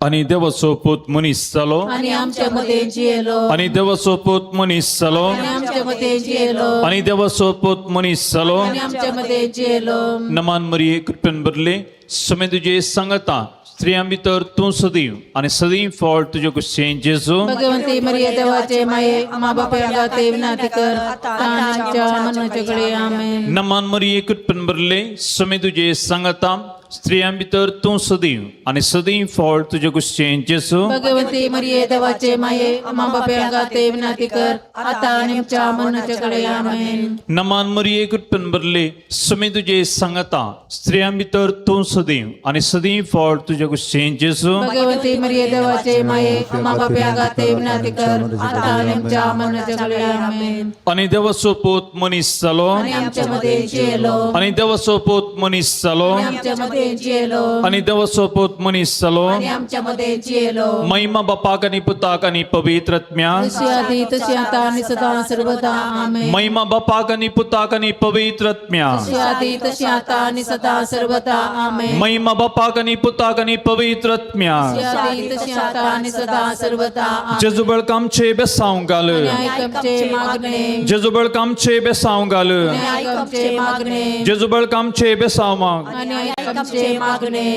आनी देवाचो पूत मनीस जालो आनी आमच्या मदें जियेलो आनी देवाचो पूत मनीस जालो आनी आमच्या मदें जियेलो आनी देवाचो पूत मनीस जालो. आनी आमच्या मदें जियेलो. नमान मरिये कृपेन भरले समय तुजे सांगता, स्त्रियां भितर तूं सदैव आनी सदैव फळ तुजे कुशें जेजू. भगवंती मरिया देवाचे माये आमा बापाय ते विनंती कर आमच्या मनाच्या कडे. आमेन. नमान मरिये कृपेन भरले समय तुजे सांगता, स्त्रियां भितर तूं सदैव आनी सदैव फळ तुजे कुशें जेजू. भगवंती मरिये देवाचे माये आमा बापाय ते विनंती कर आता आनी आमच्या मरणाच्या कडे. आमेन. नमान मरिये कृपेन भरले समय तुजे सांगता, स्त्रियां भितर तूं सदैव आनी सदैव फळ तुजे कुशें जेजू. भगवंती मरिये देवाचे माये आमा बापाय ते विनंती कर आता आनी आमच्या मरणाच्या कडे. आमेन. आनी देवाचो पूत मनीस जालो आनी आमच्या मध्ये जियेलो आनी देवाचो पूत मनीस जालो आनी आमच्या मध्ये मध्ये जियेलो आनी देवाचो पूत मनीस जालो आनी आमच्या मध्ये जियेलो. महिमा बापाक आनी पुताक आनी पवित्र आत्म्याक. जशी आदी तशी आता आणि सदा सर्वदा. आमेन. महिमा बापाक आनी पुताक आनी पवित्र आत्म्याक. जशी आदी तशी आता आणि सदा सर्वदा. आमेन. महिमा बापाक आनी पुताक आनी पवित्र आत्म्याक. जशी आदी तशी आता आणि सदा सर्वदा. आमेन. जेजू बळकामचे बेसांव घाल. आणि ऐक आमचे मागणे. जेजू बळकामचे बेसांव घाल. आणि ऐक आमचे मागणे. जेजू बळकामचे बेसांव माग. आणि ऐक आमचे मागणे.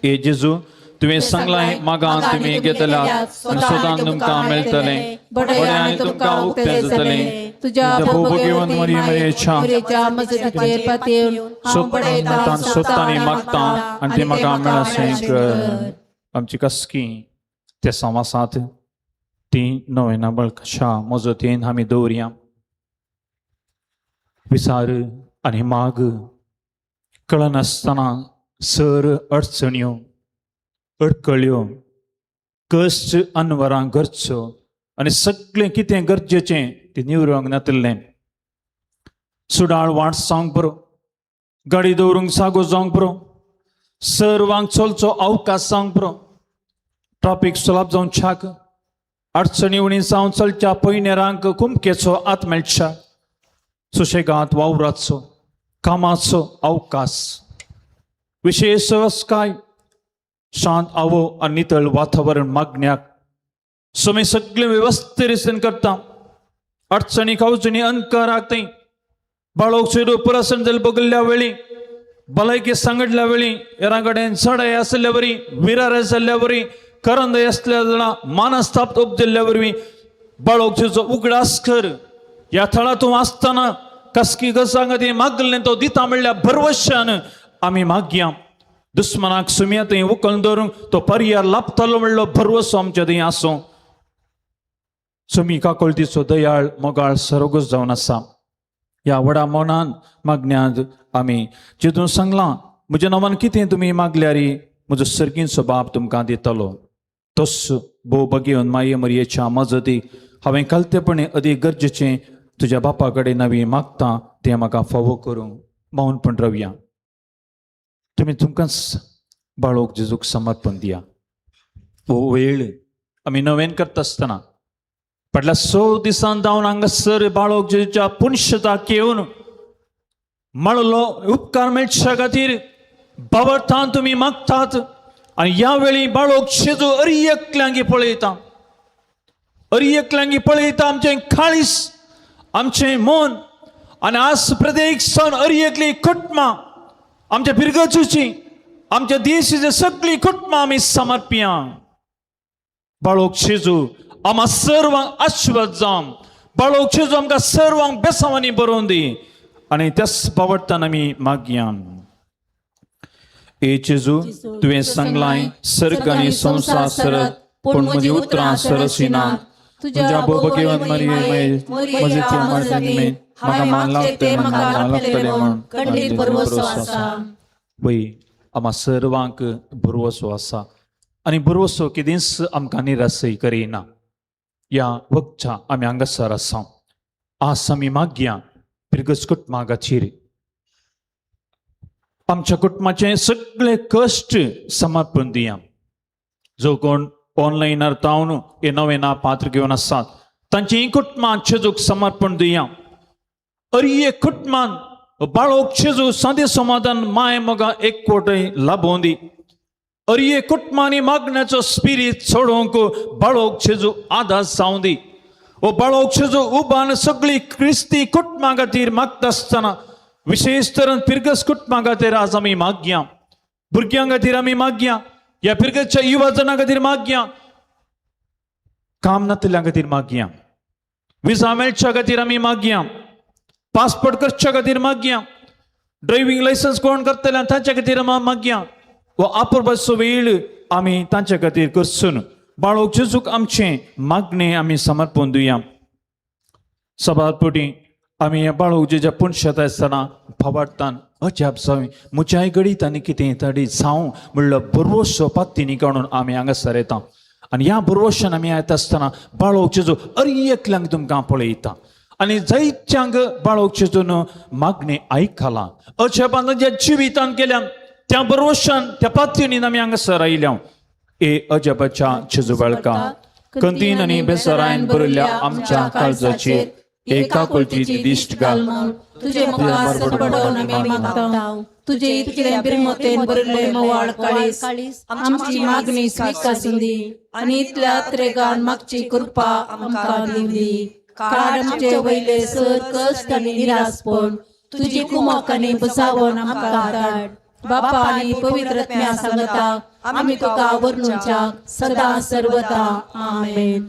ए जेजू, तुवें सांगलां मागां तुमी घेतल्यात आनी सदां तुमकां मेळटलें, बडें आनी तुमकां उक्तें जातलें. तुझ्या भोवभोगेवन मरियेच्या मरियेच्या मजतीचेर पातयेवन हांव बडयतां, सोदतां मागतां आनी तें म्हाका मेळाशें कर. आमची कसकी ते समासात ती नवेना बळकशा मजतीन आमी दवरया. विचार आनी माग कळनासतना सर अडचण्यो अडकळ्यो कश्ट अनवरां गरचो आनी सगळें कितें गरजेचें तें निवरोंक नातिल्लें. सुडाळ वाट जावंक बरो, गाडी दवरूंक जागो जावंक बरो, सर्वांक चलचो अवकाश जावंक बरो, ट्राफीक सुलाभ जावन छाक अडचणी उणी जावन चलच्या पयनेरांक कुमकेचो आत मेळच्या, सुशेगात वावराचो कामाचो अवकाश, विशेश काय शांत आवो आनी नितळ वातावरण मागण्याक सो सगळें वेवस्थीत रितीन करता. अडचणी खावचणी अंकाराक थंय बाळोक चेडू पुरसन जाल बगल्ल्या वेळी, भलायकी सांगडल्या वेळी, हेरां कडेन चडाय आशिल्ल्या वरी, विरार आशिल्ल्या वरी, करंदय आसल्या जाणा मानस्ताप उपजल्ल्या वरवीं बाळोक चेडूचो उगडास कर. ह्या थळां तूं आसतना कसकी गजांक ती मागलें तो दिता म्हणल्यार भरवशान आमी मागया. दुस्मनाक सुमया थंय उखलून दवरूंक तो पर्याय लाभतलो म्हणलो भरवसो आमच्या थंय आसूं. सुमी काकोळतीचो दयाळ मोगाळ सरोगच जावन आसा. ह्या व्हडा मनान मागण्यांत आमी जितून सांगलां म्हज्या नांवान कितें तुमी मागल्यार म्हजो सर्गींचो बाप तुमकां दितलो. तोच भोव बगेवन माये मरयेच्या मजती हांवें कालतेपणी अदीक गरजेचें तुज्या बापा कडेन नवी मागता तें म्हाका फावो करूंक मौनपण रावया. तुमी तुमकांच बाळोक जेजूक समर्पण दिया. हो वेळ आमी नवेन करता आसतना फाटल्या 6 दिसान जावन हांगासर बाळोक जेजूच्या पुनशताक येवन मळलो उपकार मेळच्या खातीर बावळटान तुमी मागतात आनी ह्या वेळी बाळोक जेजू अरी एकल्यांगी पळयता, अरी एकल्यांगी पळयता आमचें काळीस, आमचें मन आनी आज प्रत्येक सण अरी एकली कुटुंबां आमच्या पिरगचूची आमच्या देशाची सगळी कुटुंबां आमी समर्पया. बाळोक जेजू आम्हा सर्वांक आशिर्वाद जावं. बाळोक जेजू आमकां सर्वांक बेसांवांनी बरोवन दी आनी त्याच बावडटान आमी मागया. ए जेजू, तुवें सांगलां सर्ग आनी संवसार सरत पूण म्हजी उतरां सरसिना. तुज्या भोवभगेवन मरिये म्हजें म्हाका मान लागतलें म्हाका लागतलें म्हूण खंडीत भरवसो आसा. वय आम्हा सर्वांक भरवसो आसा आनी भरवसो केदींच आमकां निराशय करिना. ह्या वखच्या आमी हांगासर आसा. आज आमी मागया पिरगस कुटुंबा खातीर आमच्या कुटुंबाचे सगळे कश्ट समर्पण दिया. जो कोण ऑनलायन अर्थावन हे नवे ना पात्र घेवन आसात तांची कुटुंबां जेजूक समर्पण दिया. अरी एक कुटुंबान बाळोक जेजू सादे समाधान माय मोगा एकवटय लाभोवन दी. अरी एक कुटुंबांनी मागण्याचो स्पिरीत सोडोवंक बाळोक जेजू आदार जावं दी. ओ बाळोक जेजू उबान सगळी क्रिस्ती कुटुंबां खातीर मागता आसतना विशेश तरेन पिरगस कुटुंबां खातीर आज आमी मागया. भुरग्यां खातीर आमी मागया, ह्या पिरगसच्या युवा जणां खातीर मागया, काम नातिल्ल्यां खातीर मागया, विजा मेळच्या खातीर आमी मागया, पासपोर्ट करच्या खातीर मागया, ड्रायव्हिंग लायसन्स कोण करतले तांच्या खातीर आमी मागया. हो आपुरबाचो वेळ आमी तांच्या खातीर करसून बाळोक जेजूक आमचें मागणें आमी समर्पण दिवया. सभापती आमी ह्या बाळोक जेज्या पुनशेता आसतना भावार्थान अजाप जावं म्हज्याय घडीत आनी कितें तरी जावं म्हणलो भरवसो पात्तीनी काडून आमी हांगासर येता आनी ह्या भरवशान आमी येता आसतना बाळोक जेजू अरी एकल्यांक तुमकां पळयता आनी जायत्यांक बाळोक जेजून मागणें आयकलां अजापान तांच्या जिवितान केल्यान. त्या बरोशान त्या पातयेनीन आमी हांगासर आयल्या. ए अजबाच्या जेजू बाळका, कंतीन आनी बेसरायन भरिल्ल्या आमच्या काळजाचेर एका कुलची दिश्ट घाल. तुजे मुखार पडोवन आमी मागता. तुजे इतले बिरमतेन भरिल्ले मोवाळ काळीस आमची मागणी स्विकासून दी आनी इतल्या त्रेगान मागची कृपा आमकां दिवली. काड आमचे वयले सर कश्ट आनी निरासपण, तुजी कुमक आनी बसावन आमकां धाड. बापा आनी पवित्र आत्म्या सांगता आमी तुका वर्णुच्या सदा सर्वता. आमेन.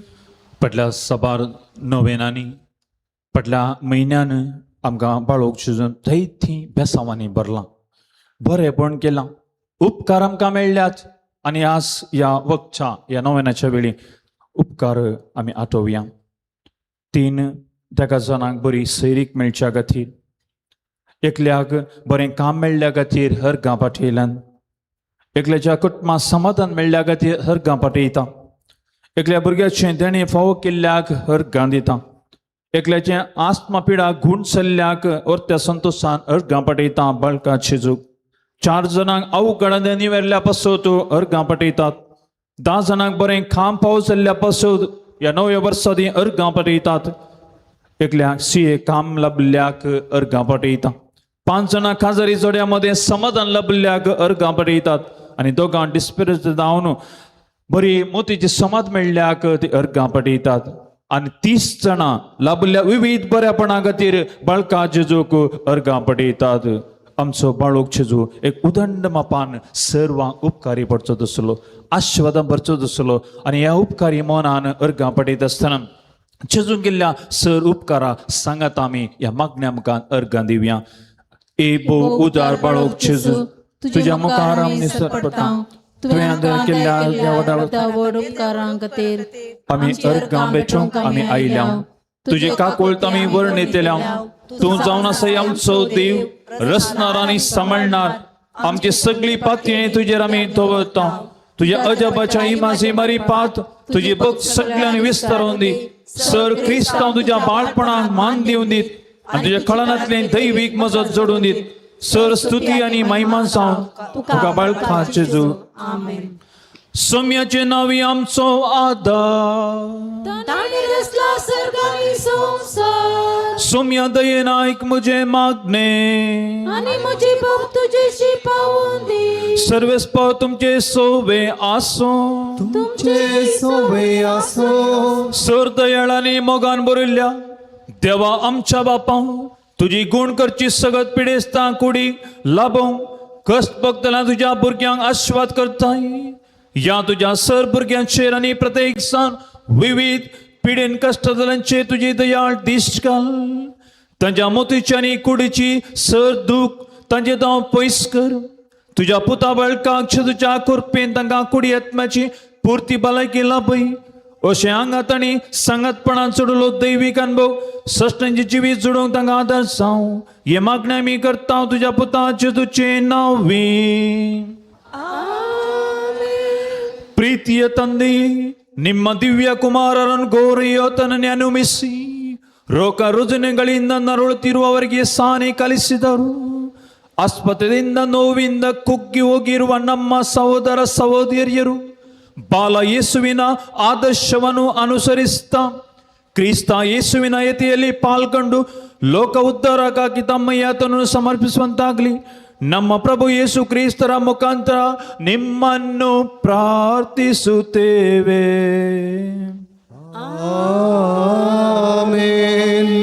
पडल्या सबार नोवेनांनी, पडल्या म्हयन्यान आमकां बाळोक शिजून थंय बेसांवांनी भरलां, बरेंपण केलां, उपकार आमकां मेळ्ळ्यात. आनी आज ह्या वखच्या ह्या नोवेनाच्या वेळी उपकार आमी आठोवया. तीन तेका जाणांक बरी सैरीक मेळच्या खातीर, एकल्याक बरें काम मेळ्ळ्या खातीर हर गांव पाठयल्यान, एकल्याच्या कुटुंबाक समाधान मेळ्ळ्या खातीर हर गांव पाठयता, एकल्या भुरग्याचें देणें फावो केल्ल्याक हर गांव दिता, एकल्याचें आस्मा पिडा गूण चल्ल्याक अर्त्या संतोशान हर गांव पाठयता. बाळका जेजूक 4 जाणांक अवघडांनी निवेरल्या पासत हर गांव पाठयतात, 10 जाणांक बरें खाम पावस जाल्ल्या पासत ह्या नव्या वर्सा ती हर गांव पाठयतात, एकल्याक सीए काम लाभिल्ल्याक अर्गां पाठयता, 5 जाणां खाजरी जोड्या मदें समाधान लाभिल्ल्याक अर्गां पाठयतात आनी दोगां डिस्पिरेज जावन बरी मोतीची समाध मेळ्ळ्याक ती अर्गां पाठयतात. आनी 30 जाणां लाभिल्ल्या विवीध बऱ्यापणा खातीर बाळका जेजूक अर्गां पाठयतात. आमचो बाळोक जेजू एक उदंड मापान सर्वांक उपकारी पडचो दसलो, आशिर्वादां भरचो दसलो आनी ह्या उपकारी मनान अर्गां पाठयत आसतना जेजून केल्ल्या सर उपकारा सांगात आमी ह्या मागण्या मुखार अर्गां दिवया. ए भो उदार बाळोक जेजू, तुज्या मुखार आमी निसर पडटा, तुवें आदर केल्ल्या व्हड उपकारां खातीर आमी अर्गां बेचूंक आमी आयल्या. तुजे काकुळट आमी वर्णितल्या. तूं जावन आसा आमचो देव, रचणार आनी सांबाळणार. आमची सगळी पातयें तुजेर आमी दवरता. तुज्या अजबाच्या इमाजी मारी पात तुजी भक्त सगळ्यांनी विस्तारून दी. सर क्रिस्तांव तुज्या बाळपणाक मान दिवन दीत आनी तुज्या कळनांतलें दैवीक मजत जोडून दीत. सर स्तुती आनी महिमा जावन तुका बाळका जेजू. आमेन. सोम्याचे नावी आमचो आदार, ताणें रचला सर्ग आनी संवसार, सोम्या दयेन आयक म्हजें मागणें आनी म्हजी भक्त तुजेशी पावून दी. सर्वेस्पा तुमचे सोवे आसूं, तुमचे सोवे आसो. सर दयाळ आनी मोगान भरिल्ल्या देवा आमच्या बापा, तुजी गुण करची सगत पिडेस्तां कुडीक लाभोवंक कश्ट भोगतल्या तुज्या भुरग्यांक आशिर्वाद करताय. ह्या तुज्या सर भुरग्यांचेर आनी प्रत्येक जाण विविध पिडेन कश्ट जाल्यांचेर तुजी दयाळ दिश्ट घाल. तांच्या मोतीची आनी कुडीची सर दूख तांचे दाव पयस कर. तुज्या पुता बळकाक तुज्या कृपेन तांकां कुडी आत्म्याची पुर्ती भलायकी लाभय. अशें आंगात आनी सांगातपणान चडलो दैवीक अनुभव सश्टांचे जिवीत जोडूंक तांकां आदार जावं. हे मागणें आमी करता तुज्या पुताचे तुजें नांवी. ಪ್ರೀತಿಯ ತಂದೆ, ನಿಮ್ಮ ದಿವ್ಯ ಕುಮಾರರನ್ನು ಗೌರಿಯೋತನನ್ನೇ ಅನುಮಿಸಿ ರೋಗ ರುಜಿನಗಳಿಂದ ನರಳುತ್ತಿರುವವರಿಗೆ ಸಾನೆ ಕಲಿಸಿದರು. ಆಸ್ಪತ್ರೆಯಿಂದ ನೋವಿಂದ ಕುಗ್ಗಿ ಹೋಗಿರುವ ನಮ್ಮ ಸಹೋದರ ಸಹೋದರಿಯರು ಬಾಲ ಯೇಸುವಿನ ಆದರ್ಶವನ್ನು ಅನುಸರಿಸ್ತಾ ಕ್ರಿಸ್ತ ಯೇಸುವಿನ ಯತಿಯಲ್ಲಿ ಪಾಲ್ಗೊಂಡು ಲೋಕ ಉದ್ಧಾರಕ್ಕಾಗಿ ತಮ್ಮ ಯಾತನನ್ನು ಸಮರ್ಪಿಸುವಂತಾಗಲಿ. ನಮ್ಮ ಪ್ರಭು ಯೇಸು ಕ್ರಿಸ್ತರ ಮುಖಾಂತರ ನಿಮ್ಮನ್ನು ಪ್ರಾರ್ಥಿಸುತ್ತೇವೆ. ಆಮೇನ್.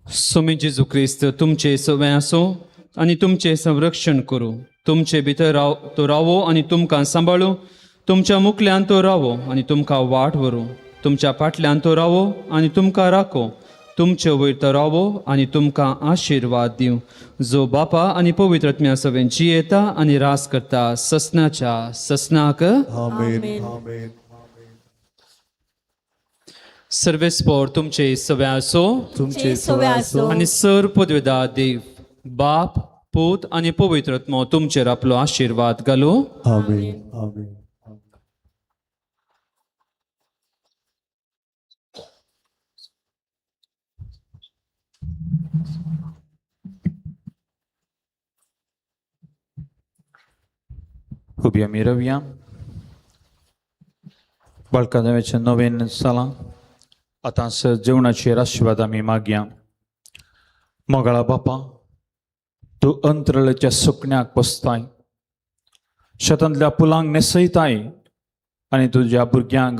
स्वामी जेजू क्रिस्त तुमचे सवें आसूं आनी तुमचें संरक्षण करूं. तुमचे भितर राव तो रावो आनी तुमकां सांबाळूं. तुमच्या मुखल्यान तो रावो आनी तुमकां वाट व्हरूं. तुमच्या फाटल्यान तो रावो आनी तुमकां राखो. तुमचे वयर तो रावो आनी तुमकां आशिर्वाद दिवं, जो बापा आनी पवित्र आत्म्या सवें जियेता आनी रास करता ससनाच्या ससनाक. आमेन. आमेन. सर्वेस्पोर तुमचे सवें आसूं तुमचे सोवे आसो. आनी सर पदवेदा देव बाप पूत आनी पवित्र आत्मो तुमचेर आपलो आशिर्वाद घालूं. आमेन. आमेन. उबी आमी रवया. बाळकादेवाचें नवीन जालां. आतां जेवणाचेर आशिर्वाद आमी मागया. मोगाळा बापा, तूं अंतरळच्या सुकण्याक पोसताय, शेतांतल्या पुलांक न्हेसयताय आनी तुज्या भुरग्यांक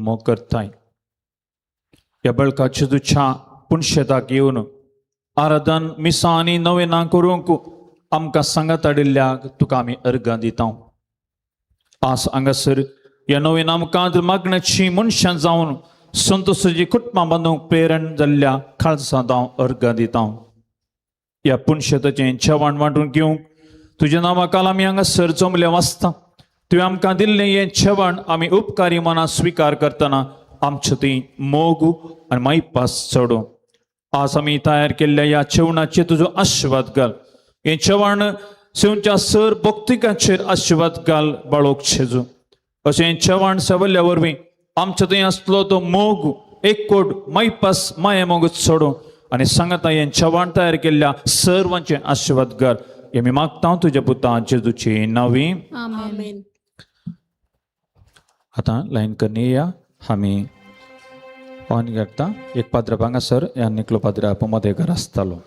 मोग करताय. ह्या बळकाचे तुज्या पुणशेताक येवन आराधन मिसां आनी नवेनां करूंक आमकां सांगात हाडिल्ल्याक तुका आमी अर्गां दिता. आज हांगासर ह्या नवीन आमकां मागण्याची मनशां जावन संतोषाची कुटुंबां बांदूंक प्रेरण जाल्ल्या खालसांत हांव अर्गां दिता. ह्या पुणशेताचें जेवण वांटून घेवंक तुज्या नांवा काल आमी हांगासर जमले वाचता. तुवें आमकां दिल्लें हें जेवण आमी उपकारी मनां स्विकार करतना आमचे थंय मोग आनी मायपास चडूं. आज आमी तयार केल्ल्या ह्या जेवणाचेर तुजो आशिर्वाद घाल. हें जेवण सेवच्या सर भक्तिकाचेर आशिर्वाद घाल बाळोक शेजू. अशें जेवण सेवल्ल्या वरवीं आमच्या थंय आसलो तो मोग एकवट मायपास माया मोग चडूं आनी सांगता हें जेवण तयार केल्ल्या सर्वांचे आशिर्वाद घाल. हें आमी मागता तुज्या पुता जेजूची नांवी. आमेन. आतां लायन करनी या आमी ऑन करता. एक पाद्र हांगासर आनी एकलो पाद्र मदेकर आसतालो.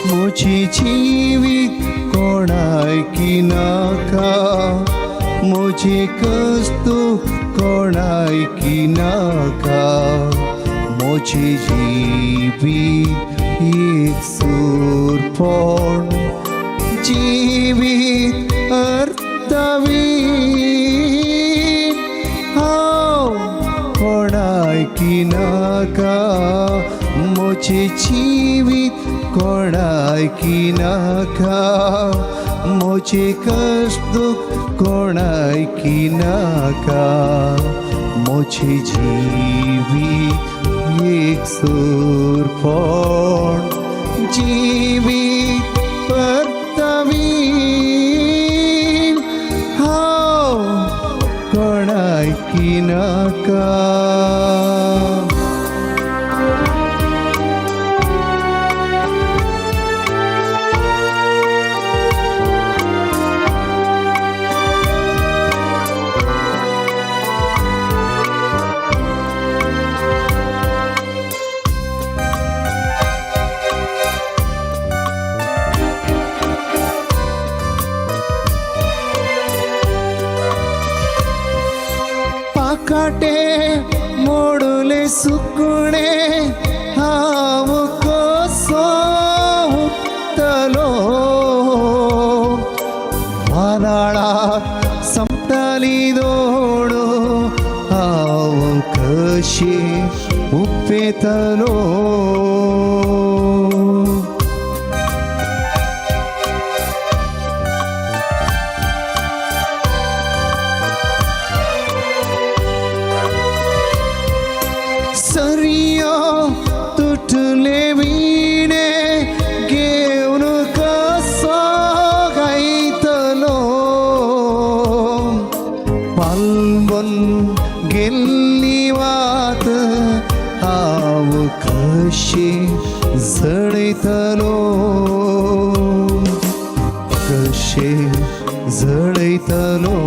म्हजी जिवीत कोणायकी नाका, म्हजी कस्तू कोणायकी नाका, म्हजी जिवीत एक सूरपण, जिवीत अर्थवीन. हांव कोणायकी नाका, म्हजी जिवीत कोणायकी नाका, म्हजी कश्ट दुख कोणायकी नाका, म्हजी जिवीत एक सूरपण, जिवीत परतवीन. हांव कोणायकी नाका. पाकाटे मोडले सुकणे हांव कसो उठतलो, वादळाक संपताली दोडो हांव कशी उपेतलो. सरियो तुटले विणे घेवन कसो गायतलो, पालवन गेल्ली वात हांव कशी जळयतलो, कशे जळयतलो.